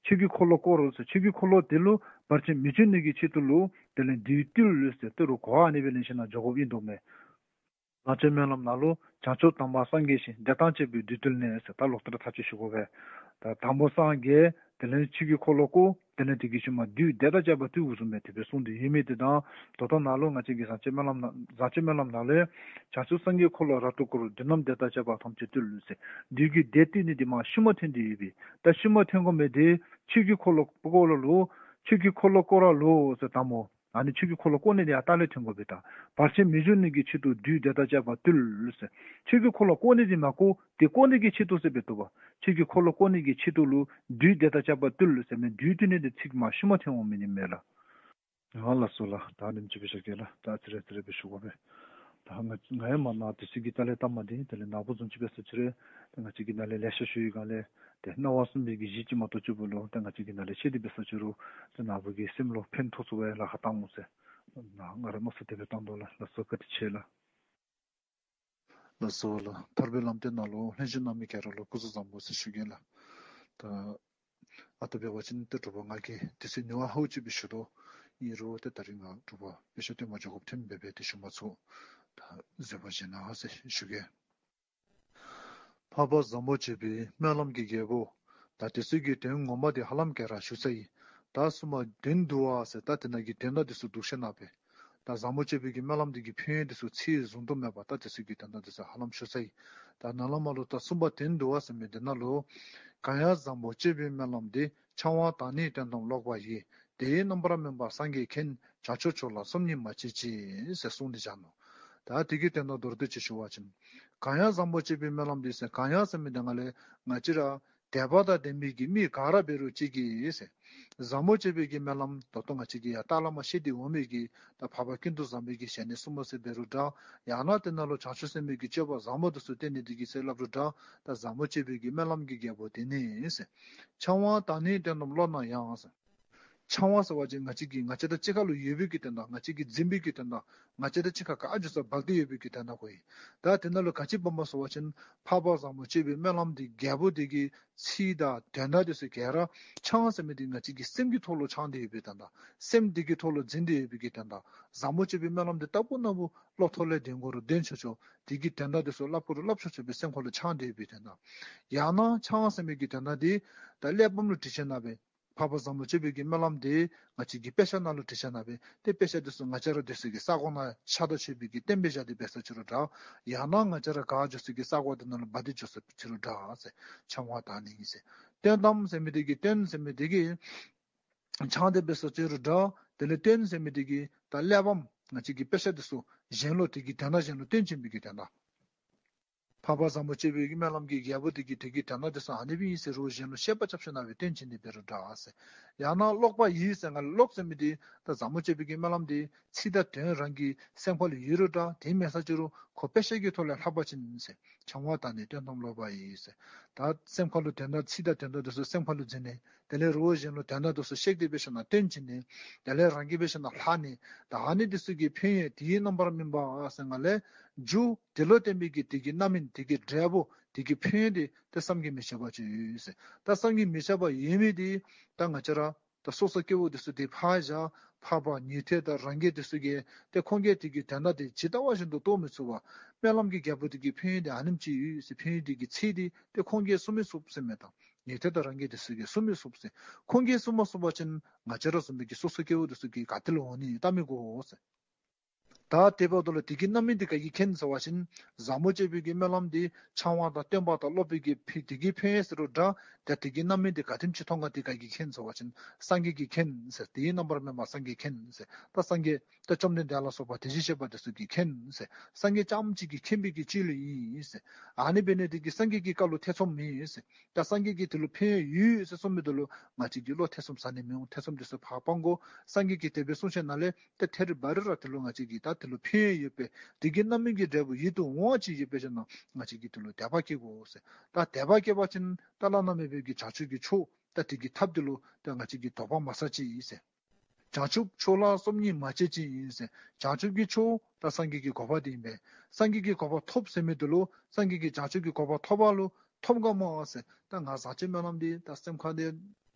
ཆོས་ཀྱི་འཁོར་ལོ་བསྐོར་ཟེར། ཆོས་ཀྱི་འཁོར་ལོ་དེ་ལུ་བར་ཆད་མི་འབྱུང་ནི་གི་ཆེད་དུ་ལུ་དེ་ལས་བདུད་བཏུལ་ཟེར་ཏེ་རུང་གོ་བ་ཨ་ནི་སྦེ་ལེན་ཞིནམ་ལས་འགྱོ་དགོཔ་ཨིན་དོ་མས། བཟང་སྤྱོད་སྨོན་ལམ་ནང་ལུ་བྱང་ཆུབ་དམ་པ་སངས་རྒྱས་ཤིང་། དེ་དང་བཅས་པའི་བདུད་བཏུལ་ནས་ཟེར་ད་ལོག་སྟེ་ར་ཐག་ཆོད་ཞུ་དགོ་པས། ད་དང་པོ་སངས་རྒྱས། དེ་ལས་ཆོས་ཀྱི་འཁོར་ལོ་བསྐོར། དེ་ལས་དེ་གི་ཤུལ་མ་བདུད་དེ་དང་བཅས་པ་བཏུལ་དགོ་བཟུམ་སྦེ་དེ་སྦེ་གསུངས་ཏེ་ཡོད་མི་དེ་དང་ད་ལྟོ་ནཱ་ལུ་ང་བཅས་ཀྱི་བཟང་སྤྱོད་སྨོན་ལམ་ནང་བཟང་སྤྱོད་སྨོན་ལམ་ནང་ལས་བྱང་ཆུབ་སངས་རྒྱས་འཁོར་ལོ་རབ་ཏུ་བསྐོར། བདུད་རྣམས་དེ་དང་བཅས་པ་ཐམས་ཅད་བཏུལ་ཟེར་བདུད་ཀྱི་སྡེ་བཏུལ་ནི་དེ་མར་ཤུལ་མ་ཐོན་ཏེ་ཡོད་པས། ད་ཤུལ་མ་ཐོན་དགོ་མི་དེ་ཆོས་ཀྱི་འཁོར་ལོ་བསྐོར་ལོ་ལོ། ཆོས་ཀྱི་འཁོར་ལོ་བསྐོར་ར་ལོ་ཟེར་དང་པོ། ཨ་ནི་ཆོས་ཀྱི་འཁོར་ལོ་བསྐོར་ནི་དེ་ཡར་ལྟག་ལས་ཐོན་དགོ་པས། ད་བར་ཆད་མི་འབྱུང་ནི་གི་ཆེད་དུ་བདུད་དེ་དང་བཅས་པ་བཏུལ་ཟེར། ཆོས་ཀྱི་འཁོར་ལོ་བསྐོར་ནི་དེ་མ་བསྐོར་དེ་བསྐོར་ནི་གི་ཆེད་དུ་ཟེར་སྦེ་འདུག་པ། ཆོས་ཀྱི་འཁོར་ལོ་བསྐོར་ནི་གི་ཆེད་དུ་ལུ་བདུད་དེ་དང་བཅས་པ་བཏུལ་ཟེར་མི་བདུད་བཏུལ་ནི་དེ་ཚིག་མར་ཤུལ་མ་ཐོན་འོང་མི་ཨིན་མས་ལགས། ཨ་ལགས་སོ་ལགས། ད་ཨ་ནེམ་ཅིག་སྦེ་བཞག་གེ་ལགས། ད་ཨ་ཙི་རེ་ཨ་ཙི་རེ་སྦེ་ཞུ་དགོ་པས། ད་ང་ང་ཡང་མར་ནཱ་དུས་ཚོད་ཀྱི་ལྟག་ལས་སྟབས་མ་བདེ། དེ་ལས་ནཱ་བུ་བཟུམ་ཅིག་འབད་ས་ཅིག་རུང་ད་ང་བཅས་ཀྱིས་ནཱ་ལས་ལེ་ཤ་ཞུ་བའི་སྒང་ལས་ཏེ་སྣང་བ་གསུམ་པའི་གི་གཞི་ཅིག་མ་གཏོགས་ཅིག་པོ་ལུ་ད་ང་བཅས་ཀྱིས་ནཱ་ལས་བཤད་དེ་འབད་ས་ཅིག་རུང་ད་ནཱ་བུ་གི་སེམས་ལུ་ཕན་ཐོགས་ཚུགས་པའི་ལཱ་ཁག་བཏང་འོང་ཟེར་ནཱ་ང་རའི་མནོ་བསམ་དེ་སྦེ་བཏང་དོ་ལགས། ལགས་སོ་བཀའ་དྲིན་ཆེ་ལགས། ལགས་སོ་ལགས། ཐར་པའི་ལམ་སྟོན་ནང་ལུ་ལྷན་ཞུགས་གནང་མི་ག་ར་ལུ་སྐུ་གཟུགས་བཟང་པོ་ཟེར་ཞུ་གེ་ལགས། ད་ཨ་ད་འབད་བ་ཅིན་ཏེ་དྲོ་པ་ང་གིས་དུས་ཚོད་ཉུང་བ་ཧུ་ཅིག་སྦེ་ཞུ་དོ། ཨིན་རུང་ཏེ་ད་རིས་ང་དྲོ་པ་དཔེ་ཆ་སྟོན་པར་འགྱོ་དགོཔ་ཐོནམ་འབད་བས་ཏེ་ཞུ་མ་ཚུགས། བཟོད་པ་བཞེས་གནང་ཟེར་ཞུ་གེ། འཕགས་པ་བཟང་པོ་སྤྱོད་པའི་སྨོན་ལམ་གྱི་རྒྱལ་པོ། ད་དེ་ཚུ་གི་དོན་ངོ་མ་དེ་ཧ་ལམ་ག་ར་ཞུ་ཚར་ཡི། ད་གསུམ་པ་དོན་བསྡུ་བ་ཟེར་ད་དེ་ནང་གི་དོན་དག་དེ་ཚུ་འདུག་ཤེས་ན་པས། ད་བཟང་པོ་སྤྱོད་པའི་གི་སྨོན་ལམ་དེ་གི་ཕན་ཡོན་དེ་ཚུ་ཚིག་ཟུང་དུ་མེད་པ་ད་དེ་ཚུ་གི་དོན་དག་དེ་ཚུ་ཧ་ལམ་ཞུ་ཚར་ཡི། ད་ནཱ་ལས་མར་ལུ་ད་གསུམ་པ་དོན་བསྡུ་བ་ཟེར་མི་དེ་ནང་ལུ། གང་ཡང་བཟང་པོ་སྤྱོད་པའི་སྨོན་ལམ་འདི། འཆང་བ་དང་ནི་དོན་དམ་ཀློག་པ་ཡིས། དེ་ཡི་རྣམ་པར་སྨིན་པ་སངས་རྒྱས་མཁྱེན། བྱང་ཆུབ་མཆོག་ལ་སོམ་ཉི་མ་བྱེད་ཅིག་ཟེར་གསུངས་ཏེ་བཞག་ནུག། ད་དེ་གི་དོན་དག་མདོར་བསྡུས་ཅིག་ཞུ་བ་ཅིན། གང་ཡང་བཟང་པོ་སྤྱོད་པའི་སྨོན་ལམ་འདི་ཟེར་གང་ཡང་ཟེར་མི་དེ་ནང་ལས་ང་བཅས་ར་དད་པ་དང་ལྡན་པའི་གི་མི་ག་ར་འབད་རུང་གཅིག་གིས་ཟེར། བཟང་པོ་སྤྱོད་པའི་གི་སྨོན་ལམ་ད་ལྟོ་ང་བཅས་ཀྱིས་ཡང་ལྟག་ལས་མར་བཤད་དེ་འོང་མི་གི་ད་འཕགས་པ་ཀུན་ཏུ་བཟང་པོའི་གི་ཞལ་ནས་གསུངས་པ་ཟེར་འབད་རུང་འདྲ། ཡང་ན་དེ་ནང་ལུ་བྱང་ཆུབ་སེམས་དཔའི་གི་སྤྱོད་པ་བཟང་པོ་དེ་ཚུ་བསྟན་ནི་དེ་གིས་ཟེར་སླབ་རུང་འདྲ། ད་བཟང་པོ་སྤྱོད་པའི་གི་སྨོན་ལམ་གྱི་རྒྱལ་པོ་དེ་ནི་ཟེར། འཆང་བ་དང་ནི་དོན་དམ་ཀློག་ན་ཡང་ཟེར། འཆང་བ་ཟེར་བ་ཅིན་ང་བཅས་ཀྱི་ང་བཅས་དང་གཅིག་ཁར་ལུ་ཡོད་པའི་གི་དོན་དག་ང་བཅས་ཀྱིས་འཛིན་པའི་གི་དོན་དག་ང་བཅས་དང་གཅིག་ཁར་ག་འགྱོ་ས་འབག་སྟེ་ཡོད་པའི་གི་དོན་དག་ཁོ་ཨིན། ད་དེ་ནང་ལུ་ག་ཅི་འབདཝ་སྨོ་ཟེར་བ་ཅིན་འཕགས་པ་བཟང་པོ་སྤྱོད་པའི་སྨོན་ལམ་དེ་རྒྱལ་པོ་དེ་གི་ཚིག་དང་དོན་དག་དེ་ཚུ་ག་ར་འཆང་ཟེར་མི་དེ་ང་བཅས་ཀྱི་སེམས་ཀྱི་ཐོག་ལུ་འཆང་སྟེ་ཡོད་པའི་དོན་དག་སེམས་དེ་གི་ཐོག་ལུ་འཛིན་ཏེ་ཡོད་པའི་གི་དོན་དག་བཟང་པོ་སྤྱོད་པའི་སྨོན་ལམ་དེ་རྟག་བུ་ན་བུ་བློ་ཐོག་ལས་འདོན་དགོ་རུང་འདོན་ཆོག་ཆོག་དེ་གི་དོན་དག་དེ་ཚུ་སླབ་དགོ་རུང་སླབ་ཆོག་ཆོག་སྦེ་སེམས་ཁ་ལུ་འཆང་སྟེ་ཡོད་པའི་དོན་དག་ཡང་ན་འཆང་ཟེར་མི་གི་དོན་དག་དེ་ད་གླེགས་བམ་ལུ་བྲིས་ཞིནམ་ལས་འཕགས་པ་བཟང་པོ་སྤྱོད་པའི་གི་སྨོན་ལམ་དེ་ང་བཅས་ཀྱི་དཔེ་ཆ་ནང་ལུ་བྲིས་ཞིནམ་ལས་དེ་དཔེ་ཆ་དེ་ཚུ་ང་བཅས་ར་སྡོད་ས་གི་ས་གོ་ནང་ཤ་དང་མཆོད་པའི་གི་རྟེན་སྦེ་བཞག་སྟེ་འབད་ས་ཅི་རུང་འདྲ། ཡང་ན་ང་བཅས་ར་ག་འགྱོ་ས་གི་ས་གོ་དེ་ནང་ལུ་འབག་སྟེ་འགྱོ་ས་ཅི་རུང་འདྲ་ཟེར། འཆང་བ་དང་ནི་ཟེར། དོན་དམ་ཟེར་མི་དེ་གི་དོན་ཟེར་མི་དེ་གི་འཆང་སྟེ་འབད་ས་ཅི་རུང་འདྲ། དེ་ལས་དོན་ཟེར་མི་དེ་གི་ད་གླེགས་བམ་ང་བཅས་ཀྱི་དཔེ་ཆ་དེ་ཚུ་གཞན་ལུ་དེ་གི་དོན་དག་གཞན་ལུ་སྟོན་བྱིན་པའི་གི་དོན་དག་འཕགས་པ་བཟང་པོ་སྤྱོད་པའི་གི་སྨོན་ལམ་གྱི་རྒྱལ་པོ་དེ་གིས་དེ་གི་དོན་དག་དེ་ཚུ་ཨ་ནི་སྦེ་ཨིན་ཟེར་རོགས་གཞན་ལུ་བཤད་པ་རྐྱབ་ཞིནམ་ལས་སྟོན་བྱིན་ནི་འབད་རུང་འདྲ་ཟེར། ཡང་ན་ཀློག་པ་ཡིས་ཟེར་ང་ཀློག་ཟེར་མི་དེ་ད་བཟང་པོ་སྤྱོད་པའི་གི་སྨོན་ལམ་དེ་ཚིག་དང་དོན་རང་གི་སེམས་ཁ་ལུ་ཡོད་རུང་འདྲ། དེ་མེད་ས་ཅི་རུང་ཁོ་དཔེ་ཆ་གི་ཐོག་ལས་ལྷག་པ་ཅིན་ཟེར། འཆང་བ་དང་ནི་དོན་དམ་ཀློག་པ་ཡིས་ཟེར། ད་སེམས་ཁ་ལུ་དོན་དག་ཚིག་དང་དོན་དག་དེ་ཚུ་སེམས་ཁ་ལུ་འཛིན་ནི། དེ་ལས་རོགས་གཞན་ལུ་དོན་དག་དེ་ཚུ་བཤད་དེ་འབད་ཞིནམ་ལས་སྟོན་བྱིན་ནི། དེ་ལས་རང་གིས་འབད་ཞིནམ་ལས་ལྷག་ནི། ད་ཨ་ནི་དེ་ཚུ་གི་ཕན་ཡོན་དེའི་རྣམ་པར་སྨིན་པ་ཟེར་ང་ལས་རྒྱུ་དེ་ལུ་བརྟེན་པའི་གི་དེ་གི་རྣམ་སྨིན་དེ་གི་འབྲས་བུ་དེ་གི་ཕན་ཡོན་དེ་ད་བསམ་གྱིས་མི་ཁྱབ་པ་ཅིག་ཡོད་ཟེར། ད་བསམ་གྱིས་མི་ཁྱབ་པ་ཡོད་མི་དེ་ད་ང་བཅས་ར་ད་སོ་སོ་སྐྱེ་བོ་དེ་ཚུ་དེ་ཕར་བཞག་འཕགས་པ་ཉན་ཐོས་དང་རང་རྒྱལ་དེ་ཚུ་གིས་ཏེ་ཁོང་གིས་དེ་གི་དོན་དག་དེ་ཇི་ལྟ་བ་བཞིན་དུ་རྟོགས་མི་ཚུགས་པ། སྨོན་ལམ་གྱི་རྒྱལ་པོ་དེ་གི་ཕན་ཡོན་དེ་ཨ་ནེམ་ཅིག་ཡོད་ཟེར་ཕན་ཡོན་དེ་གི་ཚིག་དེ་ཏེ་ཁོང་གིས་གསུང་མི་ཚུགས་ཟེར་མས། ད་ཉན་ཐོས་དང་རང་རྒྱལ་དེ་ཚུ་གིས་གསུང་མི་ཚུགས་ཟེར། ཁོང་གིས་གསུང་མ་ཚུགས་པ་ཅིན་ང་བཅས་ར་བཟུམ་མའི་གི་སོ་སོ་སྐྱེ་བོ་དེ་ཚུ་གིས་ག་ཏེ་ལུ་འོང་ནི་ཡོད་ད་མི་གོ་ཟེར། ད་དེ་འབདཝ་ད་ལུ་དེ་གི་རྣམ་སྨིན་དེ་ག་གིས་མཁྱེན་ཟེར་བ་ཅིན་བཟང་པོ་སྤྱོད་པའི་གི་སྨོན་ལམ་དེ་འཆང་བ་དང་སྟོན་པ་དང་སློབ་དཔོན་གྱི་ཕི་དེ་གི་ཕན་ཡོན་ཟེར་རུང་འདྲ། ད་དེ་གི་རྣམ་སྨིན་དེ་ག་དེམ་ཅིག་མཐོང་ག་དེ་ག་གིས་མཁྱེན་ཟེར་བ་ཅིན་སངས་རྒྱས་ཀྱིས་མཁྱེན་ཟེར། དེའི་རྣམ་པར་སྨིན་པ་སངས་རྒྱས་མཁྱེན་ཟེར། ད་སངས་རྒྱས་ད་བཅོམ་ལྡན་འདས་ལ་སོགས་པ་དེ་བཞིན་གཤེགས་པ་དེ་ཚུ་གིས་མཁྱེན་ཟེར། སངས་རྒྱས་རྐྱངམ་གཅིག་གིས་མཁྱེན་པའི་གི་ཅིག་ལུ་ཨིན་ཟེར། ཨ་ནི་འབད་ནི་དེ་གིས་སངས་རྒྱས་ཀྱི་བཀའ་ལུ་ཐེ་ཚོམ་མེད་ཟེར། ད་སངས་རྒྱས་ཀྱིས་དེ་ལུ་ཕན་ཡོན་ཡོད་ཟེར་གསུངས་མི་དེ་ལུ་ང་བཅས་ཀྱིས་བློ་ཐེ་ཚོམ་ཟ་ནི་མི་འོང་། ཐེ་ཚོམ་དེ་ཚུ་ཕར་སྤང་དགོ། སངས་རྒྱས་ཀྱིས་དེ་སྦེ་གསུངས་ཞིནམ་ལས་ཏེ་ཐད་རི་བ་རི་ར་དེ་ལུ་ང་བཅས་ཀྱིས་ད་དེ་ལུ་ཕན་ཡོན་ཡོད་པས། དེ་གི་རྣམ་སྨིན་གྱི་འབྲས་བུ་ཡིད་དུ་འོང་བ་ཅིག་ཡོད་པས་ཟེར་ན་ང་བཅས་ཀྱིས་དེ་ལུ་དད་པ་བསྐྱེད་དགོ་ཟེར། ད་དད་པ་བསྐྱེད་པ་ཅིན་ད་བླ་ན་མེད་པའི་གི་བྱང་ཆུབ་ཀྱི་མཆོག་ད་དེ་གི་ཐབས་དེ་ལུ་ད་ང་བཅས་ཀྱིས་དོགས་པ་མ་ཟ་ཅིག་ཟེར། བྱང་ཆུབ་མཆོག་ལ་སོམ་ཉི་མ་བྱེད་ཅིག་ཟེར། བྱང་ཆུབ་ཀྱི་མཆོག་ད་སངས་རྒྱས་ཀྱི་གོ་འཕང་དེ་ཨིན་པས། སངས་རྒྱས་ཀྱི་གོ་འཕང་ཐོབ་ཟེར་མི་དེ་ལུ་སངས་རྒྱས་ཀྱི་བྱང་ཆུབ་ཀྱི་གོ་འཕང་ཐོབ་པ་ལུ་ཐོབ་ག་མ་ཟེར། ད་ང་བཟང་སྤྱོད་སྨོན་ལམ་དེ་ད་སེམས་ཁ་དེ་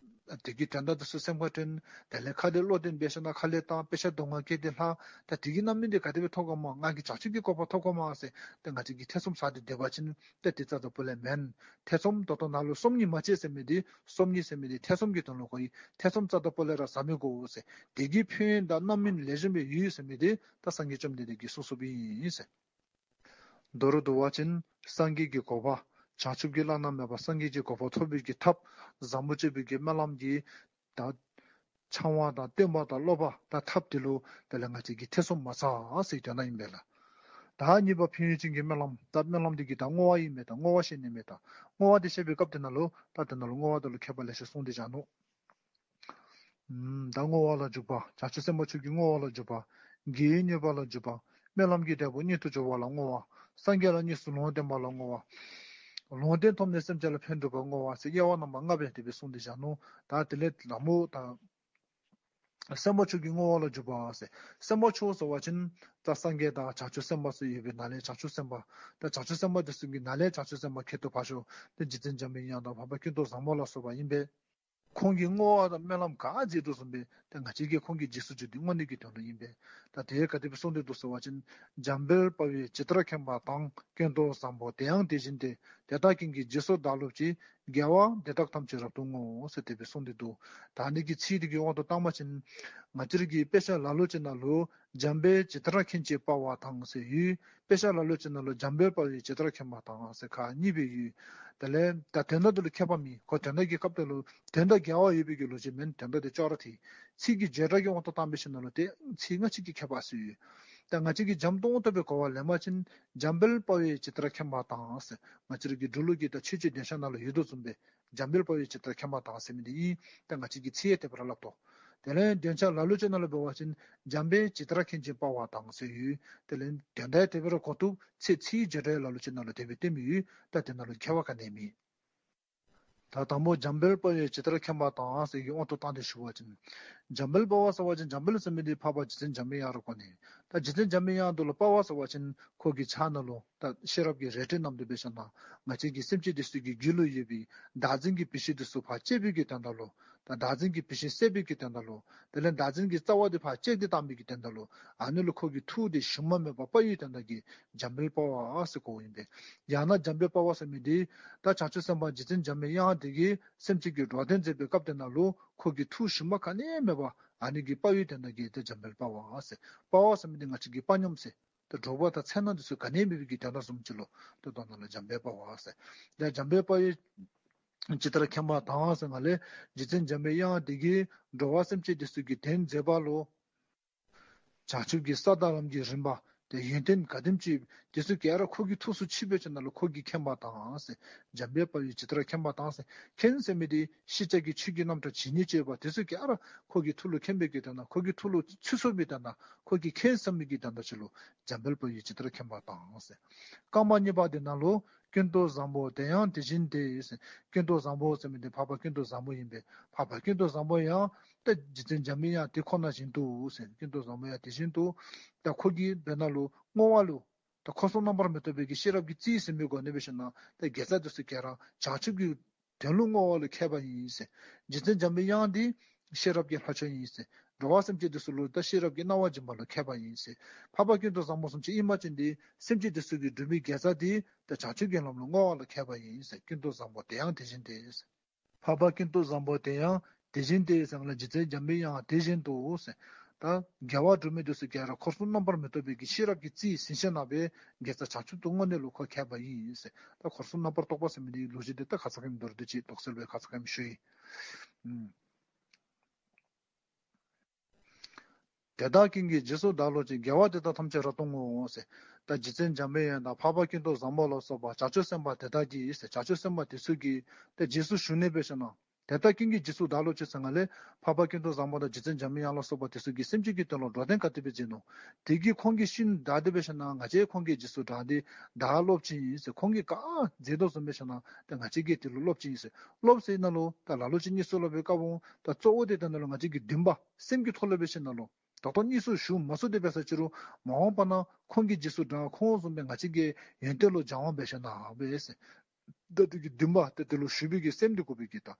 དེ་གི་དོན་དག་དེ་ཚུ་སེམས་ཁར་དྲན། དེ་ལས་ཁ་དེ་བློ་གཏད་འབད་ཞིནམ་ལས་ཁ་ལས་བཏང་དཔེ་ཆ་མདོ་སྔགས་བཀོད་དེ་ལྷག། ད་དེ་གི་རྣམ་སྨིན་དེ་ག་དེ་སྦེ་ཐོབ་ག་མ་ང་གིས་བྱང་ཆུབ་ཀྱི་གོ་འཕང་ཐོབ་ག་མ་ཟེར་ད་ང་བཅས་ཀྱིས་ཐེ་ཚོམ་ཟ་སྟེ་སྡོད་པ་ཅིན་ཏེ་དེ་རྩ་དང་པོ་ལས་མེན། ཐེ་ཚོམ་ད་ལྟོ་ནཱ་ལུ་སོམ་ཉི་མ་བྱེད་ཟེར་མི་དེ་སོམ་ཉི་ཟེར་མི་དེ་ཐེ་ཚོམ་གྱི་དོན་ལུ་གོ་ཡི། ཐེ་ཚོམ་རྩ་དང་པོ་ལས་ར་ཟ་མི་དགོ་ཟེར། དེ་གི་ཕན་ཡོན་དང་རྣམ་སྨིན་ལེགས་ཤོམ་སྦེ་ཡོད་ཟེར་མི་དེ་ད་སངས་རྒྱས་བཅོམ་ལྡན་འདས་ཀྱིས་གསུངས་གསུངསམ་ཨིན་ཟེར། མདོར་བསྡུ་བ་ཅིན་སངས་རྒྱས་ཀྱི་གོ་འཕང་བྱང་ཆུབ་ཀྱི་བླ་ན་མེད་པ་སངས་རྒྱས་ཀྱི་གོ་འཕང་ཐོབ་པའི་གི་ཐབས་བཟང་པོ་སྤྱོད་པའི་གི་སྨོན་ལམ་གྱི་ད་འཆང་བ་དང་སྟོན་པ་དང་སློབ་པ་དང་ཐབས་དེ་ལུ་དེ་ལས་ང་བཅས་ཀྱིས་ཐེ་ཚོམ་མ་ཟ་ཟེར་དོན་དག་ཨིན་པས་ལགས། ད་གཉིས་པ་ཕན་ཡོན་ཅན་གྱི་སྨོན་ལམ། ད་སྨོན་ལམ་དེ་གི་ད་བསྔོ་བ་ཨིན་མས། ད་བསྔོ་བ་བཤད་ནི་མས། ད་བསྔོ་བ་དེ་བཤད་པའི་སྐབས་དེ་ནང་ལུ་ད་དེ་ནང་ལུ་བསྔོ་བ་དེ་ལུ་མཁས་པ་ལེ་ཤ་གསུངས་ཏེ་བཞག་ནུག། ཨམ་ད་བསྔོ་བ་ལ་འཇུག་པ། བྱང་ཆུབ་སེམས་དཔའ་མཆོག་གི་བསྔོ་བ་ལ་འཇུག་པ། དགེ་བའི་གནས་པ་ལ་འཇུག་པ། སྨོན་ལམ་གྱི་འབྲས་བུ་མངོན་དུ་གྱུར་པ་ལ་བསྔོ་བ། སངས་རྒྱས་ལ་དངོས་སུ་ལུང་བསྟན་པ་ལ་བསྔོ་བ། ལུང་བསྟན་ཐོབ་ནས་སེམས་ཅན་ལ་ཕན་བསྒྲུབ་པར་བསྔོ་བ་ཟེར་དབྱེ་བ་རྣམ་པ་ལྔ་སྦེ་དེ་སྦེ་གསུངས་ཏེ་བཞག་ནུག། ད་དེ་ལས་ལ་མོ་ད་སེམས་དཔའ་མཆོག་གི་བསྔོ་བ་ལ་འཇུག་པ་ཟེར། སེམས་དཔའ་མཆོག་ཟེར་བ་ཅིན་ད་སངས་རྒྱས་དང་བྱང་ཆུབ་སེམས་དཔའ་ཚུ་ཡོད་པའི་ནང་ལས་བྱང་ཆུབ་སེམས་དཔའ། ད་བྱང་ཆུབ་སེམས་དཔའ་དེ་ཚུ་གི་ནང་ལས་བྱང་ཆུབ་སེམས་དཔའ་ཁྱད་དུ་འཕགས་ཤོས་དེ་རྗེ་བཙུན་འཇམ་པའི་དབྱངས་དང་འཕགས་པ་ཀུན་ཏུ་བཟང་པོ་ལ་སོགས་པ་ཨིན་པས། ཁོང་གིས་བསྔོ་བ་དང་སྨོན་ལམ་ག་མཛད་དོ་བཟུམ་སྦེ་ཏེ་ང་བཅས་ཀྱིས་ཁོང་གི་རྗེས་སུ་འཇུག་སྟེ་བསྔོ་ནི་གི་དོན་ལུ་ཨིན་པས། ད་དེ་ག་དེ་སྦེ་གསུངས་ཏེ་འདུག་ཟེར་བ་ཅིན། འཇམ་དཔལ་དཔའ་བོས་ཇི་ལྟར་མཁྱེན་པ་དང་། ཀུན་ཏུ་བཟང་པོ་དེ་ཡང་དེ་བཞིན་ཏེ། དེ་དག་ཀུན་གྱི་རྗེས་སུ་བདག་སློབ་ཅིང་། དགེ་བ་འདི་དག་ཐམས་ཅད་རབ་ཏུ་བསྔོ། ཟེར་དེ་སྦེ་གསུངས་ཏེ་འདུག། ད་ཨ་ནི་གི་ཚིག་དེ་གི་དབང་དུ་བཏང་བ་ཅིན། ང་བཅས་ར་གི་དཔེ་ཆ་ལ་ལུ་ཅིག་ནང་ལུ། འཇམ་དཔལ་ཇི་ལྟར་མཁྱེན་ཅིང་དཔའ་བ་དང་ཟེར་ཡོད། དཔེ་ཆ་ལ་ལུ་ཅིག་ནང་ལུ་འཇམ་དཔལ་དཔའ་བོས་ཇི་ལྟར་མཁྱེན་པ་དང་ཟེར་ཁག་གཉིས་སྦེ་ཡོད། དེ་ལས་ད་དོན་དག་དེ་ལུ་ཁྱད་པར་མེད། ཁོ་དོན་དག་གི་སྐབས་དེ་ལུ་དོན་དག་འགལ་བ་ཡོད་པའི་གི་ལོ་རྒྱུས་མེན། དོན་དག་དེ་ཅོག་ར་འཐདཔ། ཚིག་གི་བྱེ་བྲག་གི་དབང་དུ་བཏང་བ་ཅིན་ལུ་ཏེ་ཚིག་སྔ་ཕྱི་གི་ཁྱད་པར་ཅིག་ཡོད། ད་ང་བཅས་ཀྱིས་འཇམ་ཏོང་ཏོ་སྦེ་གོ་བ་ལེན་པ་ཅིན། འཇམ་དཔལ་དཔའ་བོས་ཇི་ལྟར་མཁྱེན་པ་དང་ཟེར། ང་བཅས་ར་གི་འབྲུག་ལུ་གི་ད་ཆོས་སྤྱོད་འདོན་ཆ་ནང་ལུ་ཡོད་དོ་བཟུམ་སྦེ། འཇམ་དཔལ་དཔའ་བོས་ཇི་ལྟར་མཁྱེན་པ་དང་ཟེར་མི་འདི་ཨིན། ད་ང་བཅས་ཀྱིས་ཚིག་ཡང་དེ་སྦེ་ར་སླབ་དོ། དེ་ལས་འདོན་ཆ་ལ་ལུ་ཅིག་ནང་ལུ་འབད་བ་ཅིན། འཇམ་དཔལ་ཇི་ལྟར་མཁྱེན་ཅིང་དཔའ་བ་དང་ཟེར་ཡོད། དེ་ལས་དོན་དག་དེ་སྦེ་ར་གོ་བཏུབ། ཚིག་ཚིག་བྱེ་བྲག་ལ་ལུ་ཅིག་ནང་ལུ་དེ་སྦེ་སྟོནམ་ཡོད། ད་དེ་ནང་ལུ་འགལ་བ་ག་ནི་ཡང་མེད། ད་དང་པོ་འཇམ་དཔལ་དཔའ་བོས་ཇི་ལྟར་མཁྱེན་པ་དང་ཟེར་གྱི་དབང་དུ་བཏང་སྟེ་ཞུ་བ་ཅིན། འཇམ་དཔལ་དཔའ་བ་ཟེར་བ་ཅིན། འཇམ་དཔལ་ཟེར་མི་འདི་འཕགས་པ་རྗེ་བཙུན་འཇམ་པའི་དབྱངས་ར་གོ་ནི། ད་རྗེ་བཙུན་འཇམ་པའི་དབྱངས་དེ་ལུ་དཔའ་བ་ཟེར་བ་ཅིན། ཁོ་གི་ཕྱག་ནང་ལུ་ད་ཤེས་རབ་ཀྱི་རལ་གྲི་བསྣམས་ཏེ་འབད་ཞིན་ན། ང་བཅས་ཀྱི་སེམས་ཅན་དེ་ཚུ་གི་རྒྱུད་ལུ་ཡོད་པའི་བདག་འཛིན་གྱི་བུད་ཤིང་དེ་ཚུ་ཕར་བཅད་པའི་གི་དོན་དག་ལུ། ད་བདག་འཛིན་གྱི་བུད་ཤིང་བསད་པའི་གི་དོན་དག་ལུ། དེ་ལས་བདག་འཛིན་གྱི་རྩ་བ་དེ་ཕར་བཅད་དེ་བཏང་པའི་གི་དོན་དག་ལུ། ཨ་ནི་ལུ་ཁོ་གི་ཐུགས་དེ་ཞུམ་པ་མེད་པར་དཔའ་བོའི་དོན་དག་གིས་འཇམ་དཔལ་དཔའ་བ་ཟེར་གོཝ་ཨིན་པས། ཡང་ན་འཇམ་དཔལ་དཔའ་བ་ཟེར་མི་འདི་ད་བྱང་ཆུབ་སེམས་དཔའ་རྗེ་བཙུན་འཇམ་པའི་དབྱངས་དེ་གིས་སེམས་ཅན་གྱི་འགྲོ་དོན་མཛད་པའི་སྐབས་དེ་ནང་ལུ་ཁོ་གི་ཐུགས་ཞུམ་པ་ག་ནི་ཡང་མེད་པར། ཨ་ནི་གི་དཔའ་བོའི་དོན་དག་གིས་ཏེ་འཇམ་དཔལ་དཔའ་བ་ཟེར། དཔའ་བ་ཟེར་མི་འདི་ང་བཅས་ཀྱི་དཔའ་ཉམས་ཟེར། ཏེ་འདྲོག་པ་དང་འཚེར་སྣང་དེ་ཚུ་ག་ནི་ཡང་མེད་པའི་གི་དོན་དག་བཟུམ་ཅིག་ལུ། ཏེ་དོན་དག་ལུ་འཇམ་དཔལ་དཔའ་བ་ཟེར། ཏེ་འཇམ་དཔལ་དཔའ་བོས་ཇི་ལྟར་མཁྱེན་པ་དང་ཟེར་ང་ལས། རྗེ་བཙུན་འཇམ་པའི་དབྱངས་དེ་གིས་འགྲོ་བ་སེམས་ཅན་དེ་ཚུ་གི་དོན་མཛད་པ་ལུ། བྱང་ཆུབ་ཀྱི་ས་དང་ལམ་གྱི་རིམ་པ། ཏེ་ཡོན་ཏན་ག་དེམ་ཅིག་དེ་ཚུ་ག་ར་ཁོ་གི་ཐུགས་སུ་ཆུད་པའི་ཚེ་ན་ལུ་ཁོ་གིས་མཁྱེན་པ་དང་ཟེར། འཇམ་དཔལ་དཔའ་བོས་ཇི་ལྟར་མཁྱེན་པ་དང་ཟེར། མཁྱེན་ཟེར་མི་འདི་ཤེས་བྱ་གི་ཆོས་ཀྱི་རྣམ་གྲངས་ཇི་སྙེད་ཅིག་ཡོད་པ་དེ་ཚུ་ག་ར་ཁོ་གི་ཐུགས་ལུ་མཁྱེན་པའི་གི་དོན་དག། ཁོ་གི་ཐུགས་ལུ་ཚུད་སོང་བའི་དོན་དག། ཁོ་གིས་མཁྱེན་སོང་བའི་གི་དོན་དག་ཅིག་ལུ་འཇམ་དཔལ་དཔའ་བོས་ཇི་ལྟར་མཁྱེན་པ་དང་ཟེར། རྐང་པ་གཉིས་པ་དེ་ནང་ལུ། ཀུན་ཏུ་བཟང་པོ་དེ་ཡང་དེ་བཞིན་ཏེ་ཟེར། ཀུན་ཏུ་བཟང་པོ་ཟེར་མི་འདི་འཕགས་པ་ཀུན་ཏུ་བཟང་པོ་ཨིན་པས། འཕགས་པ་ཀུན་ཏུ་བཟང་པོ་ཡང་ཏེ་རྗེ་བཙུན་འཇམ་པའི་དབྱངས་དེ་ཁོ་ན་བཞིན་དུ་ཟེར། ཀུན་ཏུ་བཟང་པོ་ཡང་དེ་བཞིན་དུ། ད་ཁོ་གིས་དཔེར་ན་ལུ་བསྔོ་བ་ལུ། ད་འཁོར་གསུམ་རྣམ་པར་མི་རྟོག་པའི་གི་ཤེས་རབ་ཀྱི་རྩིས་ཟིན་པའི་སྒོ་ནས་འབད་ཞིན་ན། ད་དགེ་རྩ་དེ་ཚུ་ག་ར་བྱང་ཆུབ་ཀྱི་དོན་ལུ་བསྔོ་བ་ལུ་མཁས་པ་ཨིན་ཟེར། རྗེ་བཙུན་འཇམ་པའི་དབྱངས་འདི་ཤེས་རབ་ཀྱི་ལྷ་མཆོག་ཨིན་ཟེར། འགྲོ་བ་སེམས་ཅན་དེ་ཚུ་ལུ་ད་ཤེས་རབ་ཀྱི་སྣང་བ་སྦྱིན་པ་ལུ་མཁས་པ་ཨིན་ཟེར། འཕགས་པ་ཀུན་ཏུ་བཟང་པོ་གསུམ་ཅིག་ཨིན་པ་ཅིན་ཏེ་སེམས་ཅན་དེ་ཚུ་གི་སྒྲུབ་པའི་དགེ་རྩ་དེ་ད་བྱང་ཆུབ་ཀྱི་ལམ་ལུ་བསྔོ་བ་ལུ་མཁས་པ་ཨིན་ཟེར། ཀུན་ཏུ་བཟང་པོ་དེ་ཡང་དེ་བཞིན་ཏེ་ཟེར། འཕགས་པ་ཀུན་ཏུ་བཟང་པོ་དེ་ཡང་དེ་བཞིན་ཏེ་ཟེར་ང་ལས་རྗེ་བཙུན་འཇམ་པའི་དབྱངས་དེ་བཞིན་དུ་ཟེར། ད་དགེ་བ་སྒྲུབ་མི་དེ་ཚུ་ག་ར་འཁོར་གསུམ་རྣམ་པར་མི་རྟོག་པའི་གི་ཤེས་རབ་ཀྱི་རྩིས་ཟིན་ཞིན་ན་སྦེ་དགེ་རྩ་བྱང་ཆུབ་ཏུ་བསྔོ་ནི་ལུ་ཁོ་མཁས་པ་ཨིན་ཟེར། ད་འཁོར་གསུམ་རྣམ་པར་རྟོག་པ་ཟེར་མི་འདི་ལོ་རྒྱུས་འདི་ད་ཁ་ཙ་ཁ་ཉིནམ་མདོར་བསྡུས་ཅིག་དོགས་སེལ་སྦེ་ཁ་ཙ་ཁ་ཉིནམ་ཞུ་ཡི། ཨུམ། དེ་དག་ཀུན་གྱི་རྗེས་སུ་བདག་སློབ་ཅིང་། དགེ་བ་འདི་དག་ཐམས་ཅད་རབ་ཏུ་བསྔོ་ཟེར། ད་རྗེ་བཙུན་འཇམ་པའི་དབྱངས་དང་འཕགས་པ་ཀུན་ཏུ་བཟང་པོ་ལ་སོགས་པ་བྱང་ཆུབ་སེམས་དཔའ་དེ་དག་གིས་ཟེར། བྱང་ཆུབ་སེམས་དཔའ་དེ་ཚུ་གི་ཏེ་རྗེས་སུ་ཞུགས་ནི་འབད་ཞིན་ན། དེ་དག་ཀུན་གྱི་རྗེས་སུ་བདག་སློབ་ཅིང་ཟེར་ང་ལས་འཕགས་པ་ཀུན་ཏུ་བཟང་པོ་དང་རྗེ་བཙུན་འཇམ་པའི་དབྱངས་ལ་སོགས་པ་དེ་ཚུ་གིས་སེམས་ཅན་གྱི་དོན་ལུ་འགྲོ་དོན་ག་དེ་སྦེ་མཛད་ནུག། དེ་གིས་ཁོང་གིས་ཤུལ་བདའ་སྟེ་འབད་ཞིན་ན་ང་བཅས་ཁོང་གི་རྗེས་སུ་འབྲངས་ཏེ་བདག་སློབ་ཅིང་ཟེར། ཁོང་གིས་ག་མཛད་དོ་བཟུམ་འབད་ཞིན་ན་ཏེ་ང་བཅས་ཀྱིས་དེ་ལུ་སློབ་ཅིང་ཟེར། སློབ་ཟེར་ན་ལུ་ད་ལ་ལུ་ཅིག་གཉིས་སུ་སློབ་པའི་སྐབས་འོང་། ད་གཙོ་བོ་དེ་ད་ནང་ལུ་ང་བཅས་ཀྱི་འདུན་པ་སེམས་ཀྱི་ཐོག་ལུ་འབད་ཞིན་ན་ལུ། ད་ལྟོ་གཉིས་སུ་ཞུགས་མ་ཚུགས་ཏེ་འབད་ས་ཅི་རུང་མ་འོངས་པ་ན་ཁོང་གི་རྗེས་སུ་འབྲང་ཁོང་བཟུམ་སྦེ་ང་བཅས་ཀྱིས་ཡོན་ཏན་ལུ་སྦྱང་བ་འབད་ཞིན་ན་འབད་ཟེར། ད་དེ་གི་འདུན་པ་ཏེ་དེ་ལུ་ཞུགས་པའི་གི་སེམས་དེ་དགོ་པའི་གི་ད།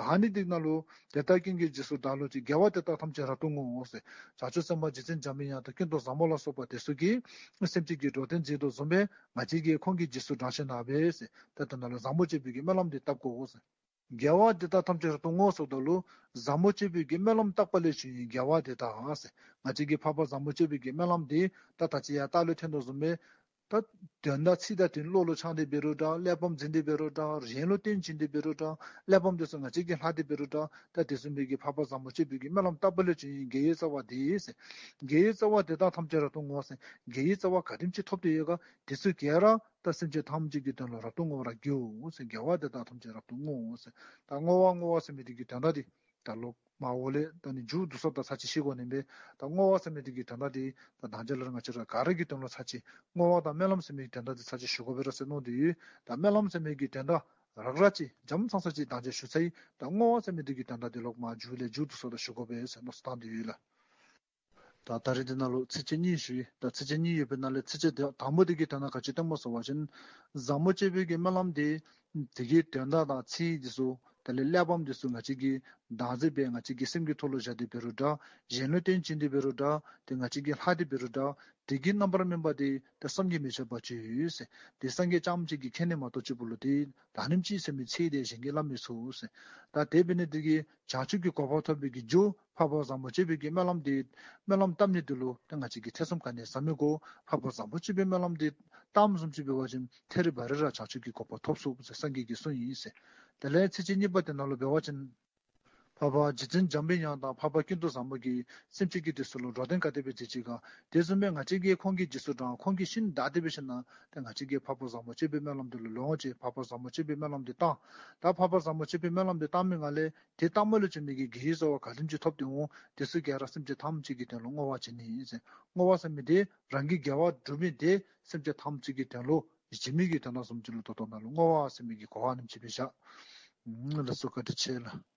ཨ་ནི་དེ་ནང་ལུ་དེ་དག་ཀུན་གྱི་རྗེས་སུ་བདག་སློབ་ཅིང་། དགེ་བ་འདི་དག་ཐམས་ཅད་རབ་ཏུ་བསྔོ་ཟེར། བྱང་ཆུབ་སེམས་དཔའ་རྗེ་བཙུན་འཇམ་པའི་དབྱངས་དང་ཀུན་ཏུ་བཟང་པོ་ལ་སོགས་པ་དེ་ཚུ་གིས་སེམས་ཅན་གྱི་འགྲོ་དོན་མཛད་དོ་བཟུམ་སྦེ་ང་བཅས་ཀྱིས་ཁོང་གི་རྗེས་སུ་འབྲང་ཞིན་ན་འབད་ཟེར། ད་དེ་ནང་ལུ་བཟང་པོ་སྤྱོད་པའི་གི་སྨོན་ལམ་འདི་བཏབ་དགོ་ཟེར། དགེ་བ་འདི་དག་ཐམས་ཅད་རབ་ཏུ་བསྔོ་ཟེརཝ་ད་ལུ་བཟང་པོ་སྤྱོད་པའི་གི་སྨོན་ལམ་བཏབ་པ་ལས་བྱུང་བའི་དགེ་བ་འདི་དག་ཟེར། ང་བཅས་ཀྱིས་འཕགས་པ་བཟང་པོ་སྤྱོད་པའི་གི་སྨོན་ལམ་འདི་ད་ད་ཅི་ཡང་ལྟག་ལུ་ཐོན་དོ་བཟུམ་སྦེ། ད་དོན་དག་ཚིག་དང་དོན་བློ་ལུ་འཆང་སྟེ་འབད་རུང་འདྲ། གླེགས་བམ་འཛིན་ཏེ་འབད་རུང་འདྲ། རྒྱན་ལུ་བསྟན་བྱིན་ཏེ་འབད་རུང་འདྲ། གླེགས་བམ་དེ་ཚུ་ང་བཅས་ཀྱིས་ལྷག་སྟེ་འབད་རུང་འདྲ། ད་དེ་བཟུམ་སྦེ་གི་འཕགས་པ་བཟང་པོ་སྤྱོད་པའི་གི་སྨོན་ལམ་བཏབ་པ་ལས་བྱུང་བའི་དགེ་བའི་རྩ་བ་འདི་ཟེར། དགེ་བའི་རྩ་བ་འདི་དག་ཐམས་ཅད་རབ་ཏུ་བསྔོ་ཟེར། དགེ་བའི་རྩ་བ་ག་དེམ་ཅིག་ཐོབ་སྟེ་ཡོད་ག་དེ་ཚུ་ག་ར་ད་སེམས་ཅན་ཐམས་ཅད་ཀྱི་དོན་ལུ་རབ་ཏུ་བསྔོ་བར་བགྱིའོ་ཟེར། དགེ་བ་འདི་དག་ཐམས་ཅད་རབ་ཏུ་བསྔོ་ཟེར། ད་བསྔོ་བ་བསྔོ་བ་ཟེར་མི་དེ་གི་དོན་དག་དེ་ད་ལོག་མར་འོག་ལས་ད་ནི་མཇུག་བསྡུ་ས་ད་ཚར་གཅིག་ཞུ་དགོ་ནི་མས། ད་བསྔོ་བ་ཟེར་མི་དེ་གི་དོན་དག་དེ་ད་དང་ཅ་ལ་ར་ང་བཅས་ར་ག་ར་གི་དོན་ལུ་ཚར་གཅིག་བསྔོ་བ་དང་སྨོན་ལམ་ཟེར་མི་གི་དོན་དག་དེ་ཚར་གཅིག་ཞུ་དགོ་པས་ར་ཟེར་མནོ་སྟེ་ཡོད། ད་སྨོན་ལམ་ཟེར་མི་གི་དོན་དག་རགས་ར་ཅིག་འཇམ་ཙང་ཙ་ཅིག་དང་ཅ་ཞུ་ཚར་ཡི། ད་བསྔོ་བ་ཟེར་མི་དེ་གི་དོན་དག་དེ་ལོག་མར་མཇུག་ལས་མཇུག་བསྡུ་ས་ད་ཞུ་དགོ་པས་ཟེར་མནོ་བསམ་བཏང་སྟེ་ཡོད་ལགས། ད་ད་རིས་འདི་ནང་ལུ་ཚིགས་བཅད་གཉིས་ཞུ་ཡི། ད་ཚིགས་བཅད་གཉིས་ཡོད་པའི་ནང་ལས་ཚིགས་བཅད་དེ་དང་པོ་དེ་གི་དོན་དག་ག་ཅི་སྟོནམ་སྨོ་ཟེར་བ་ཅིན། བཟང་པོ་སྤྱོད་པའི་གི་སྨོན་ལམ་དེ་དེ་གི་དོན་དག་དང་ཚིག་དེ་ཚུ་ དེ་ལས་གླེགས་བམ་འདི་ཚུ་ང་བཅས་ཀྱིས་བདག་འཛིན་འབད་ང་བཅས་ཀྱི་སེམས་ཀྱི་ཐོག་ལུ་བཞག་སྟེ་འབད་རུང་འདྲ། གཞན་ལུ་བརྟེན་བྱིན་ཏེ་འབད་རུང་འདྲ། ཏེ་ང་བཅས་ཀྱིས་ལྷག་སྟེ་འབད་རུང་འདྲ། དེ་གི་རྣམ་པར་སྨིན་པ་དེ་ཏེ་བསམ་གྱིས་མི་ཁྱབ་པ་ཅིག་ཡོད་ཟེར། དེ་སངས་རྒྱས་རྐྱངམ་གཅིག་གིས་མཁྱེན་ནི་མ་གཏོགས་གཅིག་པོ་ལུ་དེ་ད་ནེམ་ཅིག་ཟེར་མི་ཚིག་དེ་གཞན་གྱིས་སླབ་མི་ཚུགས་ཟེར། ད་དེ་འབད་ནི་དེ་གིས་བྱང་ཆུབ་ཀྱི་གོ་འཕང་ཐོབ་པའི་གི་རྒྱུ་འཕགས་པ་བཟང་པོ་སྤྱོད་པའི་གི་སྨོན་ལམ་དེ་སྨོན་ལམ་བཏབ་ནི་དེ་ལུ་ཏེ་ང་བཅས་ཀྱིས་ཐེ་ཚོམ་ག་ནི་ཡང་ཟ་མི་དགོ། འཕགས་པ་བཟང་པོ་སྤྱོད་པའི་སྨོན་ལམ་དེ་བཏངམ་བཟུམ་ཅིག་འབད་བ་ཅིན་ཐད་རི་བ་རི་ར་བྱང་ཆུབ་ཀྱི་གོ་འཕང་ཐོབ་ཚུགས་ཟེར་སངས་རྒྱས་ཀྱིས་གསུངས་ཡི་ཟེར། དེ་ལས་ཚིགས་བཅད་གཉིས་པ་དེ་ནང་ལུ་འབད་བ་ཅིན། འཕགས་པ་རྗེ་བཙུན་འཇམ་པའི་དབྱངས་དང་འཕགས་པ་ཀུན་ཏུ་བཟང་མོ་གིས་སེམས་ཅན་གྱི་དུས་སུ་ལུ་འགྲོ་དོན་ག་དེ་སྦེ་མཛད་ཅི་ག། དེ་བཟུམ་སྦེ་ང་བཅས་ཀྱིས་ཁོང་གི་རྗེས་སུ་འབྲང་ཁོང་གི་བཞིན་བདག་དེ་སྦེ་ཤིན་ན་ཏེ་ང་བཅས་ཀྱིས་འཕགས་པ་བཟང་པོ་སྤྱོད་པའི་སྨོན་ལམ་དེ་ལུ་ལོངས་སྤྱོད། འཕགས་པ་བཟང་པོ་སྤྱོད་པའི་སྨོན་ལམ་དེ་བཏང་། ད་འཕགས་པ་བཟང་པོ་སྤྱོད་པའི་སྨོན་ལམ་དེ་བཏང་མི་ངང་ལས་དེ་བཏངམ་ལུ་བྱུང་མི་གི་དགེ་བའི་རྩ་བ་ག་དེམ་ཅིག་ཐོབ་སྟེ་འོང་། དེ་ཚུ་ག་ར་སེམས་ཅན་ཐམས་ཅད་ཀྱི་དོན་ལུ་བསྔོ་བ་བྱིན་ནི་ཨིན་ཟེར། བསྔོ་བ་ཟེར་མི་དེ་རང་གི་དགེ་བ་སྒྲུབ་མི་དེ་སེམས་ཅན་ཐམས་ཅད་ཀྱི་དོན་ལུ་བྱིན་མི་གི་དོན་དག་བཟུམ་ཅིག་ལུ་ད་ལྟོ་ནཱ་ལུ་བསྔོ་བ་ཟེར་མི་གི་གོ་བ་ཨ་ནེམ་ཅིག་སྦེ་བཞག། ལགས་སོ། བཀའ་དྲིན་ཆེ་ལགས།